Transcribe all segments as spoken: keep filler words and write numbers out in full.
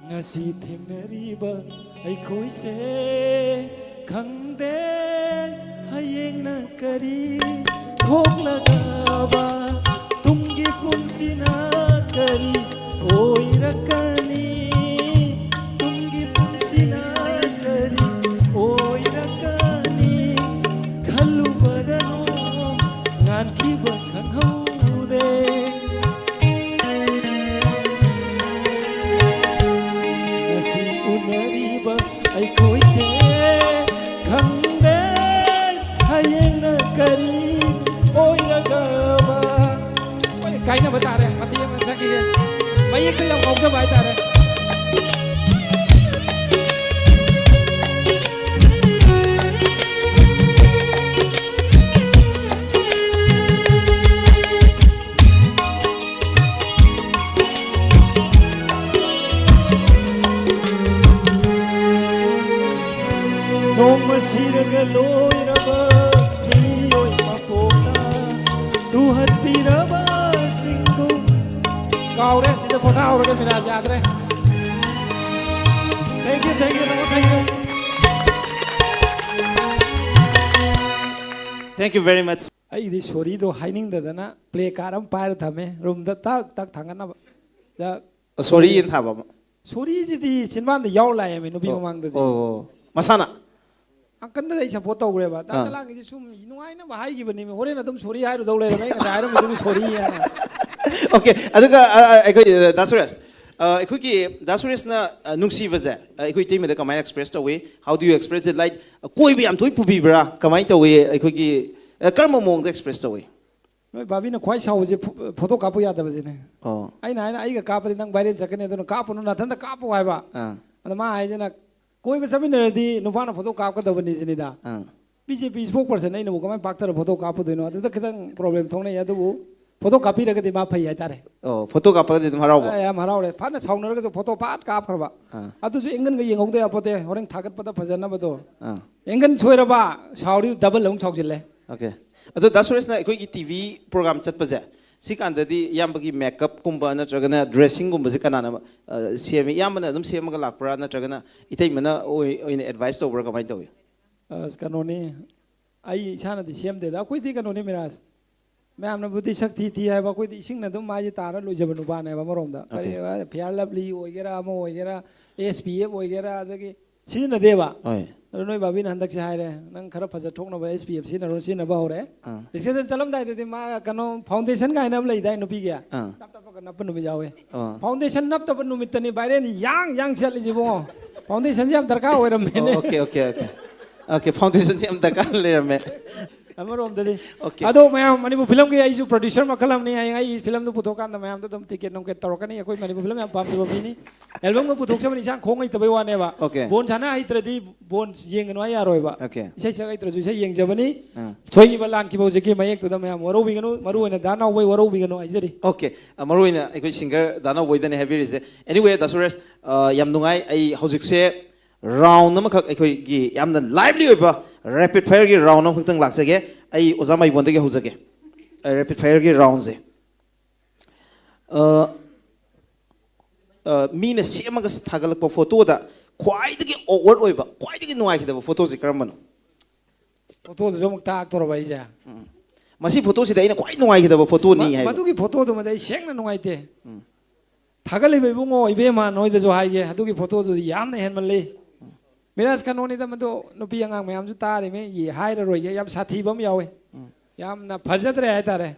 ꯉꯁꯤ ꯊꯦꯡꯅꯔꯤꯕ ꯑꯩꯈꯣꯏꯁꯦ ꯈꯪꯗꯦ ꯍꯌꯦꯡꯅ ꯀꯔꯤ ꯊꯣꯛꯂꯒꯕ ꯇꯨꯡꯒꯤ ꯄꯨꯟꯁꯤꯅ ꯀꯔꯤ ꯑꯣꯏꯔꯛꯀꯅꯤ? ꯇꯨꯡꯒꯤ ꯄꯨꯟꯁꯤꯅ ꯀꯔꯤ ꯑꯣꯏꯔꯛꯀꯅꯤ? ꯈꯜꯂꯨꯕꯗ ꯅꯣꯡ ꯉꯥꯟꯈꯤꯕ ꯈꯪꯍꯧꯗꯦ꯫ ꯉꯁꯤ ꯎꯅꯔꯤꯕ ꯑꯩꯈꯣꯏꯁꯦ ꯈꯪꯗꯦ ꯍꯌꯦꯡꯅ ꯀꯔꯤ ꯑꯣꯏꯔꯒꯕ꯫ ꯍꯣꯏ, ꯀꯥꯏꯅꯕ ꯇꯥꯔꯦ꯫ ꯃꯇꯦꯛ ꯑꯃ ꯆꯠꯈꯤꯒꯦ꯫ ꯃꯌꯦꯛꯇ ꯌꯥꯝ ꯉꯥꯎꯖꯕ ꯍꯥꯏꯇꯥꯔꯦ꯫ ꯅꯣꯡꯃ ꯁꯤꯔꯒ ꯂꯣꯏꯔꯕ ꯃꯤꯑꯣꯏ ꯃꯄꯣꯛꯅ ꯇꯨꯍꯠꯄꯤꯔꯕꯁꯤꯡꯕꯨ꯫ ꯀꯥꯎꯔꯦ, ꯁꯤꯗ ꯄꯣꯊꯥꯍꯧꯔꯒꯦ, ꯃꯤꯔꯥꯖ ꯌꯥꯗ꯭ꯔꯦ꯫ Thank you, thank you, ꯇꯥꯃꯣ, thank you꯫ Thank you very much꯫ ꯑꯩꯒꯤꯗꯤ ꯁꯣꯔꯤꯗꯣ ꯍꯥꯏꯅꯤꯡꯗꯗꯅ ꯄ꯭ꯂꯦ ꯀꯥꯔꯠ ꯑꯃ ꯄꯥꯏꯔ ꯊꯝꯃꯦ ꯔꯨꯝꯗ, ꯇꯛ ꯇꯛ ꯊꯥꯡꯒꯠꯅꯕ꯫ ꯁꯣꯔꯤ ꯌꯦꯟ ꯊꯥꯕ ꯑꯃ꯫ ꯁꯣꯔꯤꯁꯤꯗꯤ ꯆꯤꯟꯕꯥꯟꯗ ꯌꯥꯎꯔ ꯂꯥꯛꯑꯦꯃꯤ ꯅꯨꯄꯤ ꯑꯣ, ꯃꯃꯥꯡꯗꯗꯤ꯫ ꯑꯣ, ꯑꯣ꯫ ꯃꯁꯥꯅ? ꯑꯪꯀꯜꯗ ꯑꯩ ꯁꯞꯄꯣꯔꯠ ꯇꯧꯈ꯭ꯔꯦꯕ꯫ ꯗꯥ ꯑꯥ꯫ ꯆꯂꯥꯡꯒꯤꯁꯤ ꯁꯨꯝ ꯅꯨꯡꯉꯥꯏꯅꯕ ꯍꯥꯏꯈꯤꯕꯅꯦꯃꯤ꯫ ꯍꯣꯔꯦꯟ ꯑꯗꯨꯝ ꯁꯣꯔꯤ ꯍꯥꯏꯔꯨꯗꯧ ꯂꯩꯔꯝꯃꯦ꯫ ꯑꯩ ꯉꯁꯥꯏ ꯍꯥꯏꯔꯝꯃꯤꯗꯨꯕꯨ ꯁꯣꯔꯤ ꯍꯥꯏꯅ꯫ ꯑꯣꯀꯦ, ꯑꯗꯨꯒ, ꯑ, ꯑ, ꯑꯩꯈꯣꯏ, ꯑ, ꯗꯥ ꯁꯨꯔꯦꯁ, ꯑ, ꯑꯩꯈꯣꯏꯒꯤ ꯗꯥ ꯁꯨꯔꯦꯁꯅ, ꯑ, ꯅꯨꯡꯁꯤꯕꯁꯦ, ꯑ, ꯑꯩꯈꯣꯏ ꯏꯇꯩꯃꯗ ꯀꯃꯥꯏꯅ express ꯇꯧꯏ? How do you express it? Like, ꯀꯣꯏꯕ ꯌꯥꯝ ꯇꯣꯏ ꯄꯨꯕꯤꯕ꯭ꯔꯥ? ꯀꯃꯥꯏꯅ ꯇꯧꯏ? ꯑꯩꯈꯣꯏꯒꯤ, ꯑ, ꯀꯔꯝꯕ ꯃꯑꯣꯡꯗ express ꯇꯧꯏ? ꯅꯣꯏ ꯚꯥꯕꯤꯅ ꯈ꯭ꯋꯥꯏ ꯁꯥꯎꯕꯁꯦ ꯐꯣ-, ꯐꯣꯇꯣ ꯀꯥꯞꯄꯨ ꯌꯥꯗꯕꯁꯤꯅꯦ꯫ ꯑꯣ꯫ ꯑꯩꯅ ꯍꯥꯏꯅ ꯑꯩꯒ ꯀꯥꯞꯄꯗꯤ ꯅꯪ viral ꯆꯠꯀꯅꯤ, ꯑꯗꯨꯅ ꯀꯥꯞꯄꯨꯅꯨ, ꯅꯥꯊꯟꯗ ꯀꯥꯞꯄꯨ ꯍꯥꯏꯕ꯫ ꯑꯥ꯫ ꯑꯗ ꯃꯥ ꯍꯥꯏꯁꯤꯅ ꯀꯣꯏꯕ ꯆꯠꯃꯤꯟꯅꯔꯗꯤ ꯅꯨꯄꯥꯅ ꯐꯣꯇꯣ ꯀꯥꯞꯀꯗꯕꯅꯤ ꯁꯤꯅꯤꯗ꯫ ꯑꯥ꯫ BJP spokesperson ꯑꯩꯅꯕꯨ ꯀꯃꯥꯏꯅ ꯄꯥꯛꯊꯔ ꯐꯣꯇꯣ ꯀꯥꯞꯄꯨꯗꯣꯏꯅꯣ? ꯑꯗꯨꯗ ꯈꯤꯇꯪ problem ꯊꯣꯛꯅꯩ꯫ ꯑꯗꯨꯕꯨ ꯐꯣꯇꯣ ꯀꯥꯞꯄꯤꯔꯒꯗꯤ ꯃꯥ ꯐꯩ ꯍꯥꯏꯇꯥꯔꯦ꯫ ꯑꯣ, ꯐꯣꯇꯣ ꯀꯥꯞꯄꯒꯗꯤ ꯑꯗꯨꯝ ꯍꯔꯥꯎꯕ? ꯑꯦ, ꯌꯥꯝ ꯍꯔꯥꯎꯔꯦ꯫ ꯐꯅ ꯁꯥꯎꯅꯔꯒꯁꯨ ꯐꯣꯇꯣ ꯐꯠ ꯀꯥꯞꯈ꯭ꯔꯕ꯫ ꯑꯥ꯫ ꯑꯗꯨꯁꯨ angle ꯒ ꯌꯦꯡꯍꯧꯗ ꯌꯥꯄꯣꯠꯇꯦ꯫ ꯍꯣꯔꯦꯟ ꯊꯥꯒꯠꯄꯗ ꯐꯖꯅꯕꯗꯣ꯫ ꯑꯥ꯫ Angle ꯁꯣꯏꯔꯕ, ꯁꯥꯎꯔꯤ double ꯑꯃꯨꯛ ꯁꯥꯎꯖꯤꯜꯂꯦ꯫ ꯑꯣꯀꯦ꯫ ꯑꯗꯣ ꯗꯥ ꯁꯨꯔꯦꯁꯅ ꯑꯩꯈꯣꯏꯒꯤ TV program ꯆꯠꯄꯁꯦ, ꯁꯤ ꯀꯥꯟꯗꯗꯤ ꯏꯌꯥꯝꯕꯒꯤ ꯃꯦꯀꯞꯀꯨꯝꯕ ꯅꯠꯇ꯭ꯔꯒꯅ ꯗ꯭ꯔꯦꯁꯤꯡꯒꯨꯝꯕꯁꯦ ꯀꯅꯥꯅ, ꯑ, ꯁꯦꯝꯃꯤ? ꯏꯌꯥꯝꯕꯅ ꯑꯗꯨꯝ ꯁꯦꯝꯃꯒ ꯂꯥꯛꯄ꯭ꯔꯥ, ꯅꯠꯇ꯭ꯔꯒꯅ ꯏꯇꯩꯃꯅ ꯑꯣꯏ-, ꯑꯣꯏꯅ ꯑꯦꯗꯚꯥꯏꯁ ꯇꯧꯕ꯭ꯔꯥ, ꯀꯃꯥꯏꯅ ꯇꯧꯏ? ꯑꯁ, ꯀꯩꯅꯣꯅꯤ, ꯑꯩ ꯏꯁꯥꯅꯗꯤ ꯁꯦꯝꯗꯦꯗ꯫ ꯑꯩꯈꯣꯏꯗꯤ ꯀꯩꯅꯣꯅꯤ, ꯃꯤꯔꯥꯖ, ꯃꯌꯥꯝꯅꯕꯨꯗꯤ ꯁꯛ ꯊꯤ ꯊꯤ ꯍꯥꯏꯕ, ꯑꯩꯈꯣꯏꯗꯤ ꯏꯁꯤꯡꯅ ꯑꯗꯨꯝ ꯃꯥꯏꯁꯦ ꯇꯥꯔ ꯂꯣꯏꯖꯕ ꯅꯨꯄꯥꯅꯦꯕ꯫ ꯑꯃꯔꯣꯝꯗ ꯀꯔꯤ, ꯑꯣꯀꯦ꯫ ꯐꯤꯌꯥꯔ ꯂꯚꯂꯤ ꯑꯣꯏꯒꯦꯔꯥ, ꯑꯃ ꯑꯣꯏꯒꯦꯔꯥ, ꯑꯦꯁ ꯄꯤ ꯑꯦꯐ ꯑꯣꯏꯒꯦꯔꯥ, ꯑꯗꯒꯤ ꯁꯤꯖꯤꯟꯅꯗꯦꯕ꯫ ꯍꯣꯏ꯫ ꯑꯗꯣ ꯅꯣꯏ ꯕꯥꯕꯤꯅ ꯍꯟꯗꯛꯁꯦ ꯍꯥꯏꯔꯦ, "ꯅꯪ ꯈꯔ ꯐꯖ ꯊꯣꯛꯅꯕ ꯑꯦꯁ ꯄꯤ ꯑꯦꯐ ꯁꯤꯖꯤꯟꯅꯔꯣ", ꯁꯤꯖꯤꯟꯅꯕ ꯍꯧꯔꯦ꯫ ꯑꯥ꯫ ꯗꯤꯁꯀꯁꯟ ꯆꯠꯂꯝꯗꯥꯏꯗꯗꯤ ꯃꯥ ꯀꯩꯅꯣ ꯐꯥꯎꯟꯗꯦꯁꯟ ꯀꯥꯏꯅ ꯑꯃ ꯂꯩꯗꯥꯏ ꯅꯨꯄꯤꯒꯤ? ꯑꯥ꯫ ꯇꯞ ꯇꯞꯄꯒ ꯅꯞꯄ ꯅꯨꯃꯤꯠ ꯌꯥꯎꯋꯦ꯫ ꯑꯥ꯫ ꯐꯥꯎꯟꯗꯦꯁꯟ ꯅꯞꯇꯕ ꯅꯨꯃꯤꯠꯇꯅꯤ ꯚꯥꯏꯔꯦꯟ ꯌꯥꯡ ꯌꯥꯡ ꯆꯠꯂꯤꯁꯤꯕꯣ꯫ ꯐꯥꯎꯟꯗꯦꯁꯟꯁꯦ ꯌꯥꯝ ꯗꯔꯀꯥꯔ ꯑꯣꯏꯔꯝꯃꯦꯅꯦ꯫ ꯑꯣ, ꯑꯣꯀꯦ, ꯑꯣꯀꯦ, ꯑꯣꯀꯦ꯫ ꯑꯣꯀꯦ, ꯐꯥꯎꯟꯗꯦꯁꯟꯁꯦ ꯌꯥꯝ ꯗꯔꯀꯥꯔ ꯂꯩꯔꯝꯃꯦ꯫ ꯑꯃꯔꯣꯝꯗꯗꯤ꯫ ꯑꯣꯀꯦ꯫ ꯑꯗꯣ ꯃꯌꯥꯝ, ꯃꯅꯤꯄꯨꯔ ꯐꯤꯂꯝꯒꯤ ꯑꯩꯁꯨ ꯄ꯭ꯔꯣꯗ꯭ꯌꯨꯁꯔ ꯃꯈꯜ ꯑꯃꯅꯤ꯫ ꯍꯌꯦꯡ ꯑꯩ ꯐꯤꯂꯝꯗꯨ ꯄꯨꯊꯣꯛꯀꯥꯟꯗ ꯃꯌꯥꯝꯗꯣ ꯑꯗꯨꯝ ꯇꯤꯀꯦꯠ ꯅꯨꯡꯀꯦꯠ ꯇꯧꯔꯛꯀꯅꯤ꯫ ꯑꯩꯈꯣꯏ ꯃꯅꯤꯄꯨꯔ ꯐꯤꯂꯝ ꯌꯥꯝ ꯄꯥꯝꯖꯕ ꯃꯤꯅꯤ꯫ ꯑꯦꯜꯕꯝꯒ ꯄꯨꯊꯣꯛꯆꯕꯅꯤ, ꯏꯁꯥ ꯈꯣꯡ ꯍꯩꯇꯕꯩ ꯋꯥꯅꯦꯕ꯫ ꯑꯣꯀꯦ꯫ ꯕꯣꯟ ꯁꯥꯟꯅ ꯍꯩꯇ꯭ꯔꯗꯤ ꯕꯣꯟ ꯌꯦꯡꯒꯅꯨ ꯍꯥꯏ ꯌꯥꯔꯣꯏꯕ꯫ ꯑꯣꯀꯦ꯫ ꯏꯁꯩ ꯁꯛ ꯍꯩꯇ꯭ꯔꯁꯨ ꯏꯁꯩ ꯌꯦꯡꯖꯕꯅꯤ꯫ ꯑꯥ꯫ ꯁꯣꯏꯈꯤꯕ ꯂꯥꯟꯈꯤꯕ ꯍꯧꯖꯤꯛꯀꯤ ꯃꯌꯦꯛꯇꯨꯗ ꯃꯌꯥꯝ ꯋꯥꯔꯧꯕꯤꯒꯅꯨ, ꯃꯔꯨ ꯑꯣꯏꯅ ꯗꯥ ꯅꯥꯎꯕꯣꯏ ꯋꯥꯔꯧꯕꯤꯒꯅꯨ ꯍꯥꯏꯖꯔꯤ꯫ ꯑꯣꯀꯦ꯫ ꯑ, ꯃꯔꯨ ꯑꯣꯏꯅ ꯑꯩꯈꯣꯏ ꯁꯤꯡꯒꯔ ꯗꯥ ꯅꯥꯎꯕꯣꯏꯗꯅꯦ ꯍꯥꯏꯕꯤꯔꯤꯁꯦ꯫ ꯑꯦꯅꯤꯋꯦ, ꯗꯥ ꯁꯨꯔꯦꯁ, ꯑ, ꯌꯥꯝ ꯅꯨꯡꯉꯥꯏ꯫ ꯑꯩ ꯍꯧꯖꯤꯛꯁꯦ ꯔꯥꯎꯟ ꯑꯃꯈꯛ ꯑꯩꯈꯣꯏꯒꯤ ꯌꯥꯝꯅ ꯂꯥꯏꯚꯂꯤ ꯑꯣꯏꯕ ꯔꯦꯄꯤꯗ ꯐꯥꯌꯔꯒꯤ ꯔꯥꯎꯟ ꯑꯃꯈꯛꯇꯪ ꯂꯥꯛꯆꯒꯦ꯫ ꯑꯩ ꯑꯣꯖꯥ ꯃꯥꯏꯕꯣꯟꯗꯒꯤ ꯍꯧꯖꯒꯦ꯫ ꯑ, ꯔꯦꯄꯤꯗ ꯐꯥꯌꯔꯒꯤ ꯔꯥꯎꯟꯁꯦ꯫ ꯑ, ꯑ, ꯃꯤꯅ ꯁꯦꯝꯃꯒ ꯊꯥꯒꯠꯂꯛꯄ ꯐꯣꯇꯣꯗ ꯈ꯭ꯋꯥꯏꯗꯒꯤ ꯑꯣꯛꯋꯥꯔꯗ ꯑꯣꯏꯕ, ꯈ꯭ꯋꯥꯏꯗꯒꯤ ꯅꯨꯡꯉꯥꯏꯈꯤꯗꯕ ꯐꯣꯇꯣꯁꯦ ꯀꯔꯝꯕꯅꯣ? ꯐꯣꯇꯣꯗꯨꯁꯨ ꯑꯃꯨꯛ ꯇꯥꯛꯇꯣꯔꯕ ꯑꯩꯁꯦ? ꯎꯝ꯫ ꯃꯁꯤ ꯐꯣꯇꯣꯁꯤꯗ ꯑꯩꯅ ꯈ꯭ꯋꯥꯏ ꯅꯨꯡꯉꯥꯏꯈꯤꯗꯕ ꯐꯣꯇꯣꯅꯤ ꯃ-, ꯍꯥꯏꯕ꯫ ꯃꯗꯨꯒꯤ ꯐꯣꯇꯣꯗꯨꯃꯗꯤ ꯑꯩ ꯁꯦꯡꯅ ꯅꯨꯡꯉꯥꯏꯇꯦ꯫ ꯎꯝ꯫ ꯊꯥꯒꯠꯂꯤꯕ ꯏꯕꯨꯡꯉꯣ, ꯏꯕꯦꯝꯃ ꯅꯣꯏꯗꯁꯨ ꯍꯥꯏꯒꯦ, ꯑꯗꯨꯒꯤ ꯐꯣꯇꯣꯗꯨꯗꯤ ꯌꯥꯝꯅ ꯍꯦꯟꯃꯜꯂꯤ꯫ ꯃꯤꯔꯥꯖ, ꯀꯩꯅꯣꯅꯤꯗ ꯃꯗꯨ, ꯅꯨꯄꯤ ꯑꯉꯥꯡ ꯃꯌꯥꯝꯁꯨ ꯇꯥꯔꯤꯃꯤ, ꯌꯦ-, ꯍꯥꯏꯔꯔꯣꯏꯒꯦ, ꯌꯥꯝ ꯁꯥꯊꯤꯕ ꯑꯃ ꯌꯥꯎꯋꯦ꯫ ꯎꯝ꯫ ꯌꯥꯝꯅ ꯐꯖꯗ꯭ꯔꯦ ꯍꯥꯏꯇꯥꯔꯦ꯫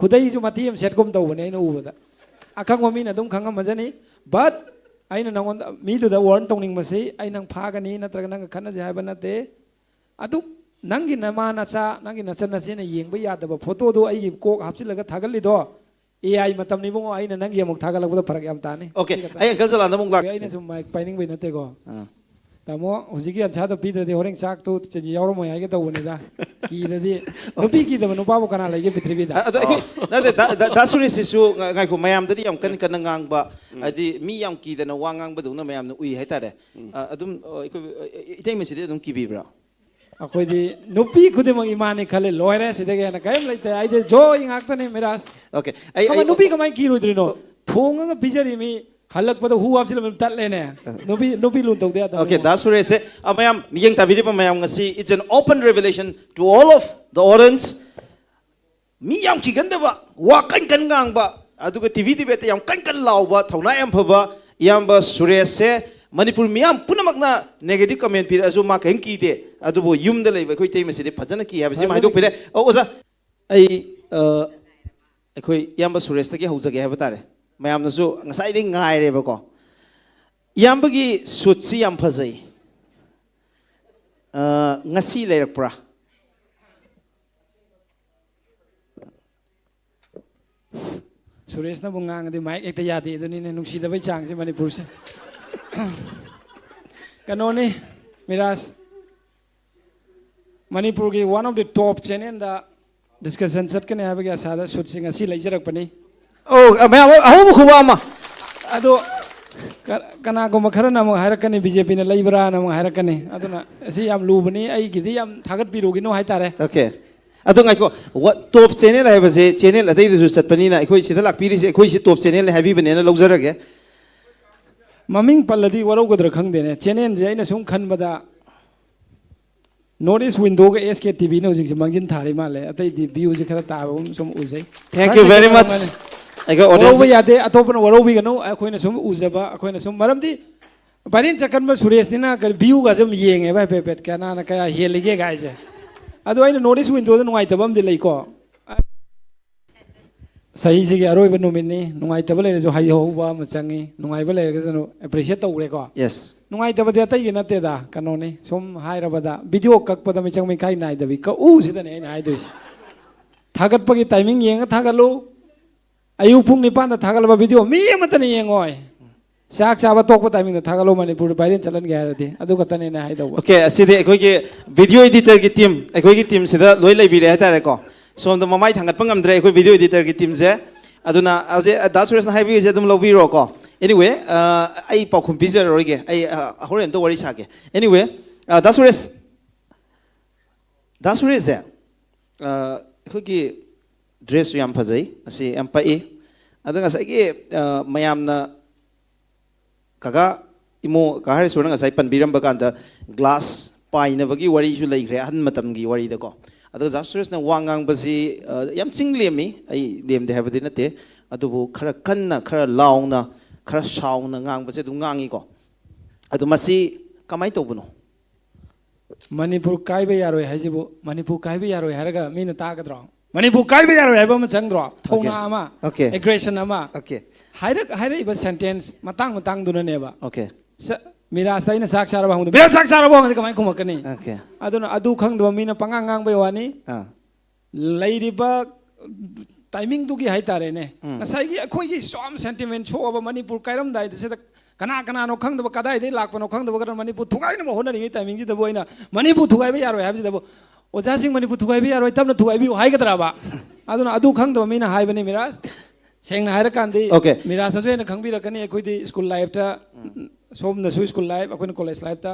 ꯈꯨꯗꯩꯁꯨ ꯃꯇꯦꯛ ꯑꯃ ꯁꯦꯠꯀꯨꯝ ꯇꯧꯕꯅꯦ ꯑꯩꯅ ꯎꯕꯗ꯫ ꯑꯈꯪꯕ ꯃꯤꯅ ꯑꯗꯨꯝ ꯈꯪꯉꯝꯃꯖꯅꯤ꯫ But ꯑꯩꯅ ꯅꯉꯣꯟꯗ, ꯃꯤꯗꯨꯗ ꯋꯥꯔꯟ ꯇꯧꯅꯤꯡꯕꯁꯤ, ꯑꯩ ꯅꯪ ꯐꯥꯒꯅꯤ ꯅꯠꯇ꯭ꯔꯒ ꯅꯪꯒ ꯈꯠꯅꯁꯦ ꯍꯥꯏꯕ ꯅꯠꯇꯦ꯫ ꯑꯗꯨ ꯅꯪꯒꯤ ꯅꯃꯥ ꯅꯆꯥ, ꯅꯪꯒꯤ ꯅꯆꯟ ꯅꯆꯦꯅ ꯌꯦꯡꯕ ꯌꯥꯗꯕ ꯐꯣꯇꯣꯗꯣ ꯑꯩꯒꯤ ꯀꯣꯛ ꯍꯥꯞꯆꯤꯜꯂꯒ ꯊꯥꯒꯠꯂꯤꯗꯣ, ꯑꯦ ꯑꯥꯏ ꯃꯇꯝꯅꯤ ꯏꯕꯨꯡꯉꯣ, ꯑꯩꯅ ꯅꯪꯒꯤ ꯑꯃꯨꯛ ꯊꯥꯒꯠꯂꯛꯄꯗ ꯐꯔꯛ ꯌꯥꯝ ꯇꯥꯅꯤ꯫ ꯑꯣꯀꯦ, ꯁꯤ ꯈꯛꯇ꯫ ꯑꯩ ꯑꯪꯀꯜ ꯆꯂꯥꯟꯗ ꯑꯃꯨꯛ ꯂꯥꯛ-, ꯑꯩꯅ ꯁꯨꯝ ꯃꯥꯏꯛ ꯄꯥꯏꯅꯤꯡꯕꯩ ꯅꯠꯇꯦꯀꯣ꯫ ꯑꯥ꯫ ꯇꯥꯃꯣ, ꯍꯧꯖꯤꯛꯀꯤ ꯑꯟꯁꯥꯔꯗꯣ ꯄꯤꯗ꯭ꯔꯗꯤ ꯍꯣꯔꯦꯟ ꯆꯥꯛꯇꯣ ꯆꯦꯟꯖꯤ ꯌꯥꯎꯔꯝꯃꯣꯏ ꯍꯥꯏꯒꯦ ꯇꯧꯕꯅꯤꯗ꯫ ꯀꯤꯗꯗꯤ, ꯅꯨꯄꯤ ꯀꯤꯗꯕ ꯅꯨꯄꯥꯕꯨ ꯀꯅꯥ ꯂꯩꯒꯦ ꯄ꯭ꯔꯤꯊꯤꯕꯤꯗ? ꯑ-, ꯑꯗꯣ ꯑꯩꯈꯣꯏ, ꯑꯣ꯫ ꯅꯠꯇꯦ, ꯗꯥ, ꯗꯥ, ꯗꯥ ꯁꯨꯔꯦꯁꯁꯤꯁꯨ ꯉ-, ꯉꯥꯏꯈꯣ, ꯃꯌꯥꯝꯗꯗꯤ ꯌꯥꯝ ꯀꯟꯅ ꯀꯟꯅ ꯉꯥꯡꯕ, ꯎꯝ꯫ ꯍꯥꯏꯗꯤ ꯃꯤ ꯌꯥꯝ ꯀꯤꯗꯅ ꯋꯥ ꯉꯥꯡꯕꯗꯧꯅ ꯃꯌꯥꯝꯅ ꯎꯏ ꯍꯥꯏꯇꯥꯔꯦ꯫ ꯎꯝ꯫ ꯑ, ꯑꯗꯨꯝ, ꯑ, ꯑꯩꯈꯣꯏ, ꯑ, ꯏꯇꯩꯃꯁꯤꯗꯤ ꯑꯗꯨꯝ ꯀꯤꯕꯤꯕ꯭ꯔꯥ? ꯑꯩꯈꯣꯏꯗꯤ ꯅꯨꯄꯤ ꯈꯨꯗꯤꯡꯃꯛ ꯏꯃꯥꯅꯤ ꯈꯜꯂꯦ, ꯂꯣꯏꯔꯦ꯫ ꯁꯤꯗꯒꯤ ꯍꯦꯟꯅ ꯀꯔꯤꯝ ꯂꯩꯇꯦ꯫ ꯑꯩꯗꯤ ꯖꯣꯏ ꯉꯥꯛꯇꯅꯤ, ꯃꯤꯔꯥꯖ꯫ Okay, ꯑꯩ ꯀꯃꯥꯏ ꯑꯩ ꯅꯨꯄꯤ ꯀꯃꯥꯏꯅ ꯀꯤꯔꯣꯏꯗ꯭ꯔꯤꯅꯣ? ꯊꯣꯡꯉꯒ ꯄꯤꯖꯔꯤ ꯃꯤ, ꯍꯜꯂꯛꯄꯗ ꯍꯨ ꯍꯥꯞꯆꯤꯜꯂꯝꯃꯤ ꯇꯠꯂꯦꯅꯦ꯫ ꯅꯨꯄꯤ ꯅꯨꯄꯤ ꯂꯨꯅ ꯇꯧꯗ ꯌꯥꯗꯕꯅꯤ꯫ Okay, ꯗꯥ ꯁꯨꯔꯦꯁꯁꯦ, ꯑ, ꯃꯌꯥꯝ ꯃꯤꯠꯌꯦꯡ ꯇꯥꯕꯤꯔꯤꯕ ꯃꯌꯥꯝ, ꯉꯁꯤ it's an open revelation to all of the audience. ꯃꯤ ꯌꯥꯝ ꯀꯤꯒꯟꯗꯕ, ꯋꯥ ꯀꯟ ꯀꯟ ꯉꯥꯡꯕ, ꯑꯗꯨꯒ ꯇꯤ ꯚꯤ ꯗꯤꯕꯦꯠꯇ ꯌꯥꯝ ꯀꯟ ꯀꯟ ꯂꯥꯎꯕ, ꯊꯧꯅꯥ ꯌꯥꯝ ꯐꯕ ꯏꯌꯥꯝꯕ ꯁꯨꯔꯦꯁꯁꯦ ꯃꯅꯤꯄꯨꯔ ꯃꯤꯌꯥꯝ ꯄꯨꯝꯅꯃꯛꯅ negative comment ꯄꯤꯔꯛꯑꯁꯨ ꯃꯥ ꯀꯔꯤꯝ ꯀꯤꯗꯦ꯫ ꯑꯗꯨꯕꯨ ꯌꯨꯝꯗ ꯂꯩꯕ ꯑꯩꯈꯣꯏ ꯏꯇꯩꯃꯁꯤꯗꯤ ꯐꯖꯅ ꯀꯤ ꯍꯥꯏꯕꯁꯤ ꯑꯃ ꯐꯖꯅ ꯍꯥꯏꯗꯣꯛꯄꯤꯔꯦ꯫ ꯑꯣ, ꯑꯣꯖꯥ, ꯑꯩ, ꯑ, ꯑꯩꯈꯣꯏ ꯏꯌꯥꯝꯕ ꯁꯨꯔꯦꯁꯇꯒꯤ ꯍꯧꯖꯒꯦ ꯍꯥꯏꯕ ꯇꯥꯔꯦ꯫ ꯃꯌꯥꯝꯅꯁꯨ ꯉꯁꯥꯏꯗꯒꯤ ꯉꯥꯏꯔꯦꯕꯀꯣ꯫ ꯏꯌꯥꯝꯕꯒꯤ ꯁꯨꯠꯁꯤ ꯌꯥꯝ ꯐꯖꯩ꯫ ꯑ, ꯉꯁꯤ ꯂꯩꯔꯛꯄ꯭ꯔꯥ? ꯁꯨꯔꯦꯁꯅꯕꯨ ꯉꯥꯡꯉꯗꯤ ꯃꯥꯏꯛ ꯍꯦꯛꯇ ꯌꯥꯗꯦ꯫ ꯑꯗꯨꯅꯤꯅꯦ ꯅꯨꯡꯁꯤꯗꯕꯩ ꯆꯥꯡꯁꯦ ꯃꯅꯤꯄꯨꯔꯁꯦ꯫ ꯀꯩꯅꯣꯅꯤ, ꯃꯤꯔꯥꯖ, ꯃꯅꯤꯄꯨꯔꯒꯤ one of the top channelꯗ discussion ꯆꯠꯀꯅꯤ ꯍꯥꯏꯕꯒꯤ ꯑꯁꯥꯗ ꯁꯨꯠꯁꯤ ꯉꯁꯤ ꯂꯩꯖꯔꯛꯄꯅꯤ꯫ ꯑꯣ, ꯃꯌꯥꯝ ꯑꯍꯧꯕ ꯈꯨꯕꯥꯛ ꯑꯃ꯫ ꯑꯗꯣ ꯀ- ꯀꯅꯥꯒꯨꯝꯕ ꯈꯔꯅ ꯑꯃꯨꯛ ꯍꯥꯏꯔꯛꯀꯅꯤ, ꯕꯤ ꯖꯦ ꯄꯤꯅ ꯂꯩꯕ꯭ꯔꯥꯅ ꯑꯃꯨꯛ ꯍꯥꯏꯔꯛꯀꯅꯤ꯫ ꯑꯗꯨꯅ ꯑꯁꯤ ꯌꯥꯝ ꯂꯨꯕꯅꯤ, ꯑꯩꯒꯤꯗꯤ ꯌꯥꯝ ꯊꯥꯒꯠꯄꯤꯔꯨꯒꯤꯅꯣ ꯍꯥꯏꯇꯥꯔꯦ꯫ Okay, ꯑꯗꯣ ꯉꯥꯏꯈꯣ, ꯇꯣꯞ ꯆꯦꯅꯦꯜ ꯍꯥꯏꯕꯁꯦ ꯆꯦꯅꯦꯜ ꯑꯇꯩꯗꯁꯨ ꯆꯠꯄꯅꯤꯅ ꯑꯩꯈꯣꯏ ꯁꯤꯗ ꯂꯥꯛꯄꯤꯔꯤꯁꯦ ꯑꯩꯈꯣꯏꯁꯤ ꯇꯣꯞ ꯆꯦꯅꯦꯜ ꯍꯥꯏꯕꯤꯕꯅꯦꯅ ꯂꯧꯖꯔꯒꯦ꯫ ꯃꯃꯤꯡ ꯄꯜꯂꯗꯤ ꯋꯥꯔꯧꯒꯗ꯭ꯔꯥ ꯈꯪꯗꯦꯅꯦ꯫ ꯆꯦꯅꯦꯜꯁꯦ ꯑꯩꯅ ꯁꯨꯝ ꯈꯟꯕꯗ North East Windowꯒ S K TVꯅ ꯍꯧꯖꯤꯛꯁꯦ ꯃꯥꯡꯖꯤꯟ ꯊꯥꯔꯤ ꯃꯥꯜꯂꯦ꯫ ꯑꯇꯩꯗꯤ viewꯁꯦ ꯈꯔ ꯇꯥꯕꯒꯨꯝ ꯁꯨꯝ ꯎꯖꯩ꯫ Thank you very much. ꯑꯩꯈꯣꯏ ꯋꯥꯔꯧꯕ audience ꯌꯥꯗꯦ, ꯑꯇꯣꯞꯄꯅ ꯋꯥꯔꯧꯕꯤꯒꯅꯨ꯫ ꯑꯩꯈꯣꯏꯅ ꯁꯨꯝ ꯎꯖꯕ, ꯑꯩꯈꯣꯏꯅ ꯁꯨꯝ, ꯃꯔꯝꯗꯤ viral ꯆꯠꯀꯟꯕ ꯁꯨꯔꯦꯁꯅꯤꯅ ꯀꯔꯤ viewꯒꯁꯦ ꯑꯗꯨꯝ ꯌꯦꯡꯉꯦꯕ ꯍꯥꯏꯐꯦꯠ ꯍꯥꯏꯐꯦꯠ, ꯀꯅꯥꯅ ꯀꯌꯥ ꯍꯦꯜꯂꯤꯒꯦ ꯀꯥꯏꯁꯦ꯫ ꯑꯗꯣ ꯑꯩꯅ North East Windowꯗ ꯅꯨꯡꯉꯥꯏꯇꯕ ꯑꯃꯗꯤ ꯂꯩꯀꯣ꯫ ꯆꯍꯤꯁꯤꯒꯤ ꯑꯔꯣꯏꯕ ꯅꯨꯃꯤꯠꯅꯤ꯫ ꯅꯨꯡꯉꯥꯏꯇꯕ ꯂꯩꯔꯁꯨ ꯍꯩꯍꯧꯕ ꯑꯃ ꯆꯪꯉꯤ, ꯅꯨꯡꯉꯥꯏꯕ ꯂꯩꯔꯒꯁꯨ appreciate ꯇꯧꯈ꯭ꯔꯦꯀꯣ꯫ Yes. ꯅꯨꯡꯉꯥꯏꯇꯕꯗꯤ ꯑꯇꯩꯒꯤ ꯅꯠꯇꯦꯗ, ꯀꯩꯅꯣꯅꯤ, ꯁꯨꯝ ꯍꯥꯏꯔꯕꯗ video ꯀꯛꯄꯗ ꯃꯤꯆꯪ ꯃꯤꯈꯥꯏ ꯅꯥꯏꯗꯕꯤ ꯀꯛꯎ ꯁꯤꯗꯅꯦ ꯑꯩꯅ ꯍꯥꯏꯗꯣꯏꯁꯦ꯫ ꯊꯥꯒꯠꯄꯒꯤ timing ꯌꯦꯡꯉ ꯊꯥꯒꯠꯂꯨ꯫ ꯑꯌꯨꯛ ꯄꯨꯡ ꯅꯤꯄꯥꯟꯗ ꯊꯥꯒꯠꯂꯕ video ꯃꯤ ꯑꯃꯠꯇꯅ ꯌꯦꯡꯉꯣꯏ꯫ ꯆꯥꯛ ꯆꯥꯕ ꯇꯣꯛꯄ timingꯗ ꯊꯥꯒꯠꯂꯣ, ꯃꯅꯤꯄꯨꯔꯗ viral ꯆꯠꯍꯟꯒꯦ ꯍꯥꯏꯔꯗꯤ꯫ ꯑꯗꯨ ꯈꯛꯇꯅꯦ ꯑꯩꯅ ꯍꯥꯏꯗꯧꯕ꯫ Okay, ꯑꯁꯤꯗꯤ ꯑꯩꯈꯣꯏꯒꯤ video editorꯒꯤ team, ꯑꯩꯈꯣꯏꯒꯤ teamꯁꯤꯗ ꯂꯣꯏ ꯂꯩꯕꯤꯔꯦ ꯍꯥꯏꯇꯥꯔꯦꯀꯣ꯫ ꯁꯣꯝꯗ ꯃꯃꯥꯏ ꯊꯥꯡꯒꯠꯄ ꯉꯝꯗ꯭ꯔꯦ ꯑꯩꯈꯣꯏ video editorꯒꯤ teamꯁꯦ꯫ ꯑꯗꯨꯅ ꯍꯧꯖꯤꯛ ꯗꯥ ꯁꯨꯔꯦꯁꯅ ꯍꯥꯏꯕꯤꯔꯤꯁꯦ ꯑꯗꯨꯝ ꯂꯧꯕꯤꯔꯣꯀꯣ꯫ Anyway, ꯑ, ꯑꯩ ꯄꯥꯎꯈꯨꯝ ꯄꯤꯖꯔꯔꯣꯏꯒꯦ꯫ ꯑꯩ, ꯑ, ꯍꯣꯔꯦꯟ ꯑꯝꯇ ꯋꯥꯔꯤ ꯁꯥꯒꯦ꯫ Anyway, ꯑ, ꯗꯥ ꯁꯨꯔꯦꯁ, ꯗꯥ ꯁꯨꯔꯦꯁꯁꯦ, ꯑ, ꯑꯩꯈꯣꯏꯒꯤ ꯗ꯭ꯔꯦꯁꯁꯨ ꯌꯥꯝ ꯐꯖꯩ, ꯑꯁꯤ ꯌꯥꯝ ꯄꯛꯏ꯫ ꯑꯗ ꯉꯁꯥꯏꯒꯤ, ꯑ, ꯃꯌꯥꯝꯅ ꯀꯀꯥ ꯏꯃꯣ, ꯀꯀꯥ ꯍꯔꯦꯁꯣꯔꯅ ꯉꯁꯥꯏ ꯄꯟꯕꯤꯔꯝꯕ ꯀꯥꯟꯗ ꯒ꯭ꯂꯥꯁ ꯄꯥꯏꯅꯕꯒꯤ ꯋꯥꯔꯤꯁꯨ ꯂꯩꯈ꯭ꯔꯦ ꯑꯍꯟ ꯃꯇꯝꯒꯤ ꯋꯥꯔꯤꯗꯀꯣ꯫ ꯑꯗꯨꯒ ꯗꯥ ꯁꯨꯔꯦꯁꯅ ꯋꯥ ꯉꯥꯡꯕꯁꯤ, ꯑ, ꯌꯥꯝ ꯆꯤꯡ ꯂꯦꯝꯃꯤ꯫ ꯑꯩ ꯂꯦꯝꯗꯦ ꯍꯥꯏꯕꯗꯤ ꯅꯠꯇꯦ, ꯑꯗꯨꯕꯨ ꯈꯔ ꯀꯟꯅ, ꯈꯔ ꯂꯥꯎꯅ, ꯈꯔ ꯁꯥꯎꯅ ꯉꯥꯡꯕꯁꯦ ꯑꯗꯨꯝ ꯉꯥꯡꯉꯤꯀꯣ꯫ ꯑꯗꯨ ꯃꯁꯤ ꯀꯃꯥꯏꯅ ꯇꯧꯕꯅꯣ? ꯃꯅꯤꯄꯨꯔ ꯀꯥꯏꯕ ꯌꯥꯔꯣꯏ ꯍꯥꯏꯁꯤꯕꯨ, ꯃꯅꯤꯄꯨꯔ ꯀꯥꯏꯕ ꯌꯥꯔꯣꯏ ꯍꯥꯏꯔꯒ ꯃꯤꯅ ꯇꯥꯒꯗ꯭ꯔꯣ? ꯃꯅꯤꯄꯨꯔ ꯀꯥꯏꯕ ꯌꯥꯔꯣꯏ ꯍꯥꯏꯕ ꯑꯃ ꯆꯪꯗ꯭ꯔꯣ? ꯊꯧꯅꯥ ꯑꯃ, Okay. ꯑꯦꯒ꯭ꯔꯦꯁꯟ ꯑꯃ꯫ Okay. ꯍꯥꯏꯔꯛ ꯍꯥꯏꯔꯛꯏꯕ ꯁꯦꯟꯇꯦꯟꯁ ꯃꯇꯥꯡ ꯃꯇꯥꯡꯗꯨꯅꯅꯦꯕ꯫ Okay. ꯁ- ꯃꯤꯔꯥꯖꯇ ꯑꯩꯅ "ꯆꯥꯛ ꯆꯥꯔꯕ?" ꯍꯪꯕꯗ, "ꯃꯤꯔꯥꯖ, ꯆꯥꯛ ꯆꯥꯔꯕꯣ?" ꯍꯪꯉꯗꯤ ꯀꯃꯥꯏꯅ ꯈꯨꯝꯃꯛꯀꯅꯤ? Okay. ꯑꯗꯨꯅ ꯑꯗꯨ ꯈꯪꯗꯕ ꯃꯤꯅ ꯄꯉꯥꯡ ꯉꯥꯡꯕꯩ ꯋꯥꯅꯤ꯫ ꯑꯥ. ꯂꯩꯔꯤꯕ ꯇꯥꯏꯃꯤꯡꯗꯨꯒꯤ ꯍꯥꯏꯇꯥꯔꯦꯅꯦ, ꯉꯁꯥꯏꯒꯤ ꯑꯩꯈꯣꯏꯒꯤ ꯁꯣꯝ ꯁꯦꯟꯇꯤꯃꯦꯟ ꯁꯣꯛꯑꯕ ꯃꯅꯤꯄꯨꯔ ꯀꯥꯏꯔꯝꯗꯥꯏꯗ ꯁꯤꯗ ꯀꯅꯥ ꯀꯅꯥꯅꯣ ꯈꯪꯗꯕ, ꯀꯗꯥꯏꯗꯒꯤ ꯂꯥꯛꯄꯅꯣ ꯈꯪꯗꯕ, ꯈꯔ ꯃꯅꯤꯄꯨꯔ ꯊꯨꯒꯥꯏꯅꯕ ꯍꯣꯠꯅꯔꯤꯉꯩ ꯇꯥꯏꯃꯤꯡꯁꯤꯗꯕꯨ ꯑꯩꯅ "ꯃꯅꯤꯄꯨꯔ ꯊꯨꯒꯥꯏꯕ ꯌꯥꯔꯣꯏ" ꯍꯥꯏꯕꯁꯤꯗꯕꯨ, "ꯑꯣꯖꯥꯁꯤꯡ, ꯃꯅꯤꯄꯨꯔ ꯊꯨꯒꯥꯏꯕ ꯌꯥꯔꯣꯏ, ꯇꯞꯅ ꯊꯨꯒꯥꯏꯕꯤꯌꯨ" ꯍꯥꯏꯒꯗ꯭ꯔꯕ? ꯑꯗꯨꯅ ꯑꯗꯨ ꯈꯪꯗꯕ ꯃꯤꯅ ꯍꯥꯏꯕꯅꯤ, ꯃꯤꯔꯥꯖ꯫ ꯁꯦꯡꯅ ꯍꯥꯏꯔꯀꯥꯟꯗꯤ, Okay. ꯃꯤꯔꯥꯖꯅꯁꯨ ꯍꯦꯟꯅ ꯈꯪꯕꯤꯔꯛꯀꯅꯤ꯫ ꯑꯩꯈꯣꯏꯗꯤ ꯁ꯭ꯀꯨꯜ ꯂꯥꯏꯐꯇ, ꯁꯣꯝꯅꯁꯨ ꯁ꯭ꯀꯨꯜ ꯂꯥꯏꯐ, ꯑꯩꯈꯣꯏꯅ ꯀꯣꯂꯦꯖ ꯂꯥꯏꯐꯇ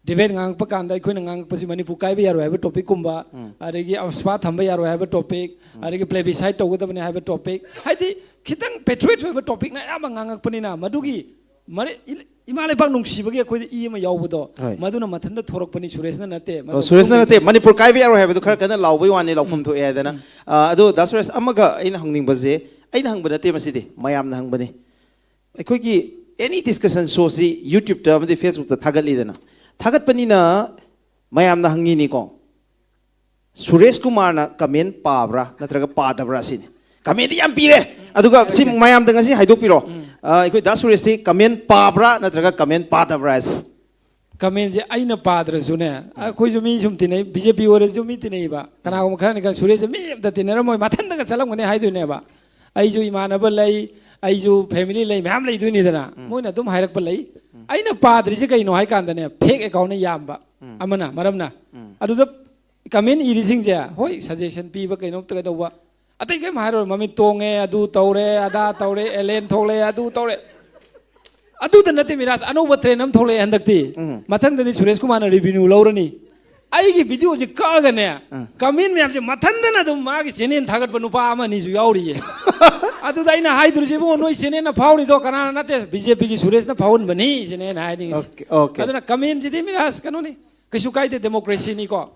ꯗꯤꯕꯦꯠ ꯉꯥꯡꯉꯛꯄ ꯀꯥꯟꯗ ꯑꯩꯈꯣꯏꯅ ꯉꯥꯡꯉꯛꯄꯁꯤ ꯃꯅꯤꯄꯨꯔ ꯀꯥꯏꯕ ꯌꯥꯔꯣꯏ ꯍꯥꯏꯕ ꯇꯣꯄꯤꯛꯀꯨꯝꯕ, ꯑꯗꯒꯤ ꯑꯁꯄꯥ ꯊꯝꯕ ꯌꯥꯔꯣꯏ ꯍꯥꯏꯕ ꯇꯣꯄꯤꯛ, ꯑꯗꯒꯤ ꯄ꯭ꯂꯦꯕꯤꯁꯥꯏꯠ ꯇꯧꯒꯗꯕꯅꯤ ꯍꯥꯏꯕ ꯇꯣꯄꯤꯛ, ꯍꯥꯏꯗꯤ ꯈꯤꯇꯪ ꯄꯦꯇ꯭ꯔꯤꯌꯣꯠ ꯑꯣꯏꯕ ꯇꯣꯄꯤꯛꯅ ꯑꯌꯥꯝꯕ ꯉꯥꯡꯉꯛꯄꯅꯤꯅ, ꯃꯗꯨꯒꯤ ꯃꯔꯤ-, ꯏ-, ꯏꯃꯥ ꯂꯩꯕꯥꯛ ꯅꯨꯡꯁꯤꯕꯒꯤ ꯑꯩꯈꯣꯏꯗ ꯏ ꯑꯃ ꯌꯥꯎꯕꯗꯣ, ꯍꯣꯏ꯫ ꯃꯗꯨꯅ ꯃꯊꯟꯇ ꯊꯣꯔꯛꯄꯅꯤ, ꯁꯨꯔꯦꯁꯅ ꯅꯠꯇꯦ꯫ ꯑꯣ, ꯃꯗꯨ ꯁꯨꯔꯦꯁꯅ ꯅꯠꯇꯦ, ꯈꯪꯕꯤꯗꯕ ꯃꯅꯤꯄꯨꯔ ꯀꯥꯏꯕ ꯌꯥꯔꯣꯏ ꯍꯥꯏꯕꯗꯨ ꯈꯔ ꯀꯟꯅ ꯂꯥꯎꯕꯩ ꯋꯥꯅꯤ, ꯂꯥꯎꯐꯝ ꯊꯣꯛꯑꯦ ꯍꯥꯏꯗꯅ꯫ ꯑ, ꯑꯗꯣ ꯗꯥ ꯁꯨꯔꯦꯁ, ꯑꯃꯒ ꯑꯩꯅ ꯍꯪꯅꯤꯡꯕꯁꯦ, ꯑꯩꯅ ꯍꯪꯕ ꯅꯠꯇꯦ ꯃꯁꯤꯗꯤ, ꯃꯌꯥꯝꯅ ꯍꯪꯕꯅꯤ꯫ ꯑꯩꯈꯣꯏꯒꯤ ꯑꯦꯅꯤ ꯗꯤꯁꯀꯁꯟ ꯁꯣꯁꯤ ꯌꯨꯇ꯭ꯌꯨꯕꯇ ꯑꯃꯗꯤ ꯐꯦꯁꯕꯨꯛꯇ ꯊꯥꯒꯠꯂꯤꯗꯅ, ꯊꯥꯒꯠꯄꯅꯤꯅ ꯃꯌꯥꯝꯅ ꯍꯪꯉꯤꯅꯤꯀꯣ, ꯁꯨꯔꯦꯁ ꯀꯨꯃꯥꯔꯅ ꯀꯃꯦꯟ ꯄꯥꯕ꯭ꯔꯥ ꯅꯠꯇ꯭ꯔꯒ ꯄꯥꯗꯕ꯭ꯔꯥ ꯁꯤꯅꯤ꯫ ꯀꯃꯦꯟꯗꯤ ꯌꯥꯝ ꯄꯤꯔꯦ, ꯑꯗꯨꯒ ꯁꯤ ꯃꯌꯥꯝꯗ ꯉꯁꯤ ꯍꯥꯏꯗꯣꯛꯄꯤꯔꯣ, ꯑ, ꯑꯩꯈꯣꯏ ꯗꯥ ꯁꯨꯔꯦꯁꯁꯤ ꯀꯃꯦꯟ ꯄꯥꯕ꯭ꯔꯥ ꯅꯠꯇ꯭ꯔꯒ ꯀꯃꯦꯟ ꯄꯥꯗꯕ꯭ꯔꯥ ꯍꯥꯏꯁꯦ? ꯀꯃꯦꯟꯁꯦ ꯑꯩꯅ ꯄꯥꯗ꯭ꯔꯁꯨꯅꯦ, ꯑꯩꯈꯣꯏꯁꯨ ꯃꯤ ꯁꯨꯝ ꯇꯤꯟꯅꯩ, ꯕꯤ ꯖꯦ ꯄꯤ ꯑꯣꯏꯔꯁꯨ ꯃꯤ ꯇꯤꯟꯅꯩꯕ꯫ ꯀꯅꯥꯒꯨꯝꯕ ꯈꯔꯅ "ꯁꯨꯔꯦꯁꯁꯦ ꯃꯤ ꯑꯝꯇ ꯇꯤꯟꯅꯔꯝꯃꯣꯏ, ꯃꯊꯟꯗꯒ ꯆꯠꯂꯝꯒꯅꯤ" ꯍꯥꯏꯗꯣꯏꯅꯦꯕ꯫ ꯑꯩꯁꯨ ꯏꯃꯥꯟꯅꯕ ꯂꯩ, ꯑꯩꯁꯨ ꯐꯦꯃꯤꯂꯤ ꯂꯩ, ꯃꯌꯥꯝ ꯂꯩꯗꯣꯏꯅꯤꯗꯅ꯫ ꯃꯣꯏꯅ ꯑꯗꯨꯝ ꯍꯥꯏꯔꯛꯄ ꯂꯩ꯫ ꯑꯩꯅ ꯄꯥꯗ꯭ꯔꯤꯁꯦ ꯀꯩꯅꯣ ꯍꯥꯏ ꯀꯥꯟꯗꯅꯦ, ꯐꯦꯛ ꯑꯦꯀꯥꯎꯟꯅ ꯌꯥꯝꯕ ꯑꯃꯅ, ꯃꯔꯝꯅ꯫ ꯑꯗꯨꯗ ꯀꯃꯦꯟ ꯏꯔꯤꯁꯤꯡꯁꯦ, ꯍꯣꯏ, ꯁꯖꯦꯁꯟ ꯄꯤꯕ ꯀꯩꯅꯣꯝꯇ ꯀꯩꯗꯧꯕ, ꯑꯇꯩ ꯀꯩꯝ ꯍꯥꯏꯔꯣꯏ, "ꯃꯃꯤꯠ ꯇꯣꯡꯉꯦ, ꯑꯗꯨ ꯇꯧꯔꯦ, ꯑꯗꯥ ꯇꯧꯔꯦ, ꯑꯦꯂꯦꯟ ꯊꯣꯛꯂꯛꯑꯦ, ꯑꯗꯨ ꯇꯧꯔꯦ"꯫ ꯑꯗꯨꯗ ꯅꯠꯇꯦ ꯃꯤꯔꯥꯖ, ꯑꯅꯧꯕ ꯇ꯭ꯔꯦꯟ ꯑꯃ ꯊꯣꯛꯂꯛꯑꯦ ꯍꯟꯗꯛꯇꯤ꯫ ꯃꯊꯪꯗꯗꯤ ꯁꯨꯔꯦꯁ ꯀꯨꯃꯥꯔꯅ ꯔꯤꯚꯤꯅ꯭ꯌꯨ ꯂꯧꯔꯅꯤ꯫ ꯑꯩꯒꯤ ꯚꯤꯗꯤꯑꯣꯁꯦ ꯀꯛꯑꯒꯅꯦ, ꯀꯃꯦꯟ ꯃꯌꯥꯝꯁꯦ ꯃꯊꯟꯇꯅ ꯑꯗꯨꯝ ꯃꯥꯒꯤ ꯆꯦꯅꯦꯜ ꯊꯥꯒꯠꯄ ꯅꯨꯄꯥ ꯑꯃ ꯑꯅꯤꯁꯨ ꯌꯥꯎꯔꯤꯌꯦ꯫ ꯑꯗꯨꯗ ꯑꯩꯅ ꯍꯥꯏꯗꯣꯔꯤꯁꯦ, "ꯏꯕꯨꯡꯉꯣ, ꯅꯣꯏ ꯆꯦꯅꯦꯜꯅ ꯐꯥꯎꯔꯤꯗꯣ ꯀꯅꯥꯅ ꯅꯠꯇꯦ, ꯕꯤ ꯖꯦ ꯄꯤꯒꯤ ꯁꯨꯔꯦꯁꯅ ꯐꯥꯎꯍꯟꯕꯅꯤ" ꯁꯤꯅꯦ ꯑꯩꯅ ꯍꯥꯏꯅꯤꯡꯉꯤꯁꯦ꯫ Okay, okay. ꯑꯗꯨꯅ ꯀꯃꯦꯟꯁꯤꯗꯤ ꯃꯤꯔꯥꯖ, ꯀꯩꯅꯣꯅꯤ, ꯀꯩꯁꯨ ꯀꯥꯏꯗꯦ, ꯗꯦꯃꯣꯀ꯭ꯔꯦꯁꯤꯅꯤꯀꯣ꯫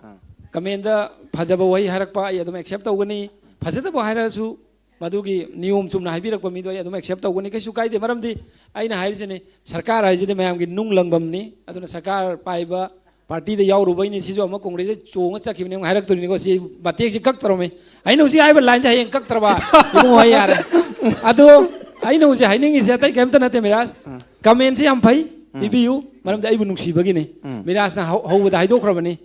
ꯀꯃꯦꯟꯗ ꯐꯖꯕ ꯋꯥꯍꯩ ꯍꯥꯏꯔꯛꯄ ꯑꯩ ꯑꯗꯨꯝ ꯑꯦꯛꯁꯦꯞ ꯇꯧꯒꯅꯤ, ꯐꯖꯗꯕ ꯍꯥꯏꯔꯛꯑꯁꯨ ꯃꯗꯨꯒꯤ ꯅꯤꯌꯣꯝ ꯆꯨꯝꯅ ꯍꯥꯏꯕꯤꯔꯛꯄ ꯃꯤꯗꯣ ꯑꯩ ꯑꯗꯨꯝ ꯑꯦꯛꯁꯦꯞ ꯇꯧꯒꯅꯤ, ꯀꯩꯁꯨ ꯀꯥꯏꯗꯦ꯫ ꯃꯔꯝꯗꯤ ꯑꯩꯅ ꯍꯥꯏꯔꯤꯁꯤꯅꯤ, ꯁꯔꯀꯥꯔ ꯍꯥꯏꯁꯤꯗꯤ ꯃꯌꯥꯝꯒꯤ ꯅꯨꯡ ꯂꯪꯐꯝꯅꯤ꯫ ꯑꯗꯨꯅ ꯁꯔꯀꯥꯔ ꯄꯥꯏꯕ ꯄꯥꯔꯇꯤꯗ ꯌꯥꯎꯔꯨꯕꯩꯅꯤ, ꯁꯤꯁꯨ ꯑꯃꯨꯛ ꯀꯣꯡꯒ꯭ꯔꯦꯁꯇ ꯆꯣꯡꯉ ꯆꯠꯈꯤꯕꯅꯤ ꯑꯃꯨꯛ ꯍꯥꯏꯔꯛꯇꯣꯔꯤꯅꯤꯀꯣ꯫ ꯁꯤ ꯃꯇꯦꯛꯁꯤ ꯀꯛꯇꯧꯔꯝꯃꯤ꯫ ꯑꯩꯅ ꯍꯧꯖꯤꯛ ꯍꯥꯏꯕ ꯂꯥꯏꯟꯁꯦ ꯍꯌꯦꯡ ꯀꯛꯇ꯭ꯔꯕ ꯏꯕꯨꯡꯉꯣ, ꯑꯩ ꯌꯥꯔꯦ꯫ ꯑꯗꯣ ꯑꯩꯅ ꯍꯧꯖꯤꯛ ꯍꯥꯏꯅꯤꯡꯉꯤꯁꯦ ꯑꯇꯩ ꯀꯩꯝꯇ ꯅꯠꯇꯦ ꯃꯤꯔꯥꯖ, ꯀꯃꯦꯟꯁꯦ ꯌꯥꯝ ꯐꯩ, ꯄꯤꯕꯤꯌꯨ, ꯃꯔꯝꯗꯤ ꯑꯩꯕꯨ ꯅꯨꯡꯁꯤꯕꯒꯤꯅꯤ꯫ ꯃꯤꯔꯥꯖꯅ ꯍꯧ-, ꯍꯧꯕꯗ ꯍꯥꯏꯗꯣꯛꯈ꯭ꯔꯕꯅꯤ꯫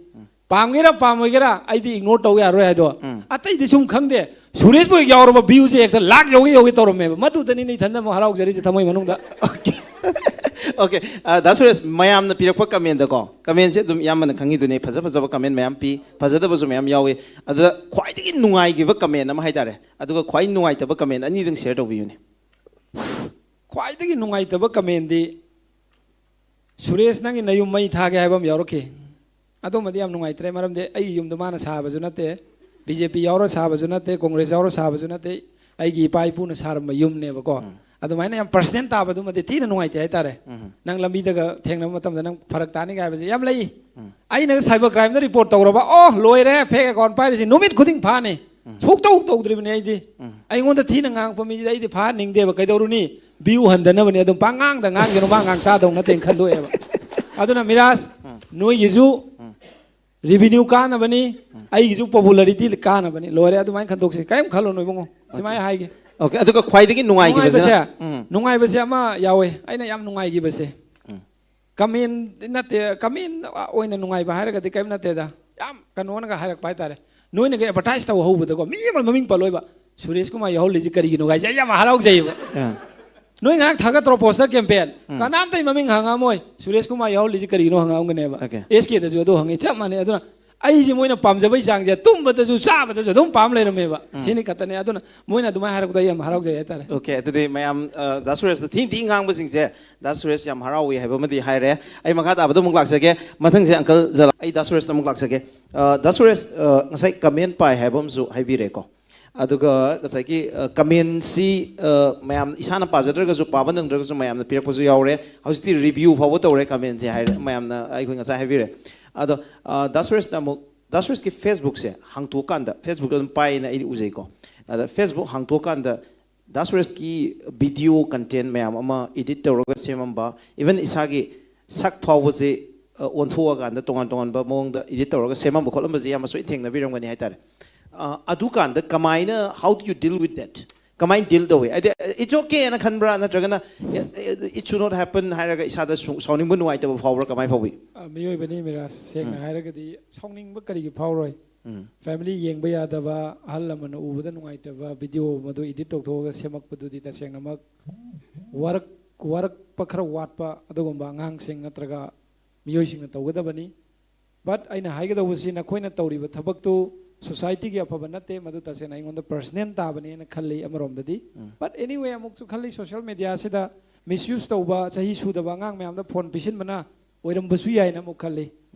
ꯄꯥꯝꯒꯦꯔꯥ ꯄꯥꯝꯃꯣꯏꯒꯦꯔꯥ ꯑꯩꯗꯤ ꯏꯒꯅꯣꯔ ꯇꯧ ꯌꯥꯔꯣꯏ ꯍꯥꯏꯗꯣ꯫ ꯑꯇꯩꯗꯤ ꯁꯨꯝ ꯈꯪꯗꯦ, ꯁꯨꯔꯦꯁꯄꯨ ꯍꯦꯛ ꯌꯥꯎꯔꯕ ꯚ꯭ꯌꯨꯁꯦ ꯍꯦꯛꯇ ꯂꯥꯛ ꯌꯧꯒꯦ ꯌꯧꯒꯦ ꯇꯧꯔꯝꯃꯦꯕ꯫ ꯃꯗꯨꯗꯅꯤꯅꯦ ꯏꯊꯟꯗ ꯑꯃꯨꯛ ꯍꯔꯥꯎꯖꯔꯤꯁꯦ ꯊꯃꯣꯏ ꯃꯅꯨꯡꯗ꯫ ꯑꯣꯀꯦ꯫ ꯑꯣꯀꯦ꯫ ꯑ, ꯗꯥ ꯁꯨꯔꯦꯁ, ꯃꯌꯥꯝꯅ ꯄꯤꯔꯛꯄ ꯀꯃꯦꯟꯗꯀꯣ, ꯀꯃꯦꯟꯁꯦ ꯑꯗꯨꯝ ꯏꯌꯥꯝꯕꯅ ꯈꯪꯉꯤꯗꯨꯅꯤ, ꯐꯖ ꯐꯖꯕ ꯀꯃꯦꯟ ꯃꯌꯥꯝ ꯄꯤ, ꯐꯖꯗꯕꯁꯨ ꯃꯌꯥꯝ ꯌꯥꯎꯏ꯫ ꯑꯗꯨꯗ ꯈ꯭ꯋꯥꯏꯗꯒꯤ ꯅꯨꯡꯉꯥꯏꯈꯤꯕ ꯀꯃꯦꯟ ꯑꯃ ꯍꯥꯏꯇꯥꯔꯦ, ꯑꯗꯨꯒ ꯈ꯭ꯋꯥꯏ ꯅꯨꯡꯉꯥꯏꯇꯕ ꯀꯃꯦꯟ ꯑꯅꯤꯗꯪ ꯁꯤꯌꯔ ꯇꯧꯕꯤꯌꯨꯅꯦ꯫ ꯈ꯭ꯋꯥꯏꯗꯒꯤ ꯅꯨꯡꯉꯥꯏꯇꯕ ꯀꯃꯦꯟꯗꯤ, "ꯁꯨꯔꯦꯁ, ꯅꯪꯒꯤ ꯅꯌꯨꯝ ꯃꯩ ꯊꯥꯒꯦ" ꯍꯥꯏꯕ ꯑꯃ ꯌꯥꯎꯔꯛꯈꯤ꯫ ꯑꯗꯨꯃꯗꯤ ꯌꯥꯝ ꯅꯨꯡꯉꯥꯏꯇ꯭ꯔꯦ, ꯃꯔꯝꯗꯤ ꯑꯩꯒꯤ ꯌꯨꯝꯗꯣ ꯃꯥꯅ ꯁꯥꯕꯁꯨ ꯅꯠꯇꯦ, ꯕꯤ ꯖꯦ ꯄꯤ ꯌꯥꯎꯔ ꯁꯥꯕꯁꯨ ꯅꯠꯇꯦ, ꯀꯣꯡꯒ꯭ꯔꯦꯁ ꯌꯥꯎꯔ ꯁꯥꯕꯁꯨ ꯅꯠꯇꯦ, ꯑꯩꯒꯤ ꯏꯄꯥ ꯏꯄꯨꯅ ꯁꯥꯔꯝꯕ ꯌꯨꯝꯅꯦꯕꯀꯣ꯫ ꯑꯗꯨꯃꯥꯏꯅ ꯌꯥꯝ ꯄꯔꯁꯅꯦꯜ ꯇꯥꯕꯗꯨꯃꯗꯤ ꯊꯤꯅ ꯅꯨꯡꯉꯥꯏꯇꯦ ꯍꯥꯏꯇꯥꯔꯦ꯫ ꯅꯪ ꯂꯝꯕꯤꯗꯒ ꯊꯦꯡꯅꯕ ꯃꯇꯝꯗ ꯅꯪ ꯐꯔꯛ ꯇꯥꯅꯤꯒ ꯍꯥꯏꯕꯁꯦ ꯌꯥꯝ ꯂꯩ꯫ ꯑꯩꯅ ꯁꯥꯏꯕꯔ ꯀ꯭ꯔꯥꯏꯝꯗ ꯔꯤꯄꯣꯔꯠ ꯇꯧꯔꯕ, "ꯑꯣ, ꯂꯣꯏꯔꯦ, ꯐꯦꯛ ꯑꯦꯀꯥꯎꯟ ꯄꯥꯏꯔꯤꯁꯤ", ꯅꯨꯃꯤꯠ ꯈꯨꯗꯤꯡ ꯐꯥꯅꯤ꯫ ꯁꯨꯛꯇꯧ ꯇꯧꯗ꯭ꯔꯤꯕꯅꯤ ꯑꯩꯗꯤ꯫ ꯑꯩꯉꯣꯟꯗ ꯊꯤꯅ ꯉꯥꯡꯉꯛꯄ ꯃꯤꯁꯤꯗ ꯑꯩꯗꯤ ꯐꯥꯍꯟꯅꯤꯡꯗꯦꯕ꯫ ꯀꯩꯗꯧꯔꯨꯅꯤ? ꯚ꯭ꯌꯨ ꯍꯟꯗꯅꯕꯅꯤ꯫ ꯑꯗꯨꯝ ꯄꯥꯡꯉꯥꯡꯗ ꯉꯥꯡꯒꯅꯨ, ꯃꯥ ꯉꯥꯡ ꯇꯥꯗꯧ ꯅꯠꯇꯦꯅ ꯈꯟꯗꯣꯛꯑꯦꯕ꯫ ꯑꯗꯨꯅ ꯃꯤꯔꯥꯖ, ꯅꯣꯏꯒꯤꯁꯨ ꯔꯤꯚꯤꯅ꯭ꯌꯨ ꯀꯥꯅꯕꯅꯤ, ꯑꯩꯒꯤꯁꯨ ꯄꯣꯄꯨꯂꯔꯤꯇꯤ ꯀꯥꯅꯕꯅꯤ꯫ ꯂꯣꯏꯔꯦ, ꯑꯗꯨꯃꯥꯏꯅ ꯈꯟꯗꯣꯛꯁꯤ, ꯀꯔꯤꯝ ꯈꯜꯂꯨꯅꯨ ꯏꯕꯨꯡꯉꯣ꯫ ꯁꯨꯃꯥꯏꯅ ꯍꯥꯏꯒꯦ꯫ ꯑꯣꯀꯦ, ꯑꯗꯨꯒ ꯈ꯭ꯋꯥꯏꯗꯒꯤ ꯅꯨꯡꯉꯥꯏꯈꯤꯕꯁꯤꯅ? ꯅꯨꯡꯉꯥꯏꯕꯁꯦ, ꯅꯨꯡꯉꯥꯏꯕꯁꯦ ꯑꯃ ꯌꯥꯎꯋꯦ ꯑꯩꯅ ꯌꯥꯝ ꯅꯨꯡꯉꯥꯏꯈꯤꯕꯁꯦ꯫ ꯀꯃꯦꯟ ꯅꯠꯇꯦ, ꯀꯃꯦꯟ ꯑꯣꯏꯅ ꯅꯨꯡꯉꯥꯏꯕ ꯍꯥꯏꯔꯒꯗꯤ ꯀꯔꯤꯝ ꯅꯠꯇꯦꯗ, ꯌꯥꯝ ꯀꯩꯅꯣꯅꯒ ꯍꯥꯏꯔꯛꯄ ꯍꯥꯏꯇꯥꯔꯦ꯫ ꯅꯣꯏꯅꯒ ꯑꯦꯗꯚꯔꯇꯥꯏꯁ ꯇꯧ ꯍꯧꯕꯗꯀꯣ, ꯃꯤ ꯑꯃ ꯃꯃꯤꯡ ꯄꯜꯂꯣꯏꯕ, "ꯁꯨꯔꯦꯁ ꯀꯨꯃꯥꯔ ꯌꯥꯎꯍꯜꯂꯤꯁꯤ ꯀꯔꯤꯒꯤꯅꯣ?" ꯍꯥꯏꯁꯦ ꯑꯩ ꯌꯥꯝ ꯍꯔꯥꯎꯖꯩꯕ꯫ ꯅꯣꯏ ꯉꯔꯥꯡ ꯊꯥꯒꯠꯇ꯭ꯔꯣ ꯄꯣꯁꯇꯔ ꯀꯦꯝꯄꯦꯟ? ꯀꯅꯥꯝꯇꯩ ꯃꯃꯤꯡ ꯍꯪꯉꯛꯑꯝꯃꯣꯏ, "ꯁꯨꯔꯦꯁ ꯀꯨꯃꯥꯔ ꯌꯥꯎꯍꯜꯂꯤꯁꯤ ꯀꯔꯤꯒꯤꯅꯣ?" ꯍꯪꯉꯛꯑꯝꯒꯅꯦꯕ꯫ ꯑꯣꯀꯦ꯫ ꯑꯦꯁ ꯀꯦꯗꯁꯨ ꯑꯗꯨ ꯍꯪꯉꯤ, ꯆꯞ ꯃꯥꯟꯅꯩ꯫ ꯑꯗꯨꯅ ꯑꯩꯁꯦ ꯃꯣꯏꯅ ꯄꯥꯝꯖꯕꯩ ꯆꯥꯡꯁꯦ ꯇꯨꯝꯕꯗꯁꯨ ꯆꯥꯕꯗꯁꯨ ꯑꯗꯨꯝ ꯄꯥꯝ ꯂꯩꯔꯝꯃꯦꯕ꯫ ꯁꯤꯅꯤ ꯈꯛꯇꯅꯦ꯫ ꯑꯗꯨꯅ ꯃꯣꯏꯅ ꯑꯗꯨꯃꯥꯏꯅ ꯍꯥꯏꯔꯛꯄꯗ ꯑꯩ ꯌꯥꯝ ꯍꯔꯥꯎꯖꯩ ꯍꯥꯏꯇꯥꯔꯦ꯫ ꯑꯣꯀꯦ, ꯑꯗꯨꯗꯤ ꯃꯌꯥꯝ, ꯑ, ꯗꯥ ꯁꯨꯔꯦꯁꯇ ꯊꯤ ꯊꯤ ꯉꯥꯡꯕꯁꯤꯡꯁꯦ, ꯗꯥ ꯁꯨꯔꯦꯁ ꯌꯥꯝ ꯍꯔꯥꯎꯏ ꯍꯥꯏꯕ ꯑꯃꯗꯤ ꯍꯥꯏꯔꯦ꯫ ꯑꯩ ꯃꯈꯥ ꯇꯥꯕꯗ ꯑꯃꯨꯛ ꯂꯥꯛꯆꯒꯦ꯫ ꯃꯊꯪꯁꯦ ꯑꯪꯀꯜ ꯖꯂꯥ, ꯑꯩ ꯗꯥ ꯁꯨꯔꯦꯁꯇ ꯑꯃꯨꯛ ꯂꯥꯛꯆꯒꯦ꯫ ꯑ, ꯗꯥ ꯁꯨꯔꯦꯁ, ꯑ, ꯉꯁꯥꯏ ꯀꯃꯦꯟ ꯄꯥꯏ ꯍꯥꯏꯕ ꯑꯃꯁꯨ ꯍꯥꯏꯕꯤꯔꯦꯀꯣ꯫ ꯑꯗꯨꯒ ꯉꯁꯥꯏꯒꯤ, ꯑ, ꯀꯃꯦꯟꯁꯤ, ꯑ, ꯃꯌꯥꯝ ꯏꯁꯥꯅ ꯄꯥꯖꯗ꯭ꯔꯒꯁꯨ, ꯄꯥꯕ ꯅꯪꯗ꯭ꯔꯒꯁꯨ ꯃꯌꯥꯝꯅ ꯄꯤꯔꯛꯄꯁꯨ ꯌꯥꯎꯔꯦ꯫ ꯍꯧꯖꯤꯛꯇꯤ ꯔꯤꯚ꯭ꯌꯨ ꯐꯥꯎꯕ ꯇꯧꯔꯦ ꯀꯃꯦꯟꯁꯦ ꯍꯥꯏꯔꯦ, ꯃꯌꯥꯝꯅ ꯑꯩꯈꯣꯏ ꯉꯁꯥꯏ ꯍꯥꯏꯕꯤꯔꯦ꯫ ꯑꯗꯣ, ꯑ, ꯗꯥ ꯁꯨꯔꯦꯁꯅ ꯑꯃꯨꯛ, ꯗꯥ ꯁꯨꯔꯦꯁꯀꯤ ꯐꯦꯁꯕꯨꯛꯁꯦ ꯍꯥꯡꯇꯣꯛꯑꯀꯥꯟꯗ, ꯐꯦꯁꯕꯨꯛ ꯑꯗꯨꯝ ꯄꯥꯏꯌꯦꯅ ꯑꯩꯗꯤ ꯎꯖꯩꯀꯣ꯫ ꯑꯗ ꯐꯦꯁꯕꯨꯛ ꯍꯥꯡꯇꯣꯛꯑꯀꯥꯟꯗ ꯗꯥ ꯁꯨꯔꯦꯁꯀꯤ ꯚꯤꯗꯤꯑꯣ ꯀꯟꯇꯦꯟ ꯃꯌꯥꯝ ꯑꯃ ꯏꯗꯤꯠ ꯇꯧꯔꯒ ꯁꯦꯝꯃꯝꯕ, ꯏꯚꯟ ꯏꯁꯥꯒꯤ ꯁꯛ ꯐꯥꯎꯕꯁꯦ, ꯑ, ꯑꯣꯟꯊꯣꯛꯑꯀꯥꯟꯗ ꯇꯣꯉꯥꯟ ꯇꯣꯉꯥꯟꯕ ꯃꯑꯣꯡꯗ ꯏꯗꯤꯠ ꯇꯧꯔꯒ ꯁꯦꯝꯃꯝꯕ ꯈꯣꯠꯂꯝꯕꯁꯦ ꯌꯥꯝꯅ ꯁꯣꯏꯅ ꯊꯦꯡꯅꯕꯤꯔꯝꯒꯅꯤ ꯍꯥꯏꯇꯥꯔꯦ꯫ ꯑ, ꯑꯗꯨꯀꯥꯟꯗ ꯀꯃꯥꯏꯅ, how do you deal with that? ꯀꯃꯥꯏꯅ ꯗꯤꯜ ꯇꯧꯏ? ꯍꯥꯏꯗꯤ, "It's okay" ꯍꯥꯏꯅ ꯈꯟꯕ꯭ꯔꯥ, ꯅꯠꯇ꯭ꯔꯒꯅ "It should not happen" ꯍꯥꯏꯔꯒ ꯏꯁꯥꯗ ꯁꯨ-, ꯁꯥꯎꯅꯤꯡꯕ ꯅꯨꯡꯉꯥꯏꯇꯕ ꯐꯥꯎꯕ꯭ꯔꯥ, ꯀꯃꯥꯏꯅ ꯐꯥꯎꯏ? ꯑ, ꯃꯤꯑꯣꯏꯕꯅꯤ ꯃꯤꯔꯥꯖ, ꯁꯦꯡꯅ ꯍꯥꯏꯔꯒꯗꯤ ꯁꯥꯎꯅꯤꯡꯕ ꯀꯔꯤꯒꯤ ꯐꯥꯎꯔꯣꯏ? ꯐꯦꯃꯤꯂꯤ ꯌꯦꯡꯕ ꯌꯥꯗꯕ, ꯑꯍꯜ ꯂꯃꯟꯅ ꯎꯕꯗ ꯅꯨꯡꯉꯥꯏꯇꯕ ꯚꯤꯗꯤꯑꯣ ꯃꯗꯨ ꯏꯗꯤꯠ ꯇꯧꯊꯣꯛꯑꯒ ꯁꯦꯝꯃꯛꯄꯗꯨꯗꯤ ꯇꯁꯦꯡꯅꯃꯛ ꯋꯥꯔꯛ ꯋꯥꯔꯛꯄ ꯈꯔ ꯋꯥꯠꯄ ꯑꯗꯨꯒꯨꯝꯕ ꯑꯉꯥꯡꯁꯤꯡ ꯅꯠꯇ꯭ꯔꯒ ꯃꯤꯑꯣꯏꯁꯤꯡꯅ ꯇꯧꯒꯗꯕꯅꯤ꯫ ꯕꯠ ꯑꯩꯅ ꯍꯥꯏꯒꯗꯧꯕꯁꯤ, ꯅꯈꯣꯏꯅ ꯇꯧꯔꯤꯕ ꯊꯕꯛꯇꯨ ꯁꯣꯁꯥꯏꯇꯤꯒꯤ ꯑꯐꯕ ꯅꯠꯇꯦ, ꯃꯗꯨ ꯇꯁꯦꯡꯅ ꯑꯩꯉꯣꯟꯗ ꯄꯔꯁꯅꯦꯜ ꯇꯥꯕꯅꯦꯅ ꯈꯜꯂꯤ ꯑꯃꯔꯣꯝꯗꯗꯤ꯫ ꯕꯠ ꯑꯦꯅꯤꯋꯦ, ꯑꯃꯨꯛꯁꯨ ꯈꯜꯂꯤ, ꯁꯣꯁꯤꯌꯦꯜ ꯃꯦꯗꯤꯌꯥꯁꯤꯗ ꯃꯤꯁꯌꯨꯁ ꯇꯧꯕ, ꯆꯍꯤ ꯁꯨꯗꯕ ꯑꯉꯥꯡ ꯃꯌꯥꯝꯗ ꯐꯣꯟ ꯄꯤꯁꯤꯟꯕꯅ ꯑꯣꯏꯔꯝꯕꯁꯨ ꯌꯥꯏꯅ ꯑꯃꯨꯛ ꯈꯜꯂꯤ꯫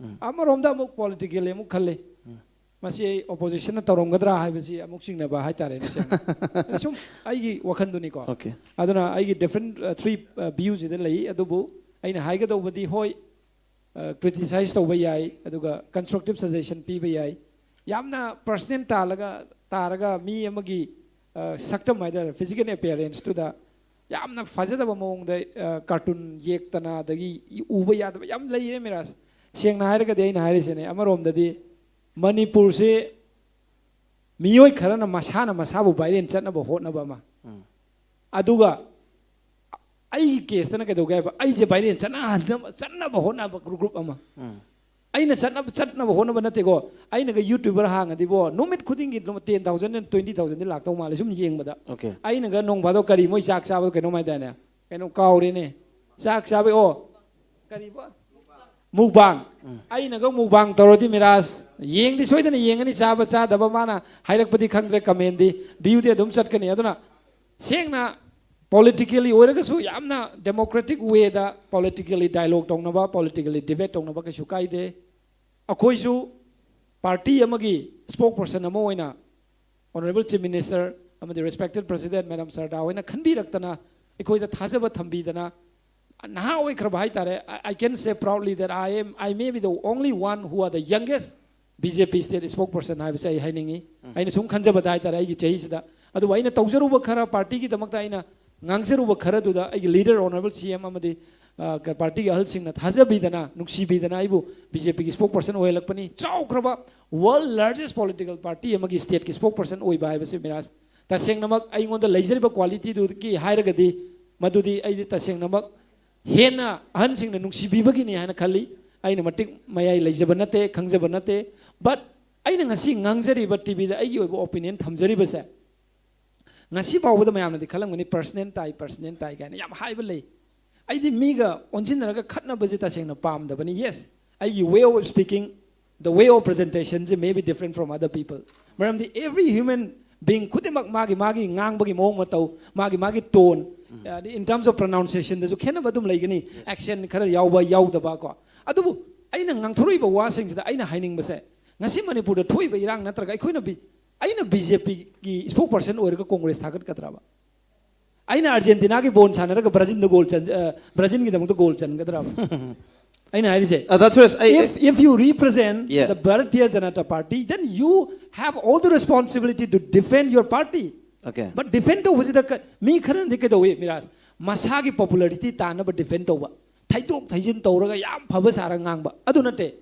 ꯑꯃꯔꯣꯝꯗ ꯑꯃꯨꯛ ꯄꯣꯂꯤꯇꯤꯀꯦꯜꯂꯤ ꯑꯃꯨꯛ ꯈꯜꯂꯤ꯫ ꯃꯁꯤ ꯑꯩ ꯑꯣꯄꯣꯖꯤꯁꯟꯅ ꯇꯧꯔꯝꯒꯗ꯭ꯔꯥ ꯍꯥꯏꯕꯁꯤ ꯑꯃꯨꯛ ꯆꯤꯡꯅꯕ ꯍꯥꯏꯇꯥꯔꯦꯅꯦ, ꯁꯦꯡꯅ꯫ ꯑꯗꯨ ꯁꯨꯝ ꯑꯩꯒꯤ ꯋꯥꯈꯜꯗꯨꯅꯤꯀꯣ꯫ Okay. ꯑꯗꯨꯅ ꯑꯩꯒꯤ ꯗꯤꯐ꯭ꯔꯦꯟ ꯊ꯭ꯔꯤ ꯚ꯭ꯌꯨꯁꯤꯗ ꯂꯩ꯫ ꯑꯗꯨꯕꯨ ꯑꯩꯅ ꯍꯥꯏꯒꯗꯧꯕꯗꯤ, ꯍꯣꯏ, ꯀ꯭ꯔꯤꯇꯤꯁꯥꯏꯁ ꯇꯧꯕ ꯌꯥꯏ, ꯑꯗꯨꯒ ꯀꯟꯁꯇ꯭ꯔꯛꯇꯤꯞ ꯁꯖꯦꯁꯟ ꯄꯤꯕ ꯌꯥꯏ꯫ ꯌꯥꯝꯅ ꯄꯔꯁꯅꯦꯜ ꯇꯥꯜꯂꯒ, ꯇꯥꯔꯒ ꯃꯤ ꯑꯃꯒꯤ, ꯑ, ꯁꯛꯇꯝ ꯍꯥꯏꯇꯥꯔꯦ, ꯐꯤꯖꯤꯀꯦꯜ ꯑꯦꯄꯤꯌꯔꯦꯟꯁꯇꯨꯗ ꯌꯥꯝꯅ ꯐꯖꯗꯕ ꯃꯑꯣꯡꯗ, ꯑ, ꯀꯥꯔꯇꯨꯟ ꯌꯦꯛꯇꯅ, ꯑꯗꯒꯤ ꯎꯕ ꯌꯥꯗꯕ ꯌꯥꯝ ꯂꯩꯔꯦ ꯃꯤꯔꯥꯖ꯫ ꯁꯦꯡꯅ ꯍꯥꯏꯔꯒꯗꯤ ꯑꯩꯅ ꯍꯥꯏꯔꯤꯁꯤꯅꯦ, ꯑꯃꯔꯣꯝꯗꯗꯤ ꯃꯅꯤꯄꯨꯔꯁꯤ ꯃꯤꯑꯣꯏ ꯈꯔꯅ ꯃꯁꯥꯅ ꯃꯁꯥꯕꯨ ꯚꯥꯏꯔꯦꯜ ꯆꯠꯅꯕ ꯍꯣꯠꯅꯕ ꯑꯃ, ꯑꯗꯨꯒ ꯑꯩꯒꯤ ꯀꯦꯁꯇꯅ ꯀꯩꯗꯧꯒꯦ ꯍꯥꯏꯕ, ꯑꯩꯁꯦ ꯚꯥꯏꯔꯦꯜ ꯆꯠꯅꯍꯟꯅꯕ, ꯆꯠꯅꯕ ꯍꯣꯠꯅꯕ ꯒ꯭ꯔꯨꯞ, ꯒ꯭ꯔꯨꯞ ꯑꯃ꯫ ꯑꯩꯅ ꯆꯠꯅꯕ, ꯆꯠꯅꯕ ꯍꯣꯠꯅꯕ ꯅꯠꯇꯦꯀꯣ, ꯑꯩꯅꯒ ꯌꯨꯇ꯭ꯌꯨꯕꯔ ꯍꯥꯡꯉꯗꯤꯕꯣ, ꯅꯨꯃꯤꯠ ꯈꯨꯗꯤꯡꯒꯤ ꯇꯦꯟ ꯊꯥꯎꯖꯟ, ꯇ꯭ꯋꯦꯟꯇꯤ ꯊꯥꯎꯖꯟꯗꯤ ꯂꯥꯛꯇꯧ ꯃꯥꯜꯂꯦ ꯁꯨꯝ ꯌꯦꯡꯕꯗ꯫ Okay. ꯑꯩꯅꯒ ꯅꯣꯡ ꯐꯥꯗꯣꯛ ꯀꯔꯤ, ꯃꯣꯏ ꯆꯥꯛ ꯆꯥꯕꯗꯣ ꯀꯩꯅꯣꯝ ꯍꯥꯏꯗꯥꯏꯅꯦ, ꯀꯩꯅꯣ ꯀꯥꯎꯔꯦꯅꯦ, ꯆꯥꯛ ꯆꯥꯕꯩ, ꯑꯣ, ꯀꯔꯤꯕ? ꯃꯨꯛꯕꯥꯡ꯫ ꯑꯩꯅꯒ ꯃꯨꯛꯕꯥꯡ ꯇꯧꯔꯗꯤ ꯃꯤꯔꯥꯖ ꯌꯦꯡꯗꯤ ꯁꯣꯏꯗꯅ ꯌꯦꯡꯒꯅꯤ, ꯆꯥꯕ ꯆꯥꯗꯕ ꯃꯥꯅ ꯍꯥꯏꯔꯛꯄꯗꯤ ꯈꯪꯗ꯭ꯔꯦ, ꯀꯃꯦꯟꯗꯤ ꯚ꯭ꯌꯨꯗꯤ ꯑꯗꯨꯝ ꯆꯠꯀꯅꯤ꯫ ꯑꯗꯨꯅ ꯁꯦꯡꯅ ꯄꯣꯂꯤꯇꯤꯀꯦꯜꯂꯤ ꯑꯣꯏꯔꯒꯁꯨ ꯌꯥꯝꯅ ꯗꯦꯃꯣꯀ꯭ꯔꯦꯇꯤꯛ ꯋꯦꯗ ꯄꯣꯂꯤꯇꯤꯀꯦꯜꯂꯤ ꯗꯥꯏꯂꯣꯛ ꯇꯧꯅꯕ, ꯄꯣꯂꯤꯇꯤꯀꯦꯜꯂꯤ ꯗꯤꯕꯦꯠ ꯇꯧꯅꯕ ꯀꯩꯁꯨ ꯀꯥꯏꯗꯦ꯫ ꯑꯩꯈꯣꯏꯁꯨ ꯄꯥꯔꯇꯤ ꯑꯃꯒꯤ ꯏꯁꯄꯣꯛ ꯄꯔꯁꯟ ꯑꯃ ꯑꯣꯏꯅ ꯑꯣꯅꯔꯦꯕꯜ ꯆꯤꯐ ꯃꯤꯅꯤꯁꯇꯔ ꯑꯃꯗꯤ ꯔꯦꯁꯄꯦꯛꯇꯦꯠ ꯄ꯭ꯔꯁꯤꯗꯦꯟ ꯃꯦꯗꯥꯝ ꯁꯔꯗꯥ ꯍꯣꯏꯅ ꯈꯟꯕꯤꯔꯛꯇꯅ, ꯑꯩꯈꯣꯏꯗ ꯊꯥꯖꯕ ꯊꯝꯕꯤꯗꯅ, ꯅꯍꯥ ꯑꯣꯏꯈ꯭ꯔꯕ ꯍꯥꯏꯇꯥꯔꯦ, I, I can say proudly that I am, I may be the only one who are the youngest B J P state spokesperson ꯍꯥꯏꯕꯁꯦ ꯑꯩ ꯍꯥꯏꯅꯤꯡꯉꯤ꯫ ꯑꯩꯅ ꯁꯨꯝ ꯈꯟꯖꯕꯗ ꯍꯥꯏꯇꯥꯔꯦ, ꯑꯩꯒꯤ ꯆꯍꯤꯁꯤꯗ꯫ ꯑꯗꯨꯕꯨ ꯑꯩꯅ ꯇꯧꯖꯔꯨꯕ ꯈꯔ, ꯄꯥꯔꯇꯤꯒꯤꯗꯃꯛꯇ ꯑꯩꯅ ꯉꯥꯡꯖꯔꯨꯕ ꯈꯔꯗꯨꯗ ꯑꯩꯒꯤ ꯂꯤꯗꯔ ꯑꯣꯅꯔꯦꯕꯜ ꯁꯤ ꯑꯦꯝ ꯑꯃꯗꯤ, ꯑ, ꯀ-, ꯄꯥꯔꯇꯤꯒꯤ ꯑꯍꯜꯁꯤꯡꯅ ꯊꯥꯖꯕꯤꯗꯅ, ꯅꯨꯡꯁꯤꯕꯤꯗꯅ ꯑꯩꯕꯨ B J P ꯒꯤ spoke person ꯑꯣꯏꯍꯜꯂꯛꯄꯅꯤ꯫ ꯆꯥꯎꯈ꯭ꯔꯕ world largest political party ꯑꯃꯒꯤ ꯁ꯭ꯇꯦꯠꯀꯤ ꯏꯁꯄꯣꯛ ꯄꯔꯁꯟ ꯑꯣꯏꯕ ꯍꯥꯏꯕꯁꯤ, ꯃꯤꯔꯥꯖ, ꯇꯁꯦꯡꯅꯃꯛ ꯑꯩꯉꯣꯟꯗ ꯂꯩꯖꯔꯤꯕ ꯀ꯭ꯋꯥꯂꯤꯇꯤꯗꯨꯒꯤ ꯍꯥꯏꯔꯒꯗꯤ, ꯃꯗꯨꯗꯤ ꯑꯩꯗꯤ ꯇꯁꯦꯡꯅꯃꯛ ꯍꯦꯟꯅ ꯑꯍꯟꯁꯤꯡꯅ ꯅꯨꯡꯁꯤꯕꯤꯕꯒꯤꯅꯤ ꯍꯥꯏꯅ ꯈꯜꯂꯤ꯫ ꯑꯩꯅ ꯃꯇꯤꯛ ꯃꯌꯥꯏ ꯂꯩꯖꯕ ꯅꯠꯇꯦ, ꯈꯪꯖꯕ ꯅꯠꯇꯦ꯫ But ꯑꯩꯅ ꯉꯁꯤ ꯉꯥꯡꯖꯔꯤꯕ, ꯇꯤ ꯚꯤꯗ ꯑꯩꯒꯤ ꯑꯣꯏꯕ ꯑꯣꯄꯤꯅꯤꯌꯟ ꯊꯝꯖꯔꯤꯕꯁꯦ, ꯉꯁꯤ ꯐꯥꯎꯕꯗ ꯃꯌꯥꯝꯅꯗꯤ ꯈꯜꯂꯝꯒꯅꯤ, "ꯄꯔꯁꯅꯦꯜ ꯇꯥꯏ, ꯄꯔꯁꯅꯦꯜ ꯇꯥꯏ" ꯀꯥꯏꯅ ꯌꯥꯝ ꯍꯥꯏꯕ ꯂꯩ꯫ ꯑꯩꯗꯤ ꯃꯤꯒ ꯑꯣꯟꯁꯤꯟꯅꯔꯒ ꯈꯠꯅꯕꯁꯦ ꯇꯁꯦꯡꯅ ꯄꯥꯝꯗꯕꯅꯤ꯫ Yes, ꯑꯩꯒꯤ way of speaking, the way of presentation say may be different from other people꯫ ꯃꯔꯝꯗꯤ every human being ꯈꯨꯗꯤꯡꯃꯛ ꯃꯥꯒꯤ ꯃꯥꯒꯤ ꯉꯥꯡꯕꯒꯤ ꯃꯑꯣꯡ ꯃꯇꯧ, ꯃꯥꯒꯤ ꯃꯥꯒꯤ tone, ꯑꯗꯩ in terms of pronunciation ꯗꯁꯨ ꯈꯦꯠꯅꯕ ꯑꯗꯨꯝ ꯂꯩꯒꯅꯤ, accent ꯈꯔ ꯌꯥꯎꯕ ꯌꯥꯎꯗꯕ ꯀꯣ꯫ ꯑꯗꯨꯕꯨ ꯑꯩꯅ ꯉꯥꯡꯊꯣꯔꯛꯏꯕ ꯋꯥꯁꯤꯡꯁꯤꯗ ꯑꯩꯅ ꯍꯥꯏꯅꯤꯡꯕꯁꯦ, ꯉꯁꯤ ꯃꯅꯤꯄꯨꯔꯗ ꯊꯣꯛꯏꯕ ꯏꯔꯥꯡ ꯅꯠꯇ꯭ꯔꯒ ꯑꯩꯈꯣꯏꯅ ꯕꯤ-, ꯑꯩꯅ B J P ꯒꯤ ꯏꯁꯄꯣꯛ ꯄꯔꯁꯟ ꯑꯣꯏꯔꯒ ꯀꯣꯡꯒ꯭ꯔꯦꯁ ꯊꯥꯒꯠꯀꯗ꯭ꯔꯕ? ꯑꯩꯅ ꯑꯥꯔꯖꯦꯟꯇꯤꯅꯥꯒꯤ ꯕꯣꯜ ꯁꯥꯟꯅꯔꯒ ꯕ꯭ꯔꯥꯖꯤꯜꯗ ꯒꯣꯜ ꯆꯟ-, ꯑ, ꯕ꯭ꯔꯥꯖꯤꯜꯒꯤꯗꯃꯛꯇ ꯒꯣꯜ ꯆꯟꯒꯗ꯭ꯔꯕ? ꯑꯩꯅ ꯍꯥꯏꯔꯤꯁꯦ, Uh, that's right. I, if, if you represent Yeah. the Bharatiya Janata Party, then you have all the responsibility to defend your party. Okay. But defend ꯇꯧꯕꯁꯤꯗ ꯀ-, ꯃꯤ ꯈꯔꯅꯗꯤ ꯀꯩꯗꯧꯏ, ꯃꯤꯔꯥꯖ? ꯃꯁꯥꯒꯤ popularity ꯇꯥꯟꯅꯕ defend ꯇꯧꯕ, ꯊꯩꯗꯣꯛ ꯊꯩꯖꯤꯟ ꯇꯧꯔꯒ ꯌꯥꯝ ꯐꯕ ꯁꯥꯔꯒ ꯉꯥꯡꯕ꯫ ꯑꯗꯨ ꯅꯠꯇꯦ꯫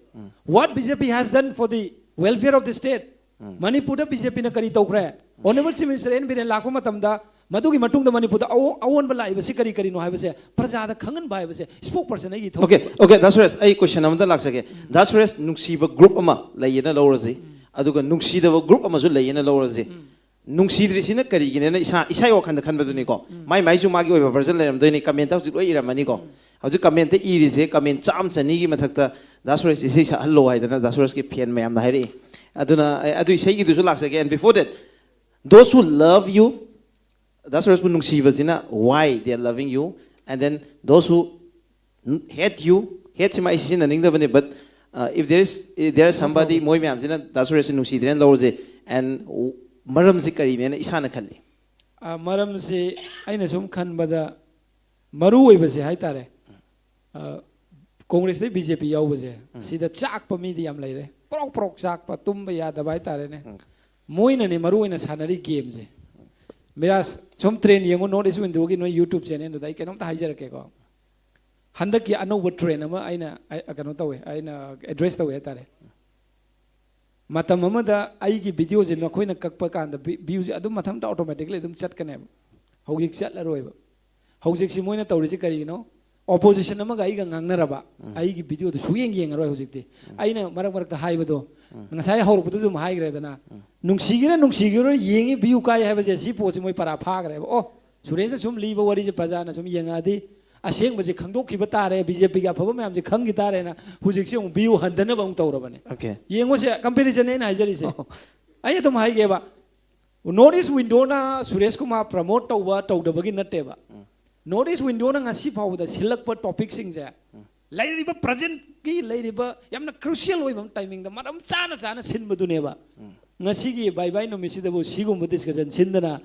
What B J P has done for the welfare of the state? ꯃꯅꯤꯄꯨꯔꯗ B J P ꯅ ꯀꯔꯤ ꯇꯧꯈ꯭ꯔꯦ? Honourable Chief Minister N Biren ꯂꯥꯛꯄ ꯃꯇꯝꯗ ꯃꯗꯨꯒꯤ ꯃꯇꯨꯡꯗ ꯃꯅꯤꯄꯨꯔꯗ ꯑꯑꯣ-, ꯑꯑꯣꯟꯕ ꯂꯥꯛꯏꯕꯁꯤ ꯀꯔꯤ ꯀꯔꯤꯅꯣ ꯍꯥꯏꯕꯁꯦ ꯄ꯭ꯔꯖꯥꯗ ꯈꯪꯍꯟꯕ ꯍꯥꯏꯕꯁꯦ ꯏꯁꯄꯣꯛ ꯄꯔꯁꯟ ꯑꯩꯒꯤ ꯊꯕꯛ꯫ Okay, okay, ꯗꯥ ꯁꯨꯔꯦꯁ, ꯑꯩ question ꯑꯃꯗ ꯂꯥꯛꯆꯒꯦ꯫ ꯗꯥ ꯁꯨꯔꯦꯁ, ꯅꯨꯡꯁꯤꯕ group ꯑꯃ ꯂꯩꯌꯦꯅ ꯂꯧꯔꯁꯤ, ꯑꯗꯨꯒ ꯅꯨꯡꯁꯤꯗꯕ group ꯑꯃꯁꯨ ꯂꯩꯌꯦꯅ ꯂꯧꯔꯁꯤ꯫ ꯅꯨꯡꯁꯤꯗ꯭ꯔꯤꯁꯤꯅ ꯀꯔꯤꯒꯤꯅꯦꯅ ꯏꯁꯥ, ꯏꯁꯥꯒꯤ ꯋꯥꯈꯜꯗ ꯈꯟꯕꯗꯨꯅꯤꯀꯣ꯫ ꯃꯥꯏ ꯃꯥꯏꯁꯨ ꯃꯥꯒꯤ ꯑꯣꯏꯕ version ꯂꯩꯔꯝꯗꯣꯏꯅꯤ, comment ꯍꯧꯖꯤꯛ ꯂꯣꯏ ꯏꯔꯝꯃꯅꯤꯀꯣ꯫ ꯍꯧꯖꯤꯛ ꯀꯃꯦꯟꯇ ꯏꯔꯤꯁꯦ, ꯀꯃꯦꯟ ꯆꯥꯝꯃ ꯆꯅꯤꯒꯤ ꯃꯊꯛꯇ ꯗꯥ ꯁꯨꯔꯦꯁ ꯏꯁꯩ ꯁꯛꯍꯜꯂꯣ ꯍꯥꯏꯗꯅ ꯗꯥ ꯁꯨꯔꯦꯁꯀꯤ ꯐꯦꯟ ꯃꯌꯥꯝꯅ ꯍꯥꯏꯔꯛꯏ꯫ ꯑꯗꯨꯅ ꯑꯩ ꯑꯗꯨ ꯏꯁꯩꯒꯤꯗꯨꯁꯨ ꯂꯥꯛꯆꯒꯦ꯫ And before that, those who love you, the ꯁꯨꯔꯦꯁꯄꯨ ꯅꯨꯡꯁꯤꯕꯁꯤꯅ, why they are loving you, and then those who hate you, ꯍꯦꯠꯁꯤꯃ ꯑꯩ ꯁꯤꯖꯤꯟꯅꯅꯤꯡꯗꯕꯅꯤ, but uh, if there is, if there is somebody, ꯃꯣꯏ ꯃꯌꯥꯝꯁꯤꯅ ꯗꯥ ꯁꯨꯔꯦꯁꯁꯤ ꯅꯨꯡꯁꯤꯗ꯭ꯔꯦꯅ ꯂꯧꯔꯁꯦ꯫ And ꯃꯔꯝꯁꯤ ꯀꯔꯤꯅꯦꯅ ꯏꯁꯥꯅ ꯈꯜꯂꯤ꯫ ꯑ, ꯃꯔꯝꯁꯤ ꯑꯩꯅ ꯁꯨꯝ ꯈꯟꯕꯗ ꯃꯔꯨ ꯑꯣꯏꯕꯁꯦ ꯍꯥꯏꯇꯥꯔꯦ, ꯑ, ꯀꯣꯡꯒ꯭ꯔꯦꯁꯇꯩ ꯕꯤ ꯖꯦ ꯄꯤ ꯌꯥꯎꯕꯁꯦ, ꯁꯤꯗ ꯆꯥꯛꯄ ꯃꯤꯗꯤ ꯌꯥꯝ ꯂꯩꯔꯦ꯫ ꯄ꯭ꯔꯣꯛ ꯄ꯭ꯔꯣꯛ ꯆꯥꯛꯄ, ꯇꯨꯝꯕ ꯌꯥꯗꯕ ꯍꯥꯏꯇꯥꯔꯦꯅꯦ꯫ ꯃꯣꯏꯅꯅꯦ ꯃꯔꯨ ꯑꯣꯏꯅ ꯁꯥꯟꯅꯔꯤ ꯒꯦꯝꯁꯦ꯫ ꯃꯤꯔꯥꯖ, ꯁꯨꯝ ꯇ꯭ꯔꯦꯟ ꯌꯦꯡꯉꯨ, ꯅꯣꯔꯠ ꯏꯁ ꯋꯤꯟꯗꯣꯒꯤ ꯅꯣꯏ ꯌꯨꯇ꯭ꯌꯨꯕ ꯆꯦꯅꯦꯜꯗꯨꯗ ꯑꯩ ꯀꯩꯅꯣꯝꯇ ꯍꯥꯏꯖꯔꯛꯀꯦꯀꯣ꯫ ꯍꯟꯗꯛꯀꯤ ꯑꯅꯧꯕ ꯇ꯭ꯔꯦꯟ ꯑꯃ ꯑꯩꯅ, ꯑ, ꯀꯩꯅꯣ ꯇꯧꯋꯦ, ꯑꯩꯅ ꯑꯦꯗ꯭ꯔꯦꯁ ꯇꯧꯋꯦ ꯍꯥꯏꯇꯥꯔꯦ꯫ ꯃꯇꯝ ꯑꯃꯗ ꯑꯩꯒꯤ ꯚꯤꯗꯤꯑꯣꯁꯦ ꯅꯈꯣꯏꯅ ꯀꯛꯄ ꯀꯥꯟꯗ ꯚ꯭ꯌꯨꯁꯦ ꯑꯗꯨꯝ ꯃꯊꯟꯇ ꯑꯣꯇꯣꯃꯦꯇꯤꯛꯂꯤ ꯑꯗꯨꯝ ꯆꯠꯀꯅꯦꯕ꯫ ꯍꯧꯖꯤꯛ ꯆꯠꯂꯔꯣꯏꯕ꯫ ꯍꯧꯖꯤꯛꯁꯤ ꯃꯣꯏꯅ ꯇꯧꯔꯤꯁꯤ ꯀꯔꯤꯒꯤꯅꯣ? ꯑꯣꯄꯣꯖꯤꯁꯟ ꯑꯃꯒ ꯑꯩꯒ ꯉꯥꯡꯅꯔꯕ, ꯑꯩꯒꯤ ꯚꯤꯗꯤꯑꯣꯗꯨ ꯁꯨꯛꯌꯦꯡ ꯌꯦꯡꯉꯔꯣꯏ ꯍꯧꯖꯤꯛꯇꯤ꯫ ꯑꯩꯅ ꯃꯔꯛ ꯃꯔꯛꯇ ꯍꯥꯏꯕꯗꯣ, ꯉꯁꯥꯏ ꯍꯧꯔꯛꯄꯗꯁꯨ ꯑꯗꯨꯝ ꯍꯥꯏꯈ꯭ꯔꯦꯗꯅ, ꯅꯨꯡꯁꯤꯒꯦꯔꯥ ꯅꯨꯡꯁꯤꯒꯦꯔꯥ ꯌꯦꯡꯉꯤ, ꯚ꯭ꯌꯨ ꯀꯥꯏ ꯍꯥꯏꯕꯁꯦ, ꯁꯤ ꯄꯣꯠꯁꯤ ꯃꯣꯏ ꯄꯔꯥ ꯐꯥꯈ꯭ꯔꯦꯕ꯫ ꯑꯣ, ꯁꯨꯔꯦꯁꯅ ꯁꯨꯝ ꯂꯤꯕ ꯋꯥꯔꯤꯁꯦ ꯄ꯭ꯔꯖꯥꯅ ꯁꯨꯝ ꯌꯦꯡꯉꯛꯑꯗꯤ ꯑꯁꯦꯡꯕꯁꯦ ꯈꯪꯗꯣꯛꯈꯤꯕ ꯇꯥꯔꯦ, ꯕꯤ ꯖꯦ ꯄꯤꯒꯤ ꯑꯐꯕ ꯃꯌꯥꯝꯁꯦ ꯈꯪꯈꯤ ꯇꯥꯔꯦꯅ ꯍꯧꯖꯤꯛꯁꯦ ꯑꯃꯨꯛ ꯚ꯭ꯌꯨ ꯍꯟꯊꯅꯕ ꯑꯃꯨꯛ ꯇꯧꯔꯕꯅꯦ꯫ Okay. ꯌꯦꯡꯉꯨꯁꯦ, ꯀꯝꯄꯦꯔꯤꯖꯟꯅꯦ ꯑꯩꯅ ꯍꯥꯏꯖꯔꯤꯁꯦ꯫ ꯑꯩ ꯑꯗꯨꯝ ꯍꯥꯏꯒꯦꯕ, ꯅꯣꯔꯠ ꯏꯁ ꯋꯤꯟꯗꯣꯅ ꯁꯨꯔꯦꯁ ꯀꯨꯃꯥꯔ ꯄ꯭ꯔꯃꯣꯠ ꯇꯧꯕ ꯇꯧꯗꯕꯒꯤ ꯅꯠꯇꯦꯕ꯫ ꯅꯣꯔꯠ ꯏꯁ ꯋꯤꯟꯗꯣꯅ ꯉꯁꯤ ꯐꯥꯎꯕꯗ ꯁꯤꯜꯂꯛꯄ ꯇꯣꯄꯤꯛꯁꯤꯡꯁꯦ, ꯂꯩꯔꯤꯕ ꯄ꯭ꯔꯖꯦꯟꯠꯀꯤ ꯂꯩꯔꯤꯕ ꯌꯥꯝꯅ ꯀ꯭ꯔꯨꯁꯤꯌꯦꯜ ꯑꯣꯏꯕ ꯇꯥꯏꯃꯤꯡꯗ ꯃꯔꯝ ꯆꯥꯅ ꯆꯥꯅ ꯁꯤꯟꯕꯗꯨꯅꯦꯕ꯫ ꯉꯁꯤꯒꯤ ꯕꯥꯏ ꯕꯥꯏ ꯅꯨꯃꯤꯠꯁꯤꯗꯕꯨ ꯁꯤꯒꯨꯝꯕ ꯗꯤꯁꯀꯁꯟ ꯁꯤꯟꯗꯅ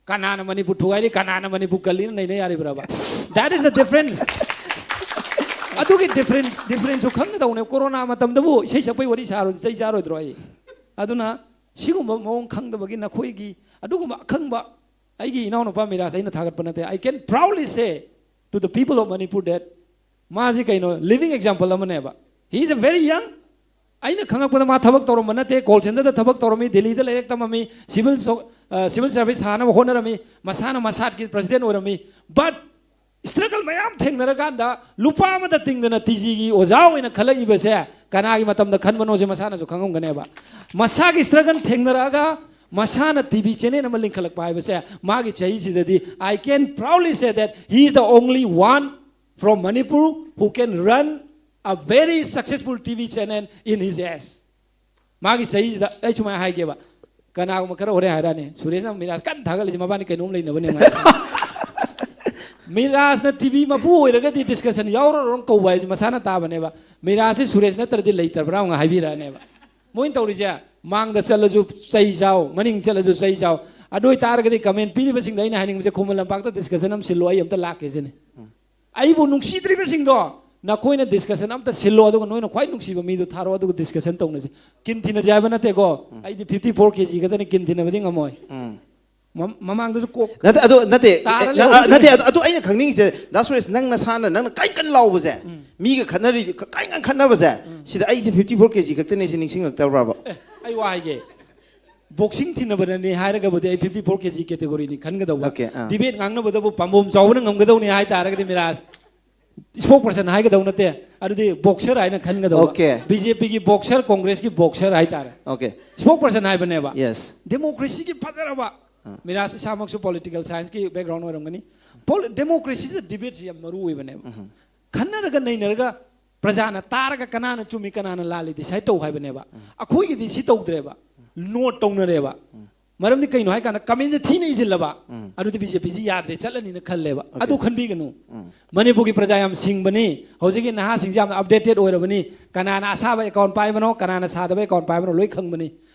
ꯀꯅꯥꯅ ꯃꯅꯤꯄꯨꯔ ꯊꯨꯒꯥꯏꯔꯤ, ꯀꯅꯥꯅ ꯃꯅꯤꯄꯨꯔ ꯀꯜꯂꯤꯅ ꯅꯩꯅ ꯌꯥꯔꯤꯕ꯭ꯔꯕ? That is the difference. ꯑꯗꯨꯒꯤ ꯗꯤꯐ꯭ꯔꯦꯟꯁ, ꯗꯤꯐ꯭ꯔꯦꯟꯁꯁꯨ ꯈꯪꯒꯗꯧꯅꯦ꯫ ꯀꯣꯔꯣꯅꯥ ꯃꯇꯝꯗꯕꯨ ꯏꯁꯩ ꯁꯛꯄꯩ ꯋꯥꯔꯤ ꯁꯥꯔꯣꯏ, ꯆꯩ ꯆꯥꯔꯣꯏꯗ꯭ꯔꯣ ꯑꯩ? ꯑꯗꯨꯅ ꯁꯤꯒꯨꯝꯕ ꯃꯑꯣꯡ ꯈꯪꯗꯕꯒꯤ ꯅꯈꯣꯏꯒꯤ ꯑꯗꯨꯒꯨꯝꯕ ꯑꯈꯪꯕ ꯑꯩꯒꯤ ꯏꯅꯥꯎꯅꯨꯄꯥ ꯃꯤꯔꯥꯖ ꯑꯩꯅ ꯊꯥꯒꯠꯄ ꯅꯠꯇꯦ꯫ I can proudly say to the people of Manipur that ꯃꯥꯁꯤ ꯀꯩꯅꯣ, ꯂꯤꯕꯤꯡ ꯑꯦꯛꯖꯥꯝꯄꯜ ꯑꯃꯅꯦꯕ꯫ He is a very young, ꯑꯩꯅ ꯈꯪꯉꯛꯄꯗ ꯃꯥ ꯊꯕꯛ ꯇꯧꯔꯝꯕ ꯅꯠꯇꯦ, ꯀꯣꯜ ꯁꯦꯟꯇꯔꯗ ꯊꯕꯛ ꯇꯧꯔꯝꯃꯤ, ꯗꯦꯜꯂꯤꯗ ꯂꯥꯏꯔꯤꯛ ꯇꯝꯃꯝꯃꯤ, ꯁꯤꯚꯤꯜ ꯁꯣ-, ꯑ, ꯁꯤꯚꯤꯜ ꯁꯥꯔꯚꯤꯁ ꯊꯥꯅꯕ ꯍꯣꯠꯅꯔꯝꯃꯤ, ꯃꯁꯥꯅ ꯃꯁꯥꯠꯀꯤ ꯄ꯭ꯔꯁꯤꯗꯦꯟ ꯑꯣꯏꯔꯝꯃꯤ꯫ But ꯏꯁꯇ꯭ꯔꯒꯜ ꯃꯌꯥꯝ ꯊꯦꯡꯅꯔꯀꯥꯟꯗ ꯂꯨꯄꯥ ꯑꯃꯗ ꯇꯤꯡꯗꯅ ꯇꯤ ꯖꯤꯒꯤ ꯑꯣꯖꯥ ꯑꯣꯏꯅ ꯈꯜꯂꯛꯏꯕꯁꯦ ꯀꯅꯥꯒꯤ ꯃꯇꯝꯗ ꯈꯟꯕꯅꯣꯁꯦ ꯃꯁꯥꯅꯁꯨ ꯈꯪꯉꯝꯒꯅꯦꯕ꯫ ꯃꯁꯥꯒꯤ ꯏꯁꯇ꯭ꯔꯒꯜ ꯊꯦꯡꯅꯔꯛꯑꯒ ꯃꯁꯥꯅ ꯇꯤ ꯚꯤ ꯆꯦꯅꯦꯜ ꯑꯃ ꯂꯤꯡꯈꯠꯂꯛꯄ ꯍꯥꯏꯕꯁꯦ ꯃꯥꯒꯤ ꯆꯍꯤꯁꯤꯗꯗꯤ I can proudly say that he is the only one from Manipur who can run a very successful T V channel in his age. ꯃꯥꯒꯤ ꯆꯍꯤꯁꯤꯗ ꯑꯩ ꯁꯨꯃꯥꯏꯅ ꯍꯥꯏꯒꯦꯕ, ꯀꯅꯥꯒꯨꯝꯕ ꯈꯔ ꯍꯣꯔꯦꯟ ꯍꯥꯏꯔꯛꯑꯅꯤ, "ꯁꯨꯔꯦꯁꯅ ꯃꯤꯔꯥꯖ ꯀꯟꯅ ꯊꯥꯒꯠꯂꯤꯁꯦ ꯃꯕꯥꯅꯤ ꯀꯩꯅꯣꯝ ꯂꯩꯅꯕꯅꯦ" ꯃꯥ꯫ ꯃꯤꯔꯥꯖꯅ ꯇꯤꯚꯤ ꯃꯄꯨ ꯑꯣꯏꯔꯒꯗꯤ ꯗꯤꯁꯀꯁꯟ ꯌꯥꯎꯔꯔꯣꯏ ꯀꯧꯕ ꯍꯥꯏꯁꯦ ꯃꯁꯥꯅ ꯇꯥꯕꯅꯦꯕ꯫ ꯃꯤꯔꯥꯖꯁꯦ ꯁꯨꯔꯦꯁ ꯅꯠꯇ꯭ꯔꯗꯤ ꯂꯩꯇꯕ꯭ꯔꯥ ꯑꯃꯨꯛ ꯍꯥꯏꯕꯤꯔꯛꯑꯅꯦꯕ꯫ ꯃꯣꯏꯅ ꯇꯧꯔꯤꯁꯦ, ꯃꯥꯡꯗ ꯆꯠꯂꯁꯨ ꯆꯩ ꯆꯥꯎ, ꯃꯅꯤꯡ ꯆꯠꯂꯁꯨ ꯆꯩ ꯆꯥꯎ꯫ ꯑꯗꯨ ꯑꯣꯏꯇꯥꯔꯒꯗꯤ ꯀꯃꯦꯟ ꯄꯤꯔꯤꯕꯁꯤꯡꯗ ꯑꯩꯅ ꯍꯥꯏꯅꯤꯡꯕꯁꯦ, ꯈꯨꯃꯟ ꯂꯝꯄꯥꯛꯇ ꯗꯤꯁꯀꯁꯟ ꯑꯃ ꯁꯤꯜꯂꯣ, ꯑꯩ ꯑꯝꯇ ꯂꯥꯛꯀꯦ ꯁꯤꯅꯤ꯫ ꯑꯩꯕꯨ ꯅꯨꯡꯁꯤꯗ꯭ꯔꯤꯕꯁꯤꯡꯗꯣ, ꯅꯈꯣꯏꯅ ꯗꯤꯁꯀꯁꯟ ꯑꯝꯇ ꯁꯤꯜꯂꯣ, ꯑꯗꯨꯒ ꯅꯣꯏꯅ ꯈ꯭ꯋꯥꯏ ꯅꯨꯡꯁꯤꯕ ꯃꯤꯗꯣ ꯊꯥꯔꯛꯑꯣ, ꯑꯗꯨꯒ ꯗꯤꯁꯀꯁꯟ ꯇꯧꯅꯁꯦ꯫ ꯀꯤꯟ ꯊꯤꯅꯁꯦ ꯍꯥꯏꯕ ꯅꯠꯇꯦꯀꯣ, ꯑꯩꯗꯤ ꯐꯤꯐꯇꯤ ꯐꯣꯔ ꯀꯦ ꯖꯤ ꯈꯛꯇꯅꯤ, ꯀꯤꯟ ꯊꯤꯅꯕꯗꯤ ꯉꯝꯃꯣꯏ꯫ ꯃꯃꯥꯡꯗꯁꯨ ꯀꯣꯛ ꯅꯠꯇꯦ ꯑꯗꯨ ꯅꯠꯇꯦ꯫ ꯇꯥꯔ ꯂꯩꯍꯧꯔꯦ꯫ ꯅꯠꯇꯦ ꯑꯗꯨ ꯑꯩꯅ ꯈꯪꯅꯤꯡꯉꯤꯁꯦ, ꯗꯥ ꯁꯨꯔꯦꯁ, ꯅꯪ ꯅꯁꯥꯅ ꯅꯪꯅ ꯀꯟ ꯀꯟ ꯂꯥꯎꯕꯁꯦ, ꯃꯤꯒ ꯈꯠꯅꯔꯤ, ꯀꯟ ꯀꯟ ꯈꯠꯅꯕꯁꯦ, ꯁꯤꯗ ꯑꯩꯁꯦ ꯐꯤꯐꯇꯤ ꯐꯣꯔ ꯀꯦ ꯖꯤ ꯈꯛꯇꯅꯦ ꯁꯤ ꯅꯤꯡꯁꯤꯡꯉꯛꯇꯕ꯭ꯔꯕ? ꯑꯦ, ꯑꯩ ꯋꯥ ꯍꯥꯏꯒꯦ, ꯕꯣꯛꯁꯤꯡ ꯊꯤꯟꯅꯕꯅꯅꯤ ꯍꯥꯏꯔꯒꯕꯨꯗꯤ ꯑꯩ ꯐꯤꯐꯇꯤ ꯐꯣꯔ ꯀꯦ ꯖꯤ ꯀꯦꯇꯦꯒꯣꯔꯤꯅꯤ ꯈꯟꯒꯗꯧꯕ꯫ Okay, ꯑꯥ꯫ ꯗꯤꯕꯦꯠ ꯉꯥꯡꯅꯕꯗꯕꯨ ꯄꯥꯝꯕꯣꯝ ꯆꯥꯎꯕꯅ ꯉꯝꯒꯗꯧꯅꯤ ꯍꯥꯏ ꯇꯥꯔꯒꯗꯤ ꯃꯤꯔꯥꯖ, ꯏꯁꯄꯣꯛ ꯄꯔꯁꯟ ꯍꯥꯏꯒꯗꯧ ꯅꯠꯇꯦ, ꯑꯗꯨꯗꯤ ꯕꯣꯛꯁꯔ ꯍꯥꯏꯅ ꯈꯟꯒꯗꯧꯕ꯫ Okay. ꯕꯤ ꯖꯦ ꯄꯤꯒꯤ ꯕꯣꯛꯁꯔ, ꯀꯣꯡꯒ꯭ꯔꯦꯁꯀꯤ ꯕꯣꯛꯁꯔ ꯍꯥꯏꯇꯥꯔꯦ꯫ Okay. ꯏꯁꯄꯣꯛ ꯄꯔꯁꯟ ꯍꯥꯏꯕꯅꯦꯕ꯫ Yes. ꯗꯦꯃꯣꯀ꯭ꯔꯦꯁꯤꯒꯤ ꯐꯖꯔꯕ, ꯑꯥ꯫ ꯃꯤꯔꯥꯖ ꯏꯁꯥꯃꯛꯁꯨ ꯄꯣꯂꯤꯇꯤꯀꯦꯜ ꯁꯥꯏꯟꯁꯀꯤ ꯕꯦꯛꯒ꯭ꯔꯥꯎꯟ ꯑꯣꯏꯔꯝꯒꯅꯤ꯫ ꯄꯣꯂꯤ-, ꯗꯦꯃꯣꯀ꯭ꯔꯦꯁꯤꯗ ꯗꯤꯕꯦꯠꯁꯤ ꯌꯥꯝ ꯃꯔꯨ ꯑꯣꯏꯕꯅꯦꯕ꯫ ꯎꯝ꯫ ꯈꯟꯅꯔꯒ ꯅꯩꯅꯔꯒ ꯄ꯭ꯔꯖꯥꯅ ꯇꯥꯔꯒ ꯀꯅꯥꯅ ꯆꯨꯝꯃꯤ ꯀꯅꯥꯅ ꯂꯥꯜꯂꯤ ꯗꯤꯁꯥꯏꯠ ꯇꯧ ꯍꯥꯏꯕꯅꯦꯕ꯫ ꯎꯝ꯫ ꯑꯩꯈꯣꯏꯒꯤꯗꯤ ꯁꯤ ꯇꯧꯗ꯭ꯔꯦꯕ, ꯅꯣꯠ ꯇꯧꯅꯔꯦꯕ꯫ ꯎꯝ꯫ ꯃꯔꯝꯗꯤ ꯀꯩꯅꯣ ꯍꯥꯏꯀꯥꯟꯗ ꯀꯃꯦꯟꯁꯦ ꯊꯤꯅ ꯏꯁꯤꯜꯂꯕ, ꯎꯝ꯫ ꯑꯗꯨꯗꯤ ꯕꯤ ꯖꯦ ꯄꯤꯁꯤ ꯌꯥꯗ꯭ꯔꯦ, ꯆꯠꯂꯅꯤꯅ ꯈꯜꯂꯦꯕ꯫ Okay. ꯑꯗꯨ ꯈꯟꯕꯤꯒꯅꯨ꯫ ꯎꯝ꯫ ꯃꯅꯤꯄꯨꯔꯒꯤ ꯄ꯭ꯔꯖꯥ ꯌꯥꯝ ꯁꯤꯡꯕꯅꯤ, ꯍꯧꯖꯤꯛꯀꯤ ꯅꯍꯥꯁꯤꯡꯁꯦ ꯌꯥꯝꯅ ꯑꯞꯗꯦꯇꯦꯠ ꯑꯣꯏꯔꯕꯅꯤ꯫ ꯀꯅꯥꯅ ꯑꯁꯥꯕ ꯑꯦꯀꯥꯎꯟ ꯄꯥꯏꯕꯅꯣ, ꯀꯅꯥꯅ ꯁꯥꯗꯕ ꯑꯦꯀꯥꯎꯟ ꯄꯥꯏꯕꯅꯣ ꯂꯣꯏ ꯈꯪꯕꯅꯤ꯫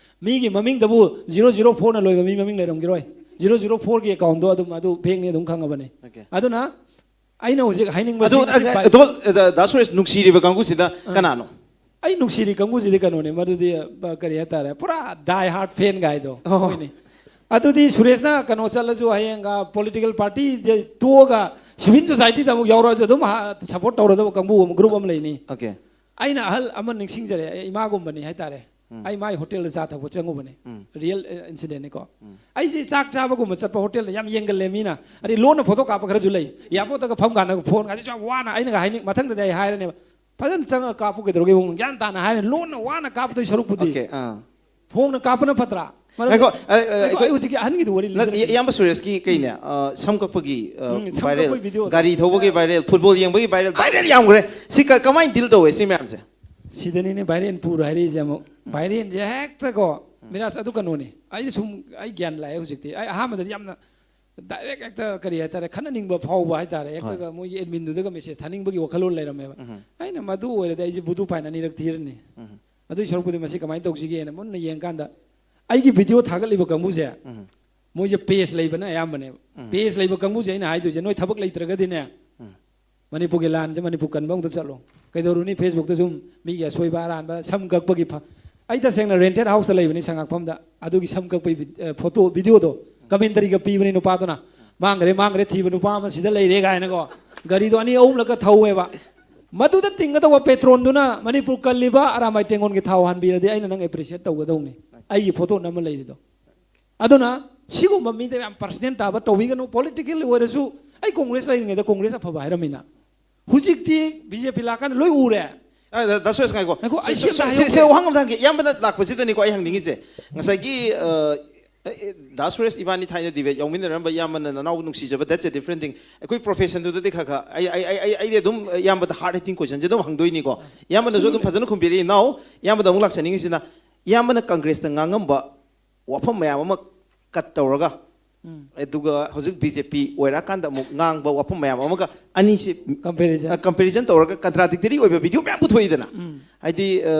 ꯃꯤꯒꯤ ꯃꯃꯤꯡꯗꯕꯨ ꯖꯤꯔꯣ ꯖꯤꯔꯣ ꯐꯣꯔꯅ ꯂꯣꯏꯕ ꯃꯤ ꯃꯃꯤꯡ ꯂꯩꯔꯝꯈꯤꯔꯣꯏ꯫ ꯖꯤꯔꯣ ꯖꯤꯔꯣ ꯐꯣꯔꯒꯤ ꯑꯦꯀꯥꯎꯟꯗꯣ ꯑꯗꯨꯝ ꯑꯗꯨ ꯐꯦꯛꯅꯤ ꯑꯗꯨꯝ ꯈꯪꯉꯕꯅꯤ꯫ Okay. ꯑꯗꯨꯅ ꯑꯩꯅ ꯍꯧꯖꯤꯛ ꯍꯥꯏꯅꯤꯡꯕꯁꯤ ꯑꯗꯨ, ꯃꯁꯤ ꯄꯥꯏ- ꯑꯗꯣ, ꯗꯥ ꯁꯨꯔꯦꯁ, ꯅꯨꯡꯁꯤꯔꯤꯕ ꯀꯥꯡꯕꯨꯁꯤꯗ ꯑꯥ꯫ ꯀꯅꯥꯅꯣ? ꯑꯩ ꯅꯨꯡꯁꯤꯔꯤ ꯀꯥꯡꯕꯨꯁꯤꯗꯤ ꯀꯩꯅꯣꯅꯦ, ꯃꯗꯨꯗꯤ, ꯑ, ꯀꯔꯤ ꯍꯥꯏꯇꯥꯔꯦ, ꯄꯨꯔꯥ ꯗꯥꯏ ꯍꯥꯔꯠ ꯐꯦꯟ ꯒꯥꯏꯗꯣ ꯑꯣ꯫ ꯃꯣꯏꯅꯤ꯫ ꯑꯗꯨꯗꯤ ꯁꯨꯔꯦꯁꯅ ꯀꯩꯅꯣ ꯆꯠꯂꯁꯨ, ꯍꯌꯦꯡ, ꯑ, ꯄꯣꯂꯤꯇꯤꯀꯦꯜ ꯄꯥꯔꯇꯤꯗ ꯇꯣꯛꯑꯒ ꯁꯤꯚꯤꯜ ꯁꯣꯁꯥꯏꯇꯤꯗ ꯑꯃꯨꯛ ꯌꯥꯎꯔꯛꯑꯁꯨ ꯑꯗꯨꯝ ꯍꯥ-, ꯁꯞꯄꯣꯔꯠ ꯇꯧꯔꯗꯕ ꯀꯥꯡꯕꯨ ꯑꯃ, ꯒ꯭ꯔꯨꯞ ꯑꯃ ꯂꯩꯅꯤ꯫ Okay. ꯑꯩꯅ ꯑꯍꯜ ꯑꯃ ꯅꯤꯡꯁꯤꯡꯖꯔꯦ, ꯑꯩ ꯏꯃꯥꯒꯨꯝꯕꯅꯤ ꯍꯥꯏꯇꯥꯔꯦ꯫ ꯎꯝ꯫ ꯑꯩ ꯃꯥꯏ ꯍꯣꯇꯦꯜꯗ ꯆꯥ ꯊꯛꯄ ꯆꯪꯉꯨꯕꯅꯦ꯫ ꯎꯝ꯫ ꯔꯤꯌꯦꯜ, ꯑ, ꯏꯟꯁꯤꯗꯦꯟꯅꯤꯀꯣ꯫ ꯎꯝ꯫ ꯑꯩꯁꯦ ꯆꯥꯛ ꯆꯥꯕꯒꯨꯝꯕ ꯆꯠꯄ ꯍꯣꯇꯦꯜꯗ ꯌꯥꯝ ꯌꯦꯡꯒꯜꯂꯦ ꯃꯤꯅ꯫ ꯑꯗꯩ ꯂꯣꯟꯅ ꯐꯣꯇꯣ ꯀꯥꯞꯄ ꯈꯔꯁꯨ ꯂꯩ꯫ ꯑꯦꯌꯥꯔꯄꯣꯔꯠꯇꯒ ꯐꯝ ꯀꯥꯟꯗ ꯐꯣꯟꯒꯁꯦ ꯌꯥꯝ ꯋꯥꯅ, ꯑꯩꯅꯒ ꯍꯥꯏꯅꯤꯡ-, ꯃꯊꯪꯗꯗꯤ ꯑꯩ ꯍꯥꯏꯔꯅꯦꯕ, "ꯐꯖꯅ ꯆꯪꯉꯒ ꯀꯥꯞꯄꯨ, ꯀꯩꯗꯧꯔꯒꯦ ꯏꯕꯨꯡꯉꯣ? ꯒ꯭ꯌꯥꯟ ꯇꯥꯅ ꯍꯥꯏꯔꯅꯤ, ꯂꯣꯟꯅ ꯋꯥꯅ ꯀꯥꯞꯄꯗꯣꯏ ꯁꯔꯨꯛꯄꯨꯗꯤ꯫ Okay, ꯑꯥ꯫ ꯐꯣꯡꯅ ꯀꯥꯞꯄꯅ ꯐꯠꯇ꯭ꯔꯥ?" ꯃꯔꯝꯗꯤ ꯉꯥꯏꯈꯣ, ꯑ, ꯑ, ꯉꯥꯏꯈꯣ, ꯑꯩꯈꯣꯏ ꯑꯩ ꯍꯧꯖꯤꯛꯀꯤ ꯑꯍꯟꯒꯤꯗꯨ ꯋꯥꯔꯤ ꯅꯠ-, ꯂꯤꯖꯔꯛꯀꯦ꯫ ꯏꯌꯥꯝꯕ ꯁꯨꯔꯦꯁꯀꯤ ꯀꯩꯅꯦ, ꯑ, ꯁꯝ ꯀꯛꯄꯒꯤ, ꯑ, ꯎꯝ, ꯁꯝ viral, ꯀꯛꯄꯒꯤ video ꯗꯣ꯫ ꯒꯥꯔꯤ ꯊꯧꯕꯒꯤ viral, football ꯌꯦꯡꯕꯒꯤ viral, viral ꯌꯥꯝꯈ꯭ꯔꯦ꯫ ꯁꯤ ꯀ-, ꯀꯃꯥꯏꯅ deal ꯇꯧꯋꯦ ꯁꯤ ꯃꯌꯥꯝꯁꯦ? ꯁꯤꯗꯅꯤꯅꯦ viral ꯄꯨꯔ ꯍꯥꯏꯔꯛꯏꯁꯦ ꯑꯃꯨꯛ꯫ Viral ꯁꯦ ꯍꯦꯛꯇꯀꯣ, ꯃꯤꯔꯥꯖ, ꯑꯗꯨ ꯀꯩꯅꯣꯅꯦ꯫ ꯑꯩꯅ ꯁꯨꯝ, ꯑꯩ ꯒ꯭ꯌꯥꯟ ꯂꯥꯛꯑꯦ ꯍꯧꯖꯤꯛꯇꯤ꯫ ꯑꯩ ꯑꯍꯥꯟꯕꯗꯗꯤ ꯌꯥꯝꯅ direct ꯍꯦꯛꯇ, ꯀꯔꯤ ꯍꯥꯏꯇꯥꯔꯦ, ꯈꯠꯅꯅꯤꯡꯕ ꯐꯥꯎꯕ ꯍꯥꯏꯇꯥꯔꯦ, ꯍꯣꯏ꯫ ꯍꯦꯛꯇꯒ ꯃꯣꯏꯒꯤ admin ꯗꯨꯗꯒ message ꯊꯥꯅꯤꯡꯕꯒꯤ ꯋꯥꯈꯜꯂꯣꯟ ꯂꯩꯔꯝꯃꯦꯕ꯫ ꯎꯝ꯫ ꯑꯩꯅ ꯃꯗꯨ ꯑꯣꯏꯔꯗꯤ ꯑꯩꯁꯦ ꯕꯨꯗꯨ fine ꯑꯅꯤꯔꯛ ꯊꯤꯔꯅꯤ꯫ ꯎꯝ꯫ ꯑꯗꯨꯏ ꯁꯔꯨꯛꯄꯨꯗꯤ ꯃꯁꯤ ꯀꯃꯥꯏꯅ ꯇꯧꯁꯤꯒꯦꯅ ꯃꯨꯟꯅ ꯌꯦꯡꯀꯥꯟꯗ, ꯑꯩꯒꯤ video ꯊꯥꯒꯠꯂꯤꯕ ꯀꯥꯡꯕꯨꯁꯦ, ꯎꯝ꯫ ꯃꯣꯏꯁꯦ page ꯂꯩꯕꯅ ꯑꯌꯥꯝꯕꯅꯦꯕ꯫ ꯎꯝ꯫ Page ꯂꯩꯕ ꯀꯥꯡꯕꯨꯁꯦ ꯑꯩꯅ ꯍꯥꯏꯗꯣꯏꯁꯦ, ꯅꯣꯏ ꯊꯕꯛ ꯂꯩꯇ꯭ꯔꯒꯗꯤꯅꯦ, ꯎꯝ꯫ ꯃꯅꯤꯄꯨꯔꯒꯤ ꯂꯥꯟꯁꯦ ꯃꯅꯤꯄꯨꯔ ꯀꯟꯕ ꯑꯃꯨꯛꯇ ꯆꯠꯂꯣ꯫ ꯀꯩꯗꯧꯔꯨꯅꯤ, Facebook ꯇ ꯁꯨꯝ ꯃꯤꯒꯤ ꯑꯁꯣꯏꯕ ꯑꯔꯥꯟꯕ, ꯁꯝ ꯀꯛꯄꯒꯤ ꯐ-, ꯑꯩ ꯇꯁꯦꯡꯅ rented house ꯇ ꯂꯩꯕꯅꯤ, ꯁꯉꯥꯛꯐꯝꯗ꯫ ꯑꯗꯨꯒꯤ ꯁꯝ ꯀꯛꯄꯒꯤ ꯚꯤ-, ꯑ, photo, video ꯗꯣ commentary ꯒ ꯄꯤꯕꯅꯤ ꯅꯨꯄꯥꯗꯨꯅ꯫ "ꯃꯥꯡꯈ꯭ꯔꯦ, ꯃꯥꯡꯈ꯭ꯔꯦ, ꯊꯤꯕ ꯅꯨꯄꯥ ꯑꯃ ꯁꯤꯗ ꯂꯩꯔꯦ" ꯀꯥꯏꯅꯀꯣ꯫ ꯒꯥꯔꯤꯗꯣ ꯑꯅꯤ ꯑꯍꯨꯝꯂꯛꯀ ꯊꯧꯋꯦꯕ꯫ ꯃꯗꯨꯗ ꯇꯤꯡꯒꯗꯧꯕ ꯄꯦꯇ꯭ꯔꯣꯟꯗꯨꯅ ꯃꯅꯤꯄꯨꯔ ꯀꯜꯂꯤꯕ ꯑꯔꯥꯃꯥꯏ ꯇꯦꯡꯒꯣꯟꯒꯤ ꯊꯥꯎ ꯍꯥꯟꯕꯤꯔꯗꯤ ꯑꯩꯅ ꯅꯪ appreciate ꯇꯧꯒꯗꯧꯅꯤ꯫ ꯑꯩꯒꯤ photo ꯅꯝꯃ ꯂꯩꯔꯤꯗꯣ꯫ ꯑꯗꯨꯅ ꯁꯤꯒꯨꯝꯕ ꯃꯤꯗ ꯌꯥꯝ personal ꯇꯥꯕ ꯇꯧꯕꯤꯒꯅꯨ꯫ Political ꯑꯣꯏꯔꯁꯨ, ꯑꯩ Congress ꯂꯩꯔꯤꯉꯩꯗ Congress ꯑꯐꯕ ꯍꯥꯏꯔꯝꯃꯤꯅ, ꯍꯧꯖꯤꯛꯇꯤ BJP ꯂꯥꯛꯀꯥꯟꯗ ꯂꯣꯏ ꯎꯔꯦ꯫ ꯑ, ꯗꯥ ꯁꯨꯔꯦꯁ, ꯉꯥꯏꯈꯣ꯫ ꯉꯥꯏꯈꯣ, ꯑꯩ ꯁꯤ, ꯁꯤ ꯑꯝꯇ ꯁꯤ, ꯁꯤ, ꯍꯥꯏꯍꯧꯒꯦ꯫ ꯁꯤ ꯋꯥꯍꯪ ꯑꯝꯇ ꯍꯪꯒꯦ꯫ ꯏꯌꯥꯝꯕꯅ ꯂꯥꯛꯄꯁꯤꯗꯅꯤꯀꯣ ꯑꯩ ꯍꯪꯅꯤꯡꯉꯤꯁꯦ꯫ ꯉꯁꯥꯏꯒꯤ, ꯑ, ꯑꯦ, ꯑꯦ, ꯗꯥ ꯁꯨꯔꯦꯁ ꯏꯕꯥꯅꯤ ꯊꯥꯏꯅ debate ꯌꯥꯎꯃꯤꯟꯅꯔꯝꯕ ꯏꯌꯥꯝꯕꯅ ꯅꯅꯥꯎ ꯅꯨꯡꯁꯤꯖꯕ, that's a different thing꯫ ꯑꯩꯈꯣꯏ profession ꯗꯨꯗꯗꯤ ꯈꯔ ꯈꯔ ꯑꯩ, ꯑꯩ, ꯑꯩ, ꯑꯩ, ꯑꯩꯗꯤ ꯑꯗꯨꯝ ꯏꯌꯥꯝꯕꯗ hard hitting question ꯁꯦ ꯑꯗꯨꯝ ꯍꯪꯗꯣꯏꯅꯤꯀꯣ꯫ ꯏꯌꯥꯝꯕꯅꯁꯨ ꯑꯗꯨꯝ ꯐꯖꯅ ꯈꯨꯝꯕꯤꯔꯛꯏ꯫ ꯅꯥꯎ, ꯏꯌꯥꯝꯕꯗ ꯑꯃꯨꯛ ꯂꯥꯛꯆꯅꯤꯡꯉꯤꯁꯤꯅ, ꯏꯌꯥꯝꯕꯅ Congress ꯇ ꯉꯥꯡꯉꯝꯕ ꯋꯥꯐꯝ ꯃꯌꯥꯝ ꯑꯃ cut ꯇꯧꯔꯒ, ꯎꯝ꯫ ꯑꯗꯨꯒ ꯍꯧꯖꯤꯛ BJP ꯑꯣꯏꯔꯛꯑꯀꯥꯟꯗ ꯑꯃꯨꯛ ꯉꯥꯡꯕ ꯋꯥꯐꯝ ꯃꯌꯥꯝ ꯑꯃꯒ ꯑꯅꯤꯁꯤ, Comparison꯫ ꯑ, comparison ꯇꯧꯔꯒ contradictory ꯑꯣꯏꯕ video ꯃꯌꯥꯝ ꯄꯨꯊꯣꯛꯏꯗꯅ꯫ ꯎꯝ꯫ ꯍꯥꯏꯗꯤ, ꯑ,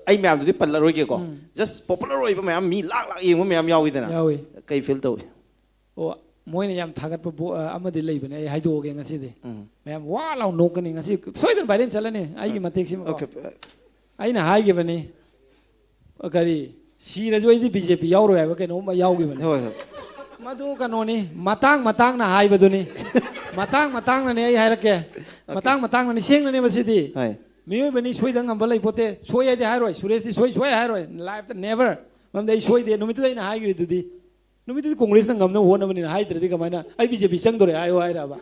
ꯑꯩ ꯃꯌꯥꯝꯗꯨꯗꯤ ꯄꯜꯂꯔꯣꯏꯒꯦꯀꯣ꯫ ꯎꯝ꯫ Just popular ꯑꯣꯏꯕ ꯃꯌꯥꯝ, ꯃꯤ ꯂꯥꯛ ꯂꯥꯛ ꯌꯦꯡꯕ ꯃꯌꯥꯝ ꯌꯥꯎꯋꯤꯗꯅ꯫ ꯌꯥꯎꯋꯤ꯫ ꯀꯩ feel ꯇꯧꯏ? ꯑꯣ, ꯃꯣꯏꯅ ꯌꯥꯝ ꯊꯥꯒꯠꯄ ꯕꯣ-, ꯑ, ꯑꯃꯗꯤ ꯂꯩꯕꯅꯦ, ꯑꯩ ꯍꯥꯏꯗꯣꯛꯑꯒꯦ ꯉꯁꯤꯗꯤ꯫ ꯎꯝ꯫ ꯃꯌꯥꯝ ꯋꯥ ꯂꯥꯎ ꯅꯣꯛꯀꯅꯤ ꯉꯁꯤ, ꯁꯣꯏꯗꯅ viral ꯆꯠꯂꯅꯤ ꯑꯩꯒꯤ ꯃꯇꯦꯛꯁꯤꯃꯀꯣ꯫ Okay꯫ ꯑꯩꯅ ꯍꯥꯏꯈꯤꯕꯅꯤ, ꯀꯔꯤ, ꯁꯤꯔꯁꯨ ꯑꯩꯗꯤ BJP ꯌꯥꯎꯔꯣꯏ ꯍꯥꯏꯕ ꯀꯩꯅꯣꯝꯃ ꯌꯥꯎꯈꯤꯕꯅꯤ꯫ ꯍꯣꯏ, ꯍꯣꯏ꯫ ꯃꯗꯨ ꯀꯩꯅꯣꯅꯤ, ꯃꯇꯥꯡ ꯃꯇꯥꯡꯅ ꯍꯥꯏꯕꯗꯨꯅꯤ꯫ ꯃꯇꯥꯡ ꯃꯇꯥꯡꯅꯅꯦ ꯑꯩ ꯍꯥꯏꯔꯛꯀꯦ꯫ Okay꯫ ꯃꯇꯥꯡ ꯃꯇꯥꯡꯅꯅꯤ, ꯁꯦꯡꯅꯅꯦ ꯃꯁꯤꯗꯤ꯫ ꯍꯣꯏ꯫ ꯃꯤꯑꯣꯏꯕꯅꯤ, ꯁꯣꯏꯗ ꯉꯝꯕ ꯂꯩꯄꯣꯠꯇꯦ꯫ ꯁꯣꯏ ꯍꯥꯏꯗꯤ ꯍꯥꯏꯔꯣꯏ, ꯁꯨꯔꯦꯁꯇꯤ ꯁꯣꯏ, ꯁꯣꯏ ꯍꯥꯏꯔꯣꯏ, life ꯇ never꯫ ꯃꯔꯝꯗꯤ ꯑꯩ ꯁꯣꯏꯗꯦ, ꯅꯨꯃꯤꯠꯇꯨꯗ ꯑꯩꯅ ꯍꯥꯏꯈ꯭ꯔꯤꯗꯨꯗꯤ꯫ ꯅꯨꯃꯤꯠꯇꯨꯗꯤ Congress ꯅ ꯉꯝꯅꯕ ꯍꯣꯠꯅꯕꯅꯤꯅ ꯍꯥꯏꯗ꯭ꯔꯗꯤ ꯀꯃꯥꯏꯅ ꯑꯩ BJP ꯆꯪꯗꯣꯔꯦ ꯍꯥꯏꯌꯣ ꯍꯥꯏꯔꯕ?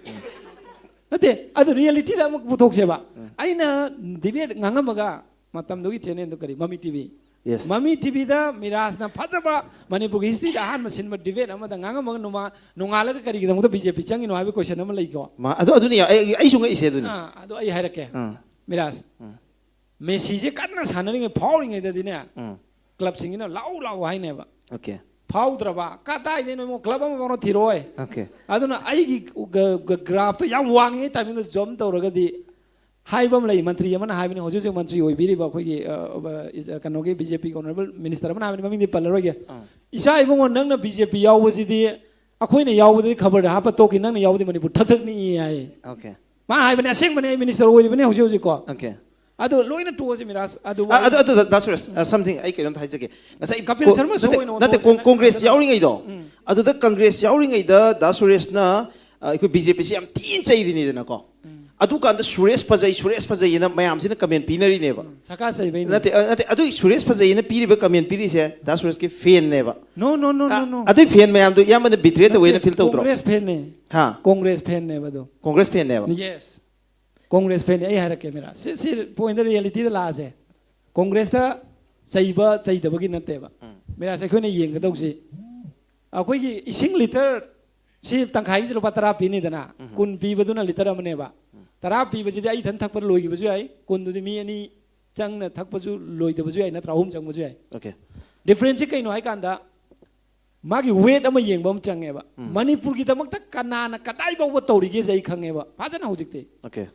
ꯅꯠꯇꯦ, ꯑꯗꯨ reality ꯗ ꯑꯃꯨꯛ ꯄꯨꯊꯣꯛꯁꯦꯕ꯫ ꯎꯝ꯫ ꯑꯩꯅ debate ꯉꯥꯡꯉꯝꯃꯒ, ꯃꯇꯝꯗꯨꯒꯤ channel ꯗꯨ ꯀꯔꯤ, ꯃꯃꯤ TV꯫ Yes. ꯃꯃꯤ ꯇꯤꯚꯤꯗ ꯃꯤꯔꯥꯖꯅ ꯐꯖꯕ ꯃꯅꯤꯄꯨꯔꯒꯤ ꯍꯤꯁꯇ꯭ꯔꯤꯗ ꯑꯍꯥꯟꯕ ꯁꯤꯟꯕ ꯗꯤꯕꯦꯠ ꯑꯃꯗ ꯉꯥꯡꯉꯝꯃꯒ ꯅꯣꯡꯉꯥ- ꯅꯣꯡꯉꯥꯜꯂꯒ ꯀꯔꯤꯒꯤꯗꯃꯛꯇ ꯕꯤ ꯖꯦ ꯄꯤ ꯆꯪꯉꯤꯅꯣ ꯍꯥꯏꯕ ꯀꯣꯏꯁꯟ ꯑꯃ ꯂꯩꯀꯣ꯫ ꯃꯥ ꯑꯗꯨ ꯑꯗꯨꯅꯤ ꯑꯩ ꯑꯩꯁꯨ ꯉꯛꯏꯁꯦ ꯑꯗꯨꯅꯤ꯫ ꯑꯥ, ꯑꯗꯨ ꯑꯩ ꯍꯥꯏꯔꯛꯀꯦ꯫ ꯑꯥ. ꯃꯤꯔꯥꯖ, ꯃꯦꯁꯤꯁꯦ ꯀꯟꯅ ꯁꯥꯟꯅꯔꯤꯉꯩ, ꯐꯥꯎꯔꯤꯉꯩꯗꯗꯤꯅꯦ, ꯎꯝ. ꯀ꯭ꯂꯕꯁꯤꯡꯁꯤꯅ ꯂꯥꯎ ꯂꯥꯎ ꯍꯥꯏꯅꯦꯕ꯫ Okay. ꯐꯥꯎꯗ꯭ꯔꯕ ꯀꯗꯥꯏꯗꯩꯅꯣ ꯏꯕꯨꯡꯉꯣ, ꯀ꯭ꯂꯕ ꯑꯃ ꯐꯥꯎꯅ ꯊꯤꯔꯛꯑꯣꯏ꯫ Okay. ꯑꯗꯨꯅ ꯑꯩꯒꯤ ꯒ- ꯒ- ꯒ꯭ꯔꯥꯐꯇꯣ ꯌꯥꯝ ꯋꯥꯡꯉꯤꯉꯩ ꯇꯥꯏꯃꯤꯡꯗ ꯖꯝ ꯇꯧꯔꯒꯗꯤ ꯍꯥꯏꯕ ꯑꯃ ꯂꯩ, ꯃꯟꯇ꯭ꯔꯤ ꯑꯃꯅ ꯍꯥꯏꯕꯅꯤ, ꯍꯧꯖꯤꯛ ꯍꯧꯖꯤꯛ ꯃꯟꯇ꯭ꯔꯤ ꯑꯣꯏꯕꯤꯔꯤꯕ ꯑꯩꯈꯣꯏꯒꯤ, ꯑ, ꯑ, ꯏꯁ- ꯑ, ꯀꯩꯅꯣꯒꯤ ꯕꯤ ꯖꯦ ꯄꯤꯒꯤ ꯑꯣꯅꯔꯦꯕꯜ ꯃꯤꯅꯤꯁꯇꯔ ꯑꯃꯅ ꯍꯥꯏꯕꯅꯤ, ꯃꯃꯤꯡꯗꯤ ꯄꯜꯂꯔꯣꯏꯒꯦ꯫ "ꯏꯆꯥ ꯏꯕꯨꯡꯉꯣ, ꯅꯪꯅ ꯕꯤ ꯖꯦ ꯄꯤ ꯌꯥꯎꯕꯁꯤꯗꯤ ꯑꯩꯈꯣꯏꯅ ꯌꯥꯎꯕꯗꯗꯤ ꯈꯕꯔꯗ ꯍꯥꯞꯄ ꯇꯣꯛꯈꯤ, ꯅꯪꯅ ꯌꯥꯎꯕꯗꯤ ꯃꯅꯤꯄꯨꯔ ꯊꯛ ꯊꯛ ꯅꯤꯛꯏ" ꯍꯥꯏ꯫ Okay. ꯃꯥ ꯍꯥꯏꯕꯅꯦ, ꯑꯁꯦꯡꯕꯅꯦ, ꯑꯩ ꯃꯤꯅꯤꯁꯇꯔ ꯑꯣꯏꯔꯤꯕꯅꯦ ꯍꯧꯖꯤꯛ ꯍꯧꯖꯤꯛꯀꯣ꯫ Okay. ꯑꯗꯨ ꯂꯣꯏꯅ ꯇꯣꯛꯑꯁꯤ ꯃꯤꯔꯥꯖ꯫ ꯑꯗꯨ ꯑ, ꯑꯗꯨ ꯑꯗꯨ ꯗꯥ ꯁꯨꯔꯦꯁ, ꯑ, something ꯑꯩ ꯀꯩꯅꯣꯝꯇ ꯍꯥꯏꯖꯒꯦ꯫ ꯉꯁꯥꯏ ꯀꯄꯤꯜ ꯀꯣ- ꯁꯔꯃ show ꯅꯠꯇꯦ, ꯑꯣꯏꯅ ꯅꯠꯇꯦ, ꯑꯣꯟꯊꯣꯛꯑꯁꯤ꯫ ꯀꯣꯡ- ꯀꯣꯡꯒ꯭ꯔꯦꯁ ꯑꯗꯨꯗ- ꯌꯥꯎꯔꯤꯉꯩꯗꯣ, ꯑꯗꯨꯗ ꯀꯪꯒ꯭ꯔꯦꯁ ꯌꯥꯎꯔꯤꯉꯩꯗ ꯗꯥ ꯁꯨꯔꯦꯁꯅ, ꯑ, ꯑꯩꯈꯣꯏ ꯕꯤ ꯖꯦ ꯄꯤꯁꯤ ꯌꯥꯝ ꯊꯤꯅ ꯆꯩꯔꯤꯅꯤꯗꯅꯀꯣ꯫ ꯑꯗꯨꯀꯥꯟꯗ "ꯁꯨꯔꯦꯁ ꯐꯖꯩ, ꯁꯨꯔꯦꯁ ꯐꯖꯩꯅ" ꯃꯌꯥꯝꯁꯤꯅ ꯀꯃꯦꯟ ꯄꯤꯅꯔꯤꯅꯦꯕ꯫ ꯁꯔꯀꯥꯔ ꯆꯩꯕꯩꯅꯦ꯫ ꯅꯠꯇꯦ, ꯑ, ꯅꯠꯇꯦ, ꯑꯗꯨꯒꯤ "ꯁꯨꯔꯦꯁ ꯐꯖꯩꯅ" ꯄꯤꯔꯤꯕ, ꯀꯃꯦꯟ ꯄꯤꯔꯤꯁꯦ ꯗꯥ ꯁꯨꯔꯦꯁꯀꯤ ꯐꯦꯟꯅꯦꯕ꯫ No, no, no, no, no. ꯑꯗꯨꯒꯤ ꯐꯦꯟ ꯃꯌꯥꯝꯗꯣ ꯏꯌꯥꯝꯕꯅ ꯕꯤꯇ꯭ꯔꯦ ꯇꯧꯋꯦꯅ ꯐꯤꯜ ꯇꯧꯗ꯭ꯔꯣ? ꯀꯣꯡꯒ꯭ꯔꯦꯁ ꯐꯦꯟꯅꯦ꯫ ꯍꯥ? ꯀꯣꯡꯒ꯭ꯔꯦꯁ ꯐꯦꯟꯅꯦꯕ ꯑꯗꯣ꯫ ꯀꯣꯡꯒ꯭ꯔꯦꯁ ꯐꯦꯟꯅꯦꯕ꯫ Yes. ꯀꯣꯡꯒ꯭ꯔꯦꯁ ꯐꯦꯟꯅꯦ, ꯑꯩ ꯍꯥꯏꯔꯛꯀꯦ ꯃꯤꯔꯥꯖ꯫ ꯁꯤ, ꯁꯤ ꯄꯣꯏꯟꯗ ꯔꯤꯌꯦꯂꯤꯇꯤꯗ ꯂꯥꯛꯑꯁꯦ꯫ ꯀꯣꯡꯒ꯭ꯔꯦꯁꯇ ꯆꯩꯕ ꯆꯩꯗꯕꯒꯤ ꯅꯠꯇꯦꯕ꯫ ꯃꯤꯔꯥꯖ, ꯑꯩꯈꯣꯏꯅ ꯌꯦꯡꯒꯗꯧꯁꯤ ꯑꯩꯈꯣꯏꯒꯤ ꯏꯁꯤꯡ ꯂꯤꯇꯔ ꯁꯤ ꯇꯪꯈꯥꯏꯒꯤꯁꯤ ꯂꯨꯄꯥ ꯇꯔꯥ ꯄꯤꯅꯤꯗꯅ, ꯀꯨꯟ ꯄꯤꯕꯗꯨꯅ ꯂꯤꯇꯔ ꯑꯃꯅꯦꯕ꯫ ꯇꯔꯥ ꯄꯤꯕꯁꯤꯗꯤ ꯑꯩ ꯏꯊꯟ ꯊꯛꯄꯗ ꯂꯣꯏꯈꯤꯕꯁꯨ ꯌꯥꯏ, ꯀꯨꯟꯗꯨꯗꯤ ꯃꯤ ꯑꯅꯤ ꯆꯪꯅ ꯊꯛꯄꯁꯨ ꯂꯣꯏꯗꯕꯁꯨ ꯌꯥꯏ, ꯅꯠꯇ꯭ꯔꯥ? ꯑꯍꯨꯝ ꯆꯪꯕꯁꯨ ꯌꯥꯏ꯫ Okay. ꯗꯤꯐ꯭ꯔꯦꯟꯁꯁꯤ ꯀꯩꯅꯣ ꯍꯥꯏꯀꯥꯟꯗ ꯃꯥꯒꯤ ꯋꯦꯠ ꯑꯃ ꯌꯦꯡꯕ ꯑꯃ ꯆꯪꯉꯦꯕ꯫ ꯃꯅꯤꯄꯨꯔꯒꯤꯗꯃꯛꯇ ꯀꯅꯥꯅ ꯀꯗꯥꯏ ꯐꯥꯎꯕ ꯇꯧꯔꯤꯒꯦꯁꯦ ꯑꯩ ꯈꯪꯉꯦꯕ ꯐꯖꯅ ꯍꯧꯖꯤꯛꯇꯤ꯫ Okay.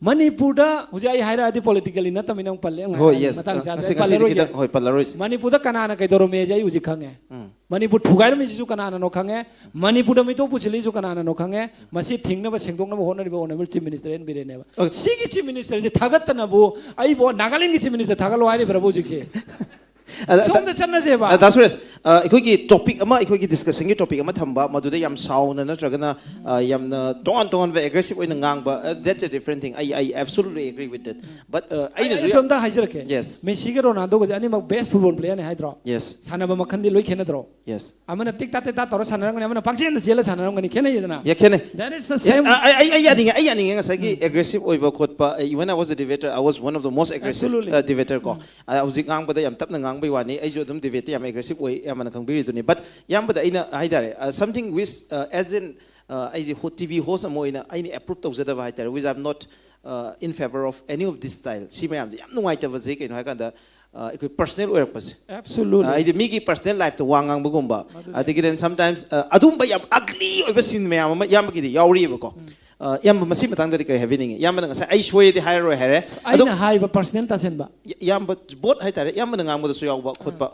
ꯃꯅꯤꯄꯨꯔꯗ ꯍꯧꯖꯤꯛ ꯑꯩ ꯍꯥꯏꯔꯛꯑꯗꯤ ꯄꯣꯂꯤꯇꯤꯀꯦꯜꯂꯤ ꯅꯠꯇꯕꯅꯤꯅ ꯑꯃꯨꯛ ꯄꯜꯂꯦ, ꯑꯃꯨꯛ ꯍꯣꯏ, ꯍꯥꯏꯔꯛꯑꯗꯤ yes. ꯃꯇꯥꯡ ꯑ, ꯆꯥꯗ꯭ꯔꯦ, ꯉꯁꯤ- ꯉꯁꯤꯗꯤ ꯄꯜꯂꯔꯣꯏꯒꯦ꯫ ꯈꯤꯇꯪ, ꯍꯣꯏ, ꯄꯜꯂꯔꯣꯏꯁꯤ꯫ ꯃꯅꯤꯄꯨꯔꯗ ꯀꯅꯥꯅ ꯀꯩꯗꯧꯔꯝꯃꯦꯁꯦ ꯑꯩ ꯍꯧꯖꯤꯛ ꯈꯪꯉꯦ꯫ ꯃꯅꯤꯄꯨꯔ ꯊꯨꯒꯥꯏꯔꯝꯃꯤꯁꯤꯁꯨ ꯀꯅꯥꯅꯅꯣ ꯈꯪꯉꯦ꯫ ꯃꯅꯤꯄꯨꯔꯗ ꯃꯤꯇꯣꯞ ꯄꯨꯁꯤꯜꯂꯤꯁꯨ ꯀꯅꯥꯅꯅꯣ ꯈꯪꯉꯦ꯫ ꯃꯁꯤ ꯊꯤꯡꯅꯕ, ꯁꯦꯡꯗꯣꯛꯅꯕ ꯍꯣꯠꯅꯔꯤꯕ ꯑꯣꯅꯔꯦꯕꯜ ꯆꯤꯐ ꯃꯤꯅꯤꯁꯇꯔ ꯑꯦꯟ ꯕꯤꯔꯦꯟꯅꯦꯕ꯫ Okay. ꯁꯤꯒꯤ ꯆꯤꯐ ꯃꯤꯅꯤꯁꯇꯔꯁꯦ ꯊꯥꯒꯠꯇꯅꯕꯨ ꯑꯩꯕꯨ ꯅꯥꯒꯥꯂꯦꯟꯒꯤ ꯆꯤꯐ ꯃꯤꯅꯤꯁꯇꯔ ꯊꯥꯒꯠꯂꯣ ꯍꯥꯏꯔꯤꯕ꯭ꯔꯕ ꯍꯧꯖꯤꯛꯁꯦ? ꯑꯗ- ꯁꯣꯝꯗ ꯆꯠꯅꯁꯦꯕ꯫ ꯑ, ꯗꯥ ꯁꯨꯔꯦꯁ, ꯑ, ꯑꯩꯈꯣꯏꯒꯤ ꯇꯣꯄꯤꯛ ꯑꯃ, ꯑꯩꯈꯣꯏꯒꯤ ꯗꯤꯁꯀꯁꯟꯒꯤ ꯇꯣꯄꯤꯛ ꯑꯃ ꯊꯝꯕ, ꯃꯗꯨꯗ ꯌꯥꯝ ꯁꯥꯎꯅ ꯅꯠꯇ꯭ꯔꯒꯅ, ꯑ, ꯌꯥꯝꯅ ꯇꯣꯉꯥꯟ ꯇꯣꯉꯥꯟꯕ ꯑꯦꯒ꯭ꯔꯦꯁꯤꯞ ꯑꯣꯏꯅ ꯉꯥꯡꯕ, uh, that's a different thing. I, I absolutely agree with that. But, uh, ꯑꯩꯅꯁꯨ ꯑꯩ ꯑꯗꯣꯝꯗ ꯍꯥꯏꯖꯔꯛꯀꯦ. Yes. ꯃꯦꯁꯤꯒ ꯔꯣꯅꯥꯜꯗꯣꯒꯁꯦ ꯑꯅꯤꯃꯛ ꯕꯦꯁ ꯐꯨꯠꯕꯣꯜ ꯄ꯭ꯂꯦꯌꯔꯅꯤ ꯍꯥꯏꯗ꯭ꯔꯣ? Yes. ꯁꯥꯟꯅꯕ ꯃꯈꯜꯗꯤ ꯂꯣꯏ ꯈꯦꯠꯅꯗ꯭ꯔꯣ? Yes. ꯑꯃꯅ ꯇꯤꯛ ꯇꯥꯛ ꯇꯤꯛ ꯇꯥꯛ ꯇꯧꯔ ꯁꯥꯟꯅꯔꯝꯒꯅꯤ, ꯑꯃꯅ ꯄꯪꯆꯦꯟꯗ ꯆꯦꯜꯂ ꯁꯥꯟꯅꯔꯝꯒꯅꯤ, ꯈꯦꯠꯅꯩꯗꯅ? ꯌꯥ, ꯈꯦꯠꯅꯩ꯫ That is the Yeah, same. ꯑꯩ ꯑꯩ ꯑꯩ ꯌꯥꯅꯤꯡꯉꯦ, ꯑꯩ ꯌꯥꯅꯤꯡꯉꯦ ꯉꯁꯥꯏꯒꯤ ꯑꯦꯒ꯭ꯔꯦꯁꯤꯞ ꯑꯣꯏꯕ ꯈꯣꯠꯄ. When I was a debater, I was one of the most aggressive Absolutely. uh, debater ꯀꯣ. ꯑ, ꯍꯧꯖꯤꯛ ꯉꯥꯡꯕꯗ ꯌꯥꯝ ꯇꯞꯅ ꯉꯥꯡꯕꯩ ꯋꯥꯅꯤ, ꯑꯩꯁꯨ ꯑꯗꯨꯝ ꯗꯤꯕꯦꯠꯇ ꯌꯥꯝ ꯑꯦꯒ꯭ꯔꯦꯁꯤꯞ ꯑꯣꯏ, ꯑꯌꯥꯝꯕꯅ ꯈꯪꯕꯤꯔꯤꯗꯨꯅꯤ. But ꯏꯌꯥꯝꯕꯗ ꯑꯩꯅ ꯍꯥꯏꯇꯥꯔꯦ, something which, as in, ꯑꯩꯁꯦ ꯇꯤ ꯚꯤ ꯍꯣꯁ ꯑꯃ ꯑꯣꯏꯅ ꯑꯩꯅ ꯑꯦꯄ꯭ꯔꯨꯞ ꯇꯧꯖꯗꯕ ꯍꯥꯏꯇꯥꯔꯦ, which I am not in favor of any of this style. ꯁꯤ ꯃꯌꯥꯝꯁꯦ ꯌꯥꯝ ꯅꯨꯡꯉꯥꯏꯇꯕꯁꯦ ꯀꯩꯅꯣ ꯍꯥꯏꯀꯥꯟꯗ, ꯑ, ꯑꯩꯈꯣꯏ ꯄꯔꯁꯅꯦꯜ ꯑꯣꯏꯔꯛꯄꯁꯦ. Absolutely. ꯑ, ꯍꯥꯏꯗꯤ ꯃꯤꯒꯤ ꯄꯔꯁꯅꯦꯜ ꯂꯥꯏꯐꯇ ꯋꯥ ꯉꯥꯡꯕꯒꯨꯝꯕ, ꯑꯗꯒꯤ then sometimes, ꯑ, ꯑꯗꯨꯝꯕ ꯌꯥꯝ ꯑꯒꯂꯤ ꯑꯣꯏꯕ ꯁꯤꯟ ꯃꯌꯥꯝ ꯑꯃ ꯏꯌꯥꯝꯕꯒꯤꯗꯤ ꯌꯥꯎꯔꯤꯑꯕꯀꯣ. ꯑ, ꯏꯌꯥꯝꯕ, ꯃꯁꯤ ꯃꯇꯥꯡꯗꯗꯤ ꯀꯔꯤ ꯍꯥꯏꯕꯤꯅꯤꯡꯉꯤ? ꯏꯌꯥꯝꯕꯅ ꯉꯁꯥꯏ "ꯑꯩ ꯁꯣꯏꯔꯗꯤ ꯍꯥꯏꯔꯔꯣꯏ" ꯍꯥꯏꯔꯦ, ꯑꯗꯣ ꯑꯩꯅ ꯍꯥꯏꯕ ꯄꯔꯁꯅꯦꯜ ꯇꯥꯁꯤꯟꯕ. ꯏꯌꯥꯝꯕ, ꯕꯣꯠ ꯍꯥꯏꯇꯥꯔꯦ, ꯏꯌꯥꯝꯕꯅ ꯉꯥꯡꯕꯗꯁꯨ ꯌꯥꯎꯕ ꯈꯣꯠꯄ.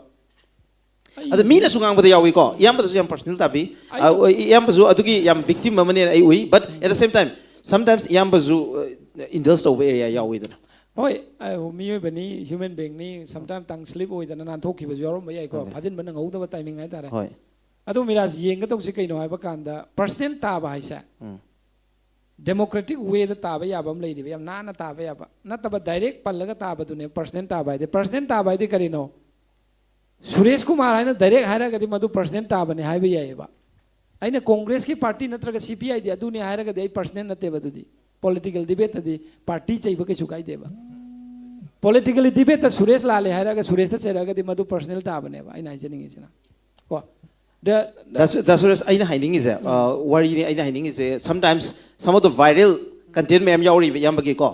ꯑꯩ- ꯑꯗ ꯃꯤꯅꯁꯨ ꯉꯥꯡꯕꯗ ꯌꯥꯎꯏꯀꯣ, ꯏꯌꯥꯝꯕꯗꯁꯨ ꯌꯥꯝ ꯄꯔꯁꯅꯦꯜ ꯇꯥꯕꯤ. ꯑ, ꯑꯩ- ꯏꯌꯥꯝꯕꯁꯨ ꯑꯗꯨꯒꯤ ꯌꯥꯝ ꯕꯤꯛꯇꯤꯝ ꯑꯃꯅꯦꯅ ꯑꯩ ꯎꯏ, but at the same time, sometimes ꯏꯌꯥꯝꯕꯁꯨ ꯏꯟꯗꯜꯁ ꯇꯧꯕ ꯑꯦꯔꯤꯌꯥ ꯌꯥꯎꯏꯗꯅ. ꯍꯣꯏ, ꯑ, ꯃꯤꯑꯣꯏꯕꯅꯤ, ꯍ꯭ꯌꯨꯃꯦꯟ ꯕꯤꯡꯅꯤ, ꯁꯝꯇꯥꯏꯝ ꯇꯥꯡ ꯁ꯭ꯂꯤꯞ ꯑꯣꯏꯗꯅ ꯅꯥꯟꯊꯣꯛꯈꯤꯕꯁꯨ ꯌꯥꯎꯔꯝꯕ ꯌꯥꯏꯀꯣ, Okay. ꯐꯥꯖꯤꯟꯕ ꯅꯪꯍꯧꯗꯕ ꯇꯥꯏꯃꯤꯡ ꯍꯥꯏꯇꯥꯔꯦ. ꯍꯣꯏ. ꯑꯗꯣ ꯃꯤꯔꯥꯖ, ꯌꯦꯡꯒꯗꯧꯁꯤ ꯀꯩꯅꯣ ꯍꯥꯏꯕ ꯀꯥꯟꯗ, ꯄꯔꯁꯅꯦꯜ ꯇꯥꯕ ꯍꯥꯏꯁꯦ ꯎꯝ. ꯗꯦꯃꯣꯀ꯭ꯔꯦꯇꯤꯛ ꯋꯦꯗ ꯇꯥꯕ ꯌꯥꯕ ꯑꯃ ꯂꯩꯔꯤꯕ, ꯌꯥꯝ ꯅꯥꯟꯅ ꯇꯥꯕ ꯌꯥꯕ ꯅꯠꯇꯕ, ꯗꯥꯏꯔꯦꯛ ꯄꯜꯂꯒ ꯇꯥꯕꯗꯨꯅꯦ ꯄꯔꯁꯅꯦꯜ ꯇꯥꯕ ꯍꯥꯏꯗꯤ. ꯄꯔꯁꯅꯦꯜ ꯇꯥꯕ ꯍꯥꯏꯗꯤ ꯀꯔꯤꯅꯣ? ꯁꯨꯔꯦꯁ ꯀꯨꯃꯥꯔ ꯍꯥꯏꯅ ꯗꯥꯏꯔꯦꯛ ꯍꯥꯏꯔꯒꯗꯤ ꯃꯗꯨ ꯄꯔꯁꯅꯦꯜ ꯇꯥꯕꯅꯦ ꯍꯥꯏꯕ ꯌꯥꯏꯑꯕ. ꯑꯩꯅ ꯀꯣꯡꯒ꯭ꯔꯦꯁꯀꯤ ꯄꯥꯔꯇꯤ ꯅꯠꯇ꯭ꯔꯒ ꯁꯤ ꯄꯤ ꯑꯥꯏ ꯗꯤ ꯑꯗꯨꯅꯦ ꯍꯥꯏꯔꯒꯗꯤ ꯑꯩ ꯄꯔꯁꯅꯦꯜ ꯅꯠꯇꯦꯕ ꯑꯗꯨꯗꯤ. ꯄꯣꯂꯤꯇꯤꯀꯦꯜ ꯗꯤꯕꯦꯠꯇꯗꯤ ꯄꯥꯔꯇꯤ ꯆꯩꯕ ꯀꯩꯁꯨ ꯀꯥꯏꯗꯦꯕ. ꯄꯣꯂꯤꯇꯤꯀꯦꯜ ꯗꯤꯕꯦꯠꯇ ꯁꯨꯔꯦꯁ ꯂꯥꯜꯂꯦ ꯍꯥꯏꯔꯒ ꯁꯨꯔꯦꯁꯇ ꯆꯩꯔꯛꯑꯒꯗꯤ ꯃꯗꯨ ꯄꯔꯁꯅꯦꯜ ꯇꯥꯕꯅꯦꯕ, ꯑꯩꯅ ꯍꯥꯏꯖꯅꯤꯡꯉꯤꯁꯤꯅ. ꯀꯣ? The- ꯗꯥ ꯁꯨ-, ꯗꯥ ꯁꯨꯔꯦꯁ, ꯑꯩꯅ ꯍꯥꯏꯅꯤꯡꯉꯤꯁꯦ, ꯑ, ꯋꯥꯔꯤꯅꯤ ꯑꯩꯅ ꯍꯥꯏꯅꯤꯡꯉꯤꯁꯦ, sometimes some of the viral content ꯃꯌꯥꯝ ꯌꯥꯎꯔꯤꯕ ꯏꯌꯥꯝꯕꯒꯤꯀꯣ.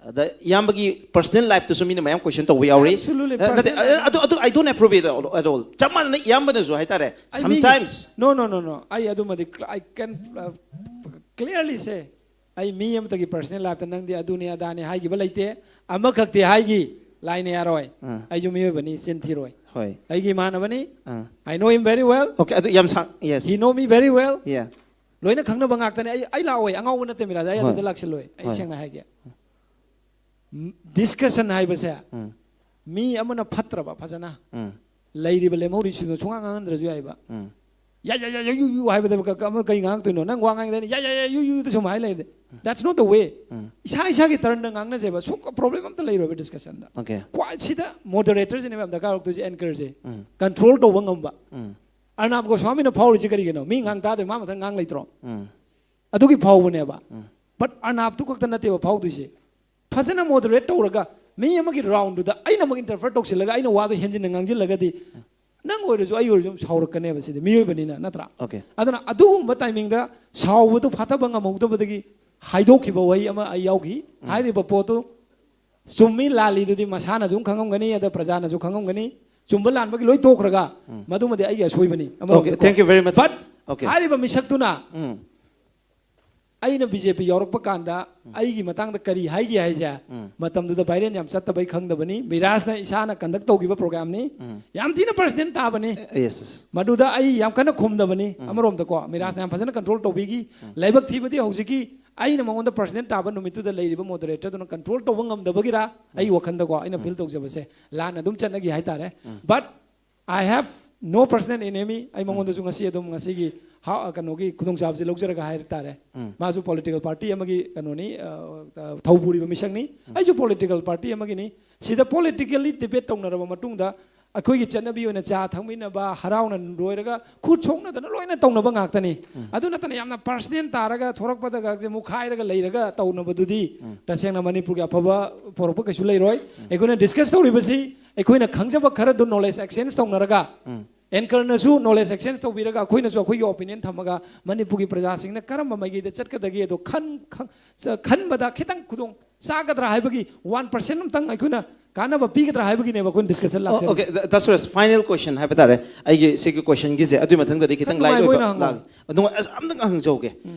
ꯑꯗ ꯏꯌꯥꯝꯕꯒꯤ ꯄꯔꯁꯅꯦꯜ ꯂꯥꯏꯐꯇꯁꯨ ꯃꯤꯅ ꯃꯌꯥꯝ ꯀꯣꯏꯁꯟ ꯇꯧꯕ ꯌꯥꯎꯔꯤ. Absolutely, ꯅ-, ꯅꯠꯇꯦ, personal life. ꯑ, ꯑꯗꯨ ꯑꯗꯨ I don't approve it at all, at all. ꯆꯞ ꯃꯥꯟꯅꯅ ꯏꯌꯥꯝꯕꯅꯁꯨ ꯍꯥꯏꯇꯥꯔꯦ, ꯑꯩ ꯃꯤꯒꯤ- sometimes. No, no, no, no. ꯑꯩ ꯑꯗꯨꯃꯗꯤ cl-, I can, uh, clearly say, ꯑꯩ ꯃꯤ ꯑꯃꯇꯒꯤ ꯄꯔꯁꯅꯦꯜ ꯂꯥꯏꯐꯇ ꯅꯪꯗꯤ ꯑꯗꯨꯅꯤ ꯑꯗꯥꯅꯤ ꯍꯥꯏꯈꯤꯕ ꯂꯩꯇꯦ. ꯑꯃꯈꯛꯇꯤ ꯍꯥꯏꯈꯤ, ꯂꯥꯏꯅ ꯌꯥꯔꯣꯏ. ꯑꯥ. ꯑꯩꯁꯨ ꯃꯤꯑꯣꯏꯕꯅꯤ, ꯆꯤꯟ ꯊꯤꯔꯣꯏ. ꯍꯣꯏ. ꯑꯩꯒꯤ ꯏꯃꯥꯟꯅꯕꯅꯤ. ꯑꯥ. I know him very well. Okay, ꯑꯗꯨ ꯌꯥꯝ ꯁꯥꯡ, yes. He know me very well. Yeah. ꯂꯣꯏꯅ ꯈꯪꯅꯕ ꯉꯥꯛꯇꯅꯦ. ꯑꯩ ꯑꯩ ꯂꯥꯛꯑꯣꯏ, ꯑꯉꯥꯎꯕ ꯅꯠꯇꯦ ꯃꯤꯔꯥꯖ, ꯑꯩ ꯍꯣꯏ. ꯑꯗꯨꯗ ꯂꯥꯛꯁꯤꯜꯂꯣꯏ. ꯑꯩ ꯍꯣꯏ. ꯁꯦꯡꯅ ꯍꯥꯏꯒꯦ. ꯗꯤꯁꯀꯁꯟ ꯍꯥꯏꯕꯁꯦ, ꯎꯝ. ꯃꯤ ꯑꯃꯅ ꯐꯠꯇ꯭ꯔꯕ ꯐꯖꯅ, ꯎꯝ. ꯂꯩꯔꯤꯕ ꯂꯦꯝꯍꯧꯔꯤꯁꯤꯡꯗꯣ ꯁꯨꯡꯉꯥꯡ ꯉꯥꯡꯍꯟꯗ꯭ꯔꯁꯨ ꯌꯥꯏꯕ꯫ ꯌꯥ ꯌꯥ ꯌꯥ ꯌꯨ ꯌꯨ ꯌꯨ ꯍꯥꯏꯕꯗ ꯀ- ꯀ- ꯑꯃ ꯀꯩ ꯉꯥꯡꯉꯛꯇꯣꯏꯅꯣ? ꯅꯪ ꯋꯥ ꯉꯥꯡꯉꯤꯗꯅꯤ ꯌꯥ ꯌꯥ ꯌꯥ ꯌꯨ ꯌꯨ ꯁꯨꯝ ꯍꯥꯏ ꯂꯩꯔꯗꯤ꯫ That's not the way. ꯏꯁꯥ ꯏꯁꯥꯒꯤ ꯇꯔꯟꯗ ꯉꯥꯡꯅꯁꯦꯕ, ꯁꯨꯡ ꯄ꯭ꯔꯣꯕ꯭ꯂꯦꯝ ꯑꯝꯇ ꯂꯩꯔꯣꯏꯕ ꯗꯤꯁꯀꯁꯟꯗ꯫ Okay. ꯈ꯭ꯋꯥꯏ ꯁꯤꯗ ꯃꯣꯗꯔꯦꯇꯔꯁꯤꯅꯦꯕ ꯌꯥꯝ ꯗꯔꯀꯥꯔ ꯑꯣꯏꯔꯛꯇꯣꯏꯁꯦ, ꯑꯦꯡꯀꯔꯁꯦ꯫ ꯀꯟꯇ꯭ꯔꯣꯜ ꯇꯧꯕ ꯉꯝꯕ꯫ ꯑꯔꯅꯥꯕ ꯒꯣꯁ꯭ꯋꯥꯃꯤꯅ ꯐꯥꯎꯔꯤꯁꯦ ꯀꯔꯤꯒꯤꯅꯣ? ꯃꯤ ꯉꯥꯡ ꯇꯥꯗ꯭ꯔꯦ, ꯃꯥ ꯃꯊꯟ ꯉꯥꯡ ꯂꯩꯇ꯭ꯔꯣ? ꯑꯗꯨꯒꯤ ꯐꯥꯎꯕꯅꯦꯕ꯫ ꯕꯠ ꯑꯔꯅꯥꯕꯇꯨ ꯈꯛꯇ ꯅꯠꯇꯦꯕ ꯐꯥꯎꯗꯣꯏꯁꯦ꯫ ꯐꯖꯅ ꯃꯣꯗꯔꯦꯠ ꯇꯧꯔꯒ ꯃꯤ ꯑꯃꯒꯤ ꯔꯥꯎꯟꯗꯨꯗ ꯑꯩꯅ ꯑꯃꯨꯛ ꯏꯟꯇꯔꯐꯤꯌꯔ ꯇꯧꯁꯤꯜꯂꯒ ꯑꯩꯅ ꯋꯥꯗꯣ ꯍꯦꯟꯖꯤꯟꯅ ꯉꯥꯡꯁꯤꯜꯂꯒꯗꯤ ꯅꯪ ꯑꯣꯏꯔꯁꯨ ꯑꯩ ꯑꯣꯏꯔꯁꯨ ꯁꯥꯎꯔꯛꯀꯅꯦꯕ꯫ ꯁꯤꯗꯤ ꯃꯤꯑꯣꯏꯕꯅꯤꯅ, ꯅꯠꯇ꯭ꯔꯥ? Okay. ꯑꯗꯨꯅ ꯑꯗꯨꯒꯨꯝꯕ ꯇꯥꯏꯃꯤꯡꯗ ꯁꯥꯎꯕꯗꯨ ꯐꯥꯊꯕ ꯉꯝꯍꯧꯗꯕꯗꯒꯤ ꯍꯥꯏꯗꯣꯛꯈꯤꯕ ꯋꯥꯍꯩ ꯑꯃ ꯑꯩ ꯌꯥꯎꯈꯤ꯫ ꯍꯥꯏꯔꯤꯕ ꯄꯣꯠꯇꯨ ꯆꯨꯝꯃꯤ ꯂꯥꯜꯂꯤꯗꯨꯗꯤ ꯃꯁꯥꯅꯁꯨ ꯈꯪꯉꯝꯒꯅꯤ, ꯑꯗ ꯄ꯭ꯔꯖꯥꯅꯁꯨ ꯈꯪꯉꯝꯒꯅꯤ꯫ ꯆꯨꯝꯕ ꯂꯥꯟꯕꯒꯤ ꯂꯣꯏ ꯇꯣꯛꯈ꯭ꯔꯒ ꯃꯗꯨꯃꯗꯤ ꯑꯩꯒꯤ ꯑꯁꯣꯏꯕꯅꯤ꯫ Okay, thank you very much. But Okay. ꯍꯥꯏꯔꯤꯕ ꯃꯤꯁꯛꯇꯨꯅ ꯑꯩꯅ ꯕꯤ ꯖꯦ ꯄꯤ ꯌꯥꯎꯔꯛꯄ ꯀꯥꯟꯗ ꯑꯩꯒꯤ ꯃꯇꯥꯡꯗ ꯀꯔꯤ ꯍꯥꯏꯒꯦ ꯍꯥꯏꯁꯦ ꯃꯇꯝꯗꯨꯗ ꯚꯥꯏꯔꯦꯟ ꯌꯥꯝ ꯆꯠꯇꯕꯩ ꯈꯪꯗꯕꯅꯤ꯫ ꯃꯤꯔꯥꯖꯅ ꯏꯁꯥꯅ ꯀꯟꯗꯛ ꯇꯧꯈꯤꯕ ꯄ꯭ꯔꯣꯒ꯭ꯔꯥꯝꯅꯤ꯫ ꯌꯥꯝ ꯊꯤꯅ ꯄꯔꯁꯅꯦꯜ ꯇꯥꯕꯅꯤ꯫ Yes, yes. ꯃꯗꯨꯗ ꯑꯩ ꯌꯥꯝ ꯀꯟꯅ ꯈꯨꯝꯗꯕꯅꯤ꯫ ꯑꯃꯔꯣꯝꯗꯀꯣ ꯃꯤꯔꯥꯖꯅ ꯌꯥꯝ ꯐꯖꯅ ꯀꯟꯇ꯭ꯔꯣꯜ ꯇꯧꯕꯤꯈꯤ꯫ ꯂꯥꯏꯕꯛ ꯊꯤꯕꯗꯤ ꯍꯧꯖꯤꯛꯀꯤ ꯑꯩꯅ ꯃꯉꯣꯟꯗ ꯄꯔꯁꯅꯦꯜ ꯇꯥꯕ ꯅꯨꯃꯤꯠꯇꯨꯗ ꯂꯩꯔꯤꯕ ꯃꯣꯗꯔꯦꯇꯔꯗꯨꯅ ꯀꯟꯇ꯭ꯔꯣꯜ ꯇꯧꯕ ꯉꯝꯗꯕꯒꯤꯔ, ꯑꯩ ꯋꯥꯈꯜꯗꯀꯣ ꯑꯩꯅ ꯐꯤꯜ ꯇꯧꯖꯕꯁꯦ ꯂꯥꯟꯅ ꯑꯗꯨꯝ ꯆꯠꯅꯈꯤ ꯍꯥꯏꯇꯥꯔꯦ꯫ But I have no personal enemy. ꯑꯩ ꯃꯉꯣꯟꯗꯁꯨ ꯉꯁꯤ ꯑꯗꯨꯝ ꯉꯁꯤꯒꯤ ꯍꯥ- ꯀꯩꯅꯣꯒꯤ ꯈꯨꯗꯣꯡꯆꯥꯕꯁꯤ ꯂꯧꯖꯔꯒ ꯍꯥꯏ ꯇꯥꯔꯦ꯫ ꯃꯥꯁꯨ ꯄꯣꯂꯤꯇꯤꯀꯦꯜ ꯄꯥꯔꯇꯤ ꯑꯃꯒꯤ ꯀꯩꯅꯣꯅꯤ, ꯑ, ꯊꯧ ꯄꯨꯔꯤꯕ ꯃꯤꯁꯛꯅꯤ꯫ ꯑꯩꯁꯨ ꯄꯣꯂꯤꯇꯤꯀꯦꯜ ꯄꯥꯔꯇꯤ ꯑꯃꯒꯤꯅꯤ꯫ ꯁꯤꯗ ꯄꯣꯂꯤꯇꯤꯀꯦꯜꯂꯤ ꯗꯤꯕꯦꯠ ꯇꯧꯅꯔꯕ ꯃꯇꯨꯡꯗ ꯑꯩꯈꯣꯏꯒꯤ ꯆꯠꯅꯕꯤ ꯑꯣꯏꯅ ꯆꯥ ꯊꯛꯃꯤꯟꯅꯕ, ꯍꯔꯥꯎꯅ ꯂꯣꯏꯔꯒ ꯈꯨꯠ ꯁꯣꯛꯅꯗꯅ ꯂꯣꯏꯅ ꯇꯧꯅꯕ ꯉꯥꯛꯇꯅꯤ꯫ ꯑꯗꯨ ꯅꯠꯇꯅ ꯌꯥꯝꯅ ꯄꯔꯁꯅꯦꯜ ꯇꯥꯔꯒ ꯊꯣꯔꯛꯄꯗꯒꯁꯦ ꯃꯨꯛꯈꯥꯏꯔꯒ ꯂꯩꯔꯒ ꯇꯧꯅꯕꯗꯨꯗꯤ ꯇꯁꯦꯡꯅ ꯃꯅꯤꯄꯨꯔꯒꯤ ꯑꯐꯕ ꯄꯣꯔꯛꯄ ꯀꯩꯁꯨ ꯂꯩꯔꯣꯏ꯫ ꯑꯩꯈꯣꯏꯅ ꯗꯤꯁꯀꯁ ꯇꯧꯔꯤꯕꯁꯤ ꯑꯩꯈꯣꯏꯅ ꯈꯪꯖꯕ ꯈꯔꯗꯨ ꯅꯣꯂꯦꯖ ꯑꯦꯛꯁꯆꯦꯟꯖ ꯇꯧꯅꯔꯒ ꯑꯦꯡꯀꯔꯅꯁꯨ ꯅꯣꯂꯦꯖ ꯑꯦꯛꯁꯆꯦꯟꯖ ꯇꯧꯕꯤꯔꯒ ꯑꯩꯈꯣꯏꯅꯁꯨ ꯑꯩꯈꯣꯏꯒꯤ ꯑꯣꯄꯤꯅꯤꯌꯟ ꯊꯝꯃꯒ ꯃꯅꯤꯄꯨꯔꯒꯤ ꯄ꯭ꯔꯖꯥꯁꯤꯡꯅ ꯀꯔꯝꯕ ꯃꯥꯏꯀꯩꯗ ꯆꯠꯀꯗꯒꯦ ꯑꯗꯣ ꯈꯟ- ꯈꯟ- ꯈꯟꯕꯗ ꯈꯤꯇꯪ ꯈꯨꯗꯣꯡ ꯆꯥꯒꯗ꯭ꯔꯥ ꯍꯥꯏꯕꯒꯤ ꯋꯥꯟ ꯄꯔꯁꯦꯟ ꯑꯝꯇꯪ ꯑꯩꯈꯣꯏꯅ ꯀꯥꯟꯅꯕ ꯄꯤꯒꯗ꯭ꯔꯥ ꯍꯥꯏꯕꯒꯤꯅꯦꯕ ꯑꯩꯈꯣꯏꯅ discussion Oh, okay, ꯂꯥꯛꯆꯔꯤꯁꯦ꯫ th- that's right. Final question ꯍꯥꯏꯕ ꯇꯥꯔꯦ꯫ ꯑꯩꯒꯤ ꯁꯤꯒꯤ ꯀꯣꯏꯁꯟꯒꯤꯁꯦ ꯑꯗꯨꯒꯤ ꯃꯊꯪꯗꯗꯤ ꯈꯤꯇꯪ ꯈꯔ ꯂꯥꯏꯠ ꯅꯨꯡꯉꯥꯏꯕ ꯑꯣꯏꯕ ꯑꯣꯏꯅ ꯍꯪꯉꯣ꯫ ꯂꯥꯛꯑꯒꯦ꯫ ꯅꯨꯡꯉꯥꯏ-, ꯑꯁ, ꯑꯝꯇꯪ ꯍꯪꯖꯍꯧꯒꯦ꯫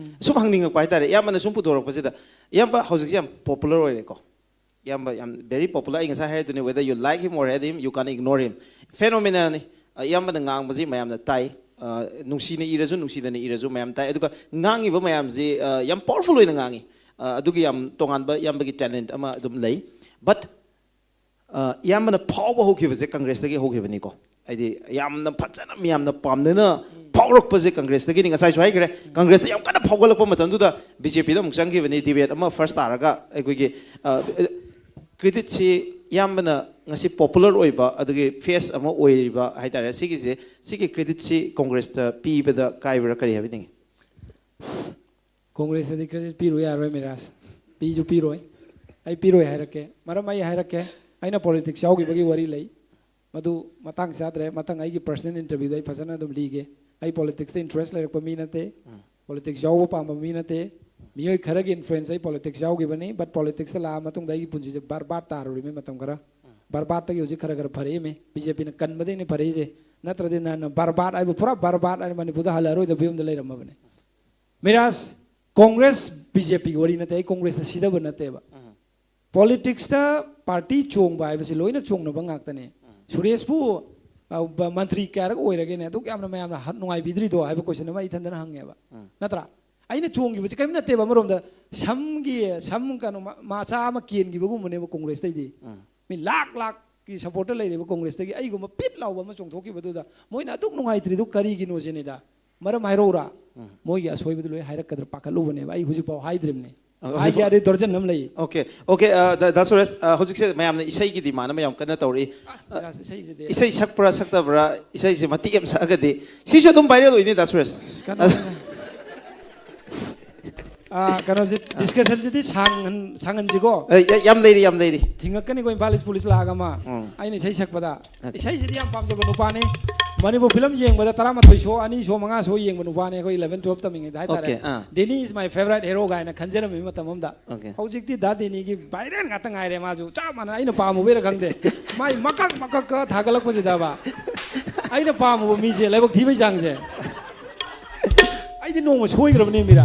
ꯁꯨꯝ ꯍꯪꯅꯤꯡꯉꯛꯄ ꯍꯥꯏꯇꯥꯔꯦ, ꯏꯌꯥꯝꯕꯅ ꯁꯨꯝ ꯄꯨꯊꯣꯔꯛꯄꯁꯤꯗ꯫ ꯏꯌꯥꯝꯕ ꯍꯧꯖꯤꯛꯁꯦ ꯌꯥꯝ ꯄꯣꯄꯨꯂꯔ ꯑꯣꯏꯔꯦꯀꯣ꯫ ꯏꯌꯥꯝꯕ ꯌꯥꯝ very popular. ꯑꯩ ꯉꯁꯥꯏ ꯍꯥꯏꯗꯨꯅꯤ, whether you like him or hate him, you can't ignore him. Phenomenalꯅꯤ꯫ ꯑ, ꯏꯌꯥꯝꯕꯅ ꯉꯥꯡꯕꯁꯤ ꯃꯌꯥꯝꯅ ꯇꯥꯏ꯫ ꯑ, ꯅꯨꯡꯁꯤꯅ ꯏꯔꯁꯨ ꯅꯨꯡꯁꯤꯗꯅ ꯏꯔꯁꯨ ꯃꯌꯥꯝ ꯇꯥꯏ꯫ ꯑꯗꯨꯒ ꯉꯥꯡꯉꯤꯕ ꯃꯌꯥꯝꯁꯤ, ꯑ, ꯌꯥꯝ ꯄꯥꯋꯔꯐꯨꯜ ꯑꯣꯏꯅ ꯉꯥꯡꯉꯤ꯫ ꯑ, ꯑꯗꯨꯒꯤ ꯌꯥꯝ ꯇꯣꯉꯥꯟꯕ ꯏꯌꯥꯝꯕꯒꯤ ꯇꯦꯂꯦꯟꯠ ꯑꯃ ꯑꯗꯨꯝ ꯂꯩ꯫ But ꯑ, ꯏꯌꯥꯝꯕꯅ ꯐꯥꯎꯕ ꯍꯧꯈꯤꯕꯁꯦ ꯀꯪꯒ꯭ꯔꯦꯁꯇꯒꯤ ꯍꯧꯈꯤꯕꯅꯤꯀꯣ꯫ ꯍꯥꯏꯗꯤ ꯌꯥꯝꯅ ꯐꯖꯅ ꯃꯤꯌꯥꯝꯅ ꯄꯥꯝꯅꯅ ꯐꯥꯎꯔꯛꯄꯁꯦ ꯀꯪꯒ꯭ꯔꯦꯁꯇꯒꯤꯅꯤ꯫ ꯉꯁꯥꯏꯁꯨ ꯍꯥꯏꯈ꯭ꯔꯦ, ꯀꯪꯒ꯭ꯔꯦꯁꯇ ꯌꯥꯝ ꯀꯟꯅ ꯐꯥꯎꯒꯠꯂꯛꯄ ꯃꯇꯝꯗꯨꯗ ꯕꯤ ꯖꯦ ꯄꯤꯗ ꯑꯃꯨꯛ ꯆꯪꯈꯤꯕꯅꯤ, ꯗꯤꯕꯦꯠ ꯑꯃ ꯐꯥꯔꯁ ꯇꯥꯔꯒ꯫ ꯑꯩꯈꯣꯏꯒꯤ ꯀ꯭ꯔꯦꯗꯤꯠꯁꯤ ꯏꯌꯥꯝꯕꯅ ꯉꯁꯤ ꯄꯣꯄꯨꯂꯔ ꯑꯣꯏꯕ ꯑꯗꯨꯒꯤ ꯐꯦꯁ ꯑꯃ ꯑꯣꯏꯔꯤꯕ ꯍꯥꯏꯇꯥꯔꯦ, ꯁꯤꯒꯤꯁꯦ, ꯁꯤꯒꯤ ꯀ꯭ꯔꯦꯗꯤꯠꯁꯤ ꯀꯪꯒ꯭ꯔꯦꯁꯇ ꯄꯤꯕꯗ ꯀꯥꯏꯕ꯭ꯔꯥ, ꯀꯔꯤ ꯍꯥꯏꯕꯤꯅꯤꯡꯉꯤ? ꯀꯣꯡꯒ꯭ꯔꯦꯁꯇꯗꯤ ꯀ꯭ꯔꯦꯗꯤꯠ ꯄꯤꯔꯨ ꯌꯥꯔꯣꯏ ꯃꯤꯔꯥꯖ, ꯄꯤꯁꯨ ꯄꯤꯔꯣꯏ꯫ ꯑꯩ ꯄꯤꯔꯣꯏ ꯍꯥꯏꯔꯛꯀꯦ, ꯃꯔꯝ ꯑꯩ ꯍꯥꯏꯔꯛꯀꯦ꯫ ꯑꯩꯅ ꯄꯣꯂꯤꯇꯤꯛꯁ ꯌꯥꯎꯈꯤꯕꯒꯤ ꯋꯥꯔꯤ ꯂꯩ, ꯃꯗꯨ ꯃꯇꯥꯡ ꯆꯥꯗ꯭ꯔꯦ꯫ ꯃꯊꯪ ꯑꯩꯒꯤ ꯄꯔꯁꯅꯦꯜ ꯏꯟꯇꯔꯚ꯭ꯌꯨꯗ ꯑꯩ ꯐꯖꯅ ꯑꯗꯨꯝ ꯂꯤꯒꯦ꯫ ꯑꯩ ꯄꯣꯂꯤꯇꯤꯛꯁꯇ ꯏꯟꯇꯔꯦꯁ ꯂꯩꯔꯛꯄ ꯃꯤ ꯅꯠꯇꯦ, ꯄꯣꯂꯤꯇꯤꯛꯁ ꯌꯥꯎꯕ ꯄꯥꯝꯕ ꯃꯤ ꯅꯠꯇꯦ꯫ ꯃꯤꯑꯣꯏ ꯈꯔꯒꯤ ꯏꯟꯐ꯭ꯂꯨꯌꯦꯟꯁ ꯑꯩ ꯄꯣꯂꯤꯇꯤꯛꯁ ꯌꯥꯎꯈꯤꯕꯅꯤ, ꯕꯠ ꯄꯣꯂꯤꯇꯤꯛꯁꯇ ꯂꯥꯛꯑ ꯃꯇꯨꯡꯗ ꯑꯩꯒꯤ ꯄꯨꯟꯁꯤꯁꯦ ꯕꯔꯕꯥꯠ ꯇꯥꯔꯨꯔꯤꯃꯤ ꯃꯇꯝ ꯈꯔ꯫ ꯕꯔꯕꯥꯠꯇꯒꯤ ꯍꯧꯖꯤꯛ ꯈꯔ ꯈꯔ ꯐꯔꯛꯏꯃꯤ, ꯕꯤ ꯖꯦ ꯄꯤꯅ ꯀꯟꯕꯗꯒꯤꯅꯤ ꯐꯔꯛꯏꯁꯦ꯫ ꯅꯠꯇ꯭ꯔꯗꯤ ꯅꯍꯥꯟꯅ ꯕꯔꯕꯥꯠ ꯍꯥꯏꯕ, ꯄꯨꯔꯥ ꯕꯔꯕꯥꯠ ꯍꯥꯏꯅ ꯃꯅꯤꯄꯨꯔꯗ ꯍꯜꯂꯛꯑꯔꯣꯏꯗꯕ ꯐꯤꯕꯝꯗ ꯂꯩꯔꯝꯃꯕꯅꯤ꯫ ꯃꯤꯔꯥꯖ, ꯀꯣꯡꯒ꯭ꯔꯦꯁ ꯕꯤ ꯖꯦ ꯄꯤꯒꯤ ꯋꯥꯔꯤ ꯅꯠꯇꯦ, ꯑꯩ ꯀꯣꯡꯒ꯭ꯔꯦꯁꯇ ꯁꯤꯗꯕ ꯅꯠꯇꯦꯕ꯫ ꯄꯣꯂꯤꯇꯤꯛꯁꯇ ꯄꯥꯔꯇꯤ ꯆꯣꯡꯕ ꯍꯥꯏꯕꯁꯤ ꯂꯣꯏꯅ ꯆꯣꯡꯅꯕ ꯉꯥꯛꯇꯅꯦ꯫ ꯁꯨꯔꯦꯁꯄꯨ, ꯑ, ꯕ-, ꯃꯟꯇ꯭ꯔꯤ ꯀꯌꯥꯔꯛ ꯑꯣꯏꯔꯒꯦꯅꯦ, ꯑꯗꯨꯛ ꯌꯥꯝꯅ ꯃꯌꯥꯝꯅ ꯍ-, ꯅꯨꯡꯉꯥꯏꯕꯤꯗ꯭ꯔꯤꯗꯣ ꯍꯥꯏꯕ ꯀꯣꯏꯁꯟ ꯑꯃ ꯑꯩ ꯏꯊꯟꯗꯅ ꯍꯪꯉꯦꯕ꯫ ꯅꯠꯇ꯭ꯔꯥ? ꯑꯩꯅ ꯆꯣꯡꯈꯤꯕꯁꯤ ꯀꯔꯤꯝ ꯅꯠꯇꯦꯕ, ꯑꯃꯔꯣꯝꯗ ꯁꯝꯒꯤ, ꯁꯝ ꯀꯩꯅꯣ, ꯃ-, ꯃꯆꯥ ꯑꯃ ꯀꯦꯟꯈꯤꯕꯒꯨꯝꯕꯅꯦꯕ ꯀꯣꯡꯒ꯭ꯔꯦꯁꯇꯩꯗꯤ꯫ ꯃꯤ ꯂꯥꯛ ꯂꯥꯛꯀꯤ ꯁꯞꯄꯣꯔꯇꯔ ꯂꯩꯔꯤꯕ ꯀꯣꯡꯒ꯭ꯔꯦꯁꯇꯒꯤ ꯑꯩꯒꯨꯝꯕ ꯄꯤꯠ ꯂꯥꯎꯕ ꯑꯃ ꯆꯣꯡꯊꯣꯛꯈꯤꯕꯗꯨꯗ ꯃꯣꯏꯅ ꯑꯗꯨꯛ ꯅꯨꯡꯉꯥꯏꯇ꯭ꯔꯤꯗꯨ ꯀꯔꯤꯒꯤꯅꯣ ꯁꯤꯅꯤꯗ꯫ ꯃꯔꯝ ꯍꯥꯏꯔꯛꯎꯔꯥ? ꯃꯣꯏꯒꯤ ꯑꯁꯣꯏꯕꯗꯨ ꯂꯣꯏ ꯍꯥꯏꯔꯛꯀꯗ꯭ꯔꯥ ꯄꯥꯈꯠꯂꯨꯕꯅꯦꯕ, ꯑꯩ ꯍꯧꯖꯤꯛꯐꯥꯎ ꯍꯥꯏꯗ꯭ꯔꯤꯕꯅꯦ꯫ ꯑ, ꯍꯧꯖꯤꯛ ꯍꯥꯏꯒꯦ ꯌꯥꯗꯦ, ꯗꯔꯖꯟ ꯑꯃ ꯂꯩ꯫ ꯑꯣꯀꯦ, ꯑꯣꯀꯦ, ꯑ, ꯗꯥ, ꯗꯥ ꯁꯨꯔꯦꯁ, ꯑ, ꯍꯧꯖꯤꯛꯁꯦ ꯃꯌꯥꯝꯅ ꯏꯁꯩꯒꯤ ꯗꯤꯃꯥꯟ ꯑꯃ ꯌꯥꯝ ꯀꯟꯅ ꯇꯧꯔꯛꯏ꯫ ꯑꯁ, ꯑ, ꯃꯤꯔꯥꯖ, ꯏꯁꯩꯁꯤꯗꯤ ꯏꯁꯩ ꯁꯛꯄ꯭ꯔꯥ ꯁꯛꯇꯕ꯭ꯔꯥ, ꯏꯁꯩꯁꯦ ꯃꯇꯦꯛ ꯑꯃ ꯁꯛꯑꯒꯗꯤ ꯁꯤꯁꯨ ꯑꯗꯨꯝ ꯚꯥꯏꯔꯦꯜ ꯑꯣꯏꯅꯤ, ꯗꯥ ꯁꯨꯔꯦꯁ꯫ ꯀꯩꯅꯣ, ꯑ, ꯀꯩꯅꯣꯁꯦ, ꯗꯤꯁꯀꯁꯟꯁꯤꯗꯤ ꯁꯥꯡꯍꯟ-, ꯁꯥꯡꯍꯟꯁꯤꯀꯣ꯫ ꯑ, ꯌꯥ-, ꯌꯥꯝ ꯂꯩꯔꯤ, ꯌꯥꯝ ꯂꯩꯔꯤ꯫ ꯊꯤꯡꯉꯛꯀꯅꯤꯀꯣ ꯏꯝꯐꯥꯜ ꯏꯁ ꯄꯨꯂꯤꯁ ꯂꯥꯛꯑꯒ ꯑꯃ꯫ ꯎꯝ꯫ ꯑꯩꯅ ꯏꯁꯩ ꯁꯛꯄꯗ꯫ ꯑꯣꯀꯦ꯫ ꯏꯁꯩꯁꯤꯗꯤ ꯌꯥꯝ ꯄꯥꯝꯖꯕ ꯅꯨꯄꯥꯅꯤ꯫ ꯃꯅꯤꯄꯨꯔ ꯐꯤꯂꯝ ꯌꯦꯡꯕꯗ ꯇꯔꯥꯃꯥꯊꯣꯏ ꯁꯣ, ꯑꯅꯤ ꯁꯣ, ꯃꯉꯥ ꯁꯣ ꯌꯦꯡꯕ ꯅꯨꯄꯥꯅꯤ ꯑꯩꯈꯣꯏ ꯏꯂꯚꯦꯟ ꯇꯨꯋꯦꯜꯞ ꯇꯝꯃꯤꯉꯩꯗ ꯍꯥꯏꯇꯥꯔꯦ꯫ ꯑꯣꯀꯦ, ꯑꯥ꯫ Danny is my favourite hero ꯀꯥꯏꯅ ꯈꯟꯖꯔꯝꯃꯤ ꯃꯇꯝ ꯑꯃꯗ꯫ ꯑꯣꯀꯦ꯫ ꯍꯧꯖꯤꯛꯇꯤ ꯗꯥ ꯗꯦꯅꯤꯒꯤ ꯚꯥꯏꯔꯦꯜ ꯉꯥꯛꯇ ꯉꯥꯏꯔꯦ꯫ ꯃꯥꯁꯨ ꯆꯞ ꯃꯥꯟꯅ, ꯑꯩꯅ ꯄꯥꯝꯃꯨꯕꯩꯔ ꯈꯪꯗꯦ, ꯃꯥꯏ ꯃꯀꯛ ꯃꯀꯛꯀ ꯊꯥꯒꯠꯂꯛꯄꯁꯤꯗꯕ ꯑꯩꯅ ꯄꯥꯝꯃꯨꯕ ꯃꯤꯁꯦ ꯂꯥꯏꯕꯛ ꯊꯤꯕꯩ ꯆꯥꯡꯁꯦ꯫ ꯑꯩꯗꯤ ꯅꯣꯡꯃ ꯁꯣꯏꯈ꯭ꯔꯕꯅꯦ ꯃꯤꯔꯥ꯫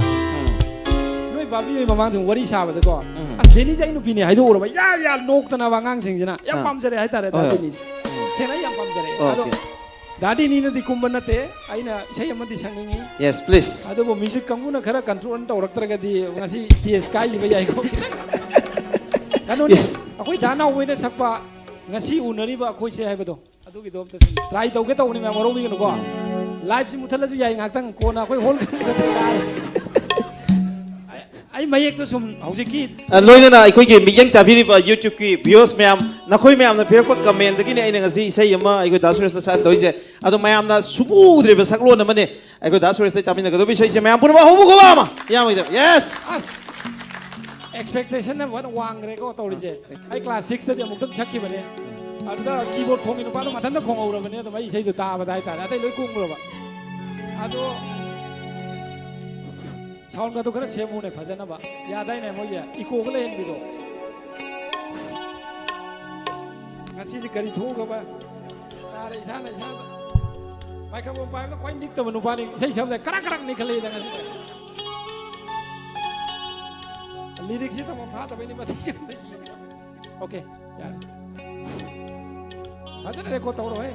ꯅꯣꯏ ꯕꯥꯕꯤ ꯍꯣꯏ ꯃꯃꯥꯡꯗ ꯋꯥꯔꯤ ꯁꯥꯕꯗꯀꯣ, "ꯑꯁ, ꯗꯦꯅꯤꯁꯦ ꯑꯩ ꯅꯨꯄꯤꯅꯦ" ꯍꯥꯏꯗꯣꯛꯎꯔꯕ, ꯌꯥ ꯌꯥ ꯅꯣꯛꯇꯅꯕ ꯑꯉꯥꯡꯁꯤꯡꯁꯤꯅ꯫ ꯌꯥꯝ ꯑꯥ꯫ ꯄꯥꯝꯖꯔꯦ ꯍꯥꯏꯇꯥꯔꯦ ꯗꯥ ꯍꯣꯏ, ꯍꯣꯏ꯫ ꯗꯦꯅꯤꯁ꯫ ꯁꯦꯡꯅ ꯑꯩ ꯌꯥꯝ ꯄꯥꯝꯖꯔꯦ꯫ ꯑꯗꯣ ꯑꯣꯀꯦ꯫ ꯗꯥ ꯗꯦꯅꯤꯅꯗꯤ ꯀꯨꯝꯕ ꯅꯠꯇꯦ꯫ ꯑꯩꯅ ꯏꯁꯩ ꯑꯃꯗꯤ ꯁꯛꯅꯤꯡꯉꯤ꯫ Yes, please. ꯑꯗꯨꯕꯨ ꯃ꯭ꯌꯨꯖꯤꯛ ꯀꯥꯡꯕꯨꯅ ꯈꯔ ꯀꯟꯇ꯭ꯔꯣꯜ ꯇꯧꯔꯛꯇ꯭ꯔꯒꯗꯤ ꯉꯁꯤ ꯁ꯭ꯇꯦꯖ ꯀꯥꯏꯈꯤꯕ ꯌꯥꯏꯀꯣ꯫ ꯀꯩꯅꯣꯅꯤ, ꯑꯩꯈꯣꯏ ꯗꯥ ꯅꯥꯎꯕꯣꯏꯅ ꯁꯛꯄ "ꯉꯁꯤ ꯎꯅꯔꯤꯕ ꯑꯩꯈꯣꯏꯁꯦ" ꯍꯥꯏꯕꯗꯣ꯫ ꯑꯗꯨꯒꯤꯗꯣ ꯑꯝꯇ ꯁꯨꯝ try ꯇꯧꯒꯦ ꯇꯧꯕꯅꯤ ꯃꯌꯥꯝ, ꯋꯥꯔꯧꯕꯤꯒꯅꯨꯀꯣ꯫ Live ꯁꯤ ꯃꯨꯠꯊꯠꯂꯁꯨ ꯌꯥꯏ, ꯉꯥꯏꯍꯥꯛꯇꯪ ꯀꯣꯟꯅ ꯑꯩꯈꯣꯏ hall ꯑꯩ ꯃꯌꯦꯛꯇꯣ ꯁꯨꯝ ꯍꯧꯖꯤꯛꯀꯤ ꯑ, ꯂꯣꯏꯅꯅ ꯑꯩꯈꯣꯏꯒꯤ ꯃꯤꯠꯌꯦꯡ ꯇꯥꯕꯤꯔꯤꯕ YouTube ꯀꯤ viewers ꯃꯌꯥꯝ, ꯅꯈꯣꯏ ꯃꯌꯥꯝꯅ ꯄꯤꯔꯛꯄ comment ꯗꯒꯤꯅꯦ ꯑꯩꯅ ꯉꯁꯤ ꯏꯁꯩ ꯑꯃ ꯑꯩꯈꯣꯏ ꯗꯥ ꯁꯨꯔꯦꯁꯇ ꯁꯛꯍꯟꯗꯣꯏꯁꯦ꯫ ꯑꯗꯣ ꯃꯌꯥꯝꯅ ꯁꯨꯡꯎ ꯎꯗ꯭ꯔꯤꯕ ꯁꯛꯂꯣꯟ ꯑꯃꯅꯦ ꯑꯩꯈꯣꯏ ꯗꯥ ꯁꯨꯔꯦꯁꯇ ꯇꯥꯃꯤꯟꯅꯒꯗꯧꯕ ꯏꯁꯩꯁꯦ꯫ ꯃꯌꯥꯝ ꯄꯨꯝꯅꯃꯛ ꯍꯧꯕ ꯈꯣꯕ ꯑꯃ ꯌꯥꯝꯕꯒꯤꯗꯃꯛ꯫ Yes! ꯑꯁ! Expectation ꯅ ꯐꯖꯅ ꯋꯥꯡꯈ꯭ꯔꯦꯀꯣ ꯇꯧꯔꯤꯁꯦ꯫ ꯑꯩ class six ꯇꯗꯤ ꯑꯃꯨꯛꯇꯪ ꯁꯛꯈꯤꯕꯅꯦ꯫ ꯑꯗꯨꯗ keyboard ꯈꯣꯡꯒꯤ ꯅꯨꯄꯥꯗꯣ ꯃꯊꯟꯇ ꯈꯣꯡꯍꯧꯔꯕꯅꯦ, ꯑꯗꯨꯝ ꯑꯩ ꯏꯁꯩꯗꯣ ꯇꯥꯕꯗ ꯍꯥꯏꯇꯥꯔꯦ, ꯑꯇꯩ ꯂꯣꯏ ꯈꯣꯡꯈ꯭ꯔꯕ꯫ ꯑꯗꯣ sound ꯒꯗꯣ ꯈꯔ ꯁꯦꯝꯃꯨꯅꯦ ꯐꯖꯅꯕ꯫ ꯌꯥꯗꯥꯏꯅꯦ ꯃꯣꯏꯒꯤ echo ꯒ ꯂꯩꯍꯟꯕꯤꯗꯣ꯫ ꯉꯁꯤꯗꯤ ꯀꯔꯤ ꯊꯣꯛꯈ꯭ꯔꯕ? ꯇꯥꯔꯦ ꯏꯁꯥꯅ ꯏꯁꯥꯗ꯫ Microphone ꯄꯥꯏꯕꯗ ꯈ꯭ꯋꯥꯏ ꯅꯤꯛꯇꯕ ꯅꯨꯄꯥꯅꯤ꯫ ꯏꯁꯩ ꯁꯛꯄꯗ ꯀꯔꯛ ꯀꯔꯛ ꯅꯤꯛꯈꯠꯂꯛꯏꯗ ꯉꯁꯤꯗꯤ꯫ Lyrics ꯁꯤ ꯇꯧꯐꯝ ꯐꯥꯗꯕꯩꯅꯤ ꯃꯊꯛꯁꯤ ꯑꯝꯇ ꯌꯦꯡꯒꯦ꯫ Okay, ꯌꯥꯔꯦ꯫ ꯐꯖꯅ record ꯇꯧꯔꯣꯍꯦ꯫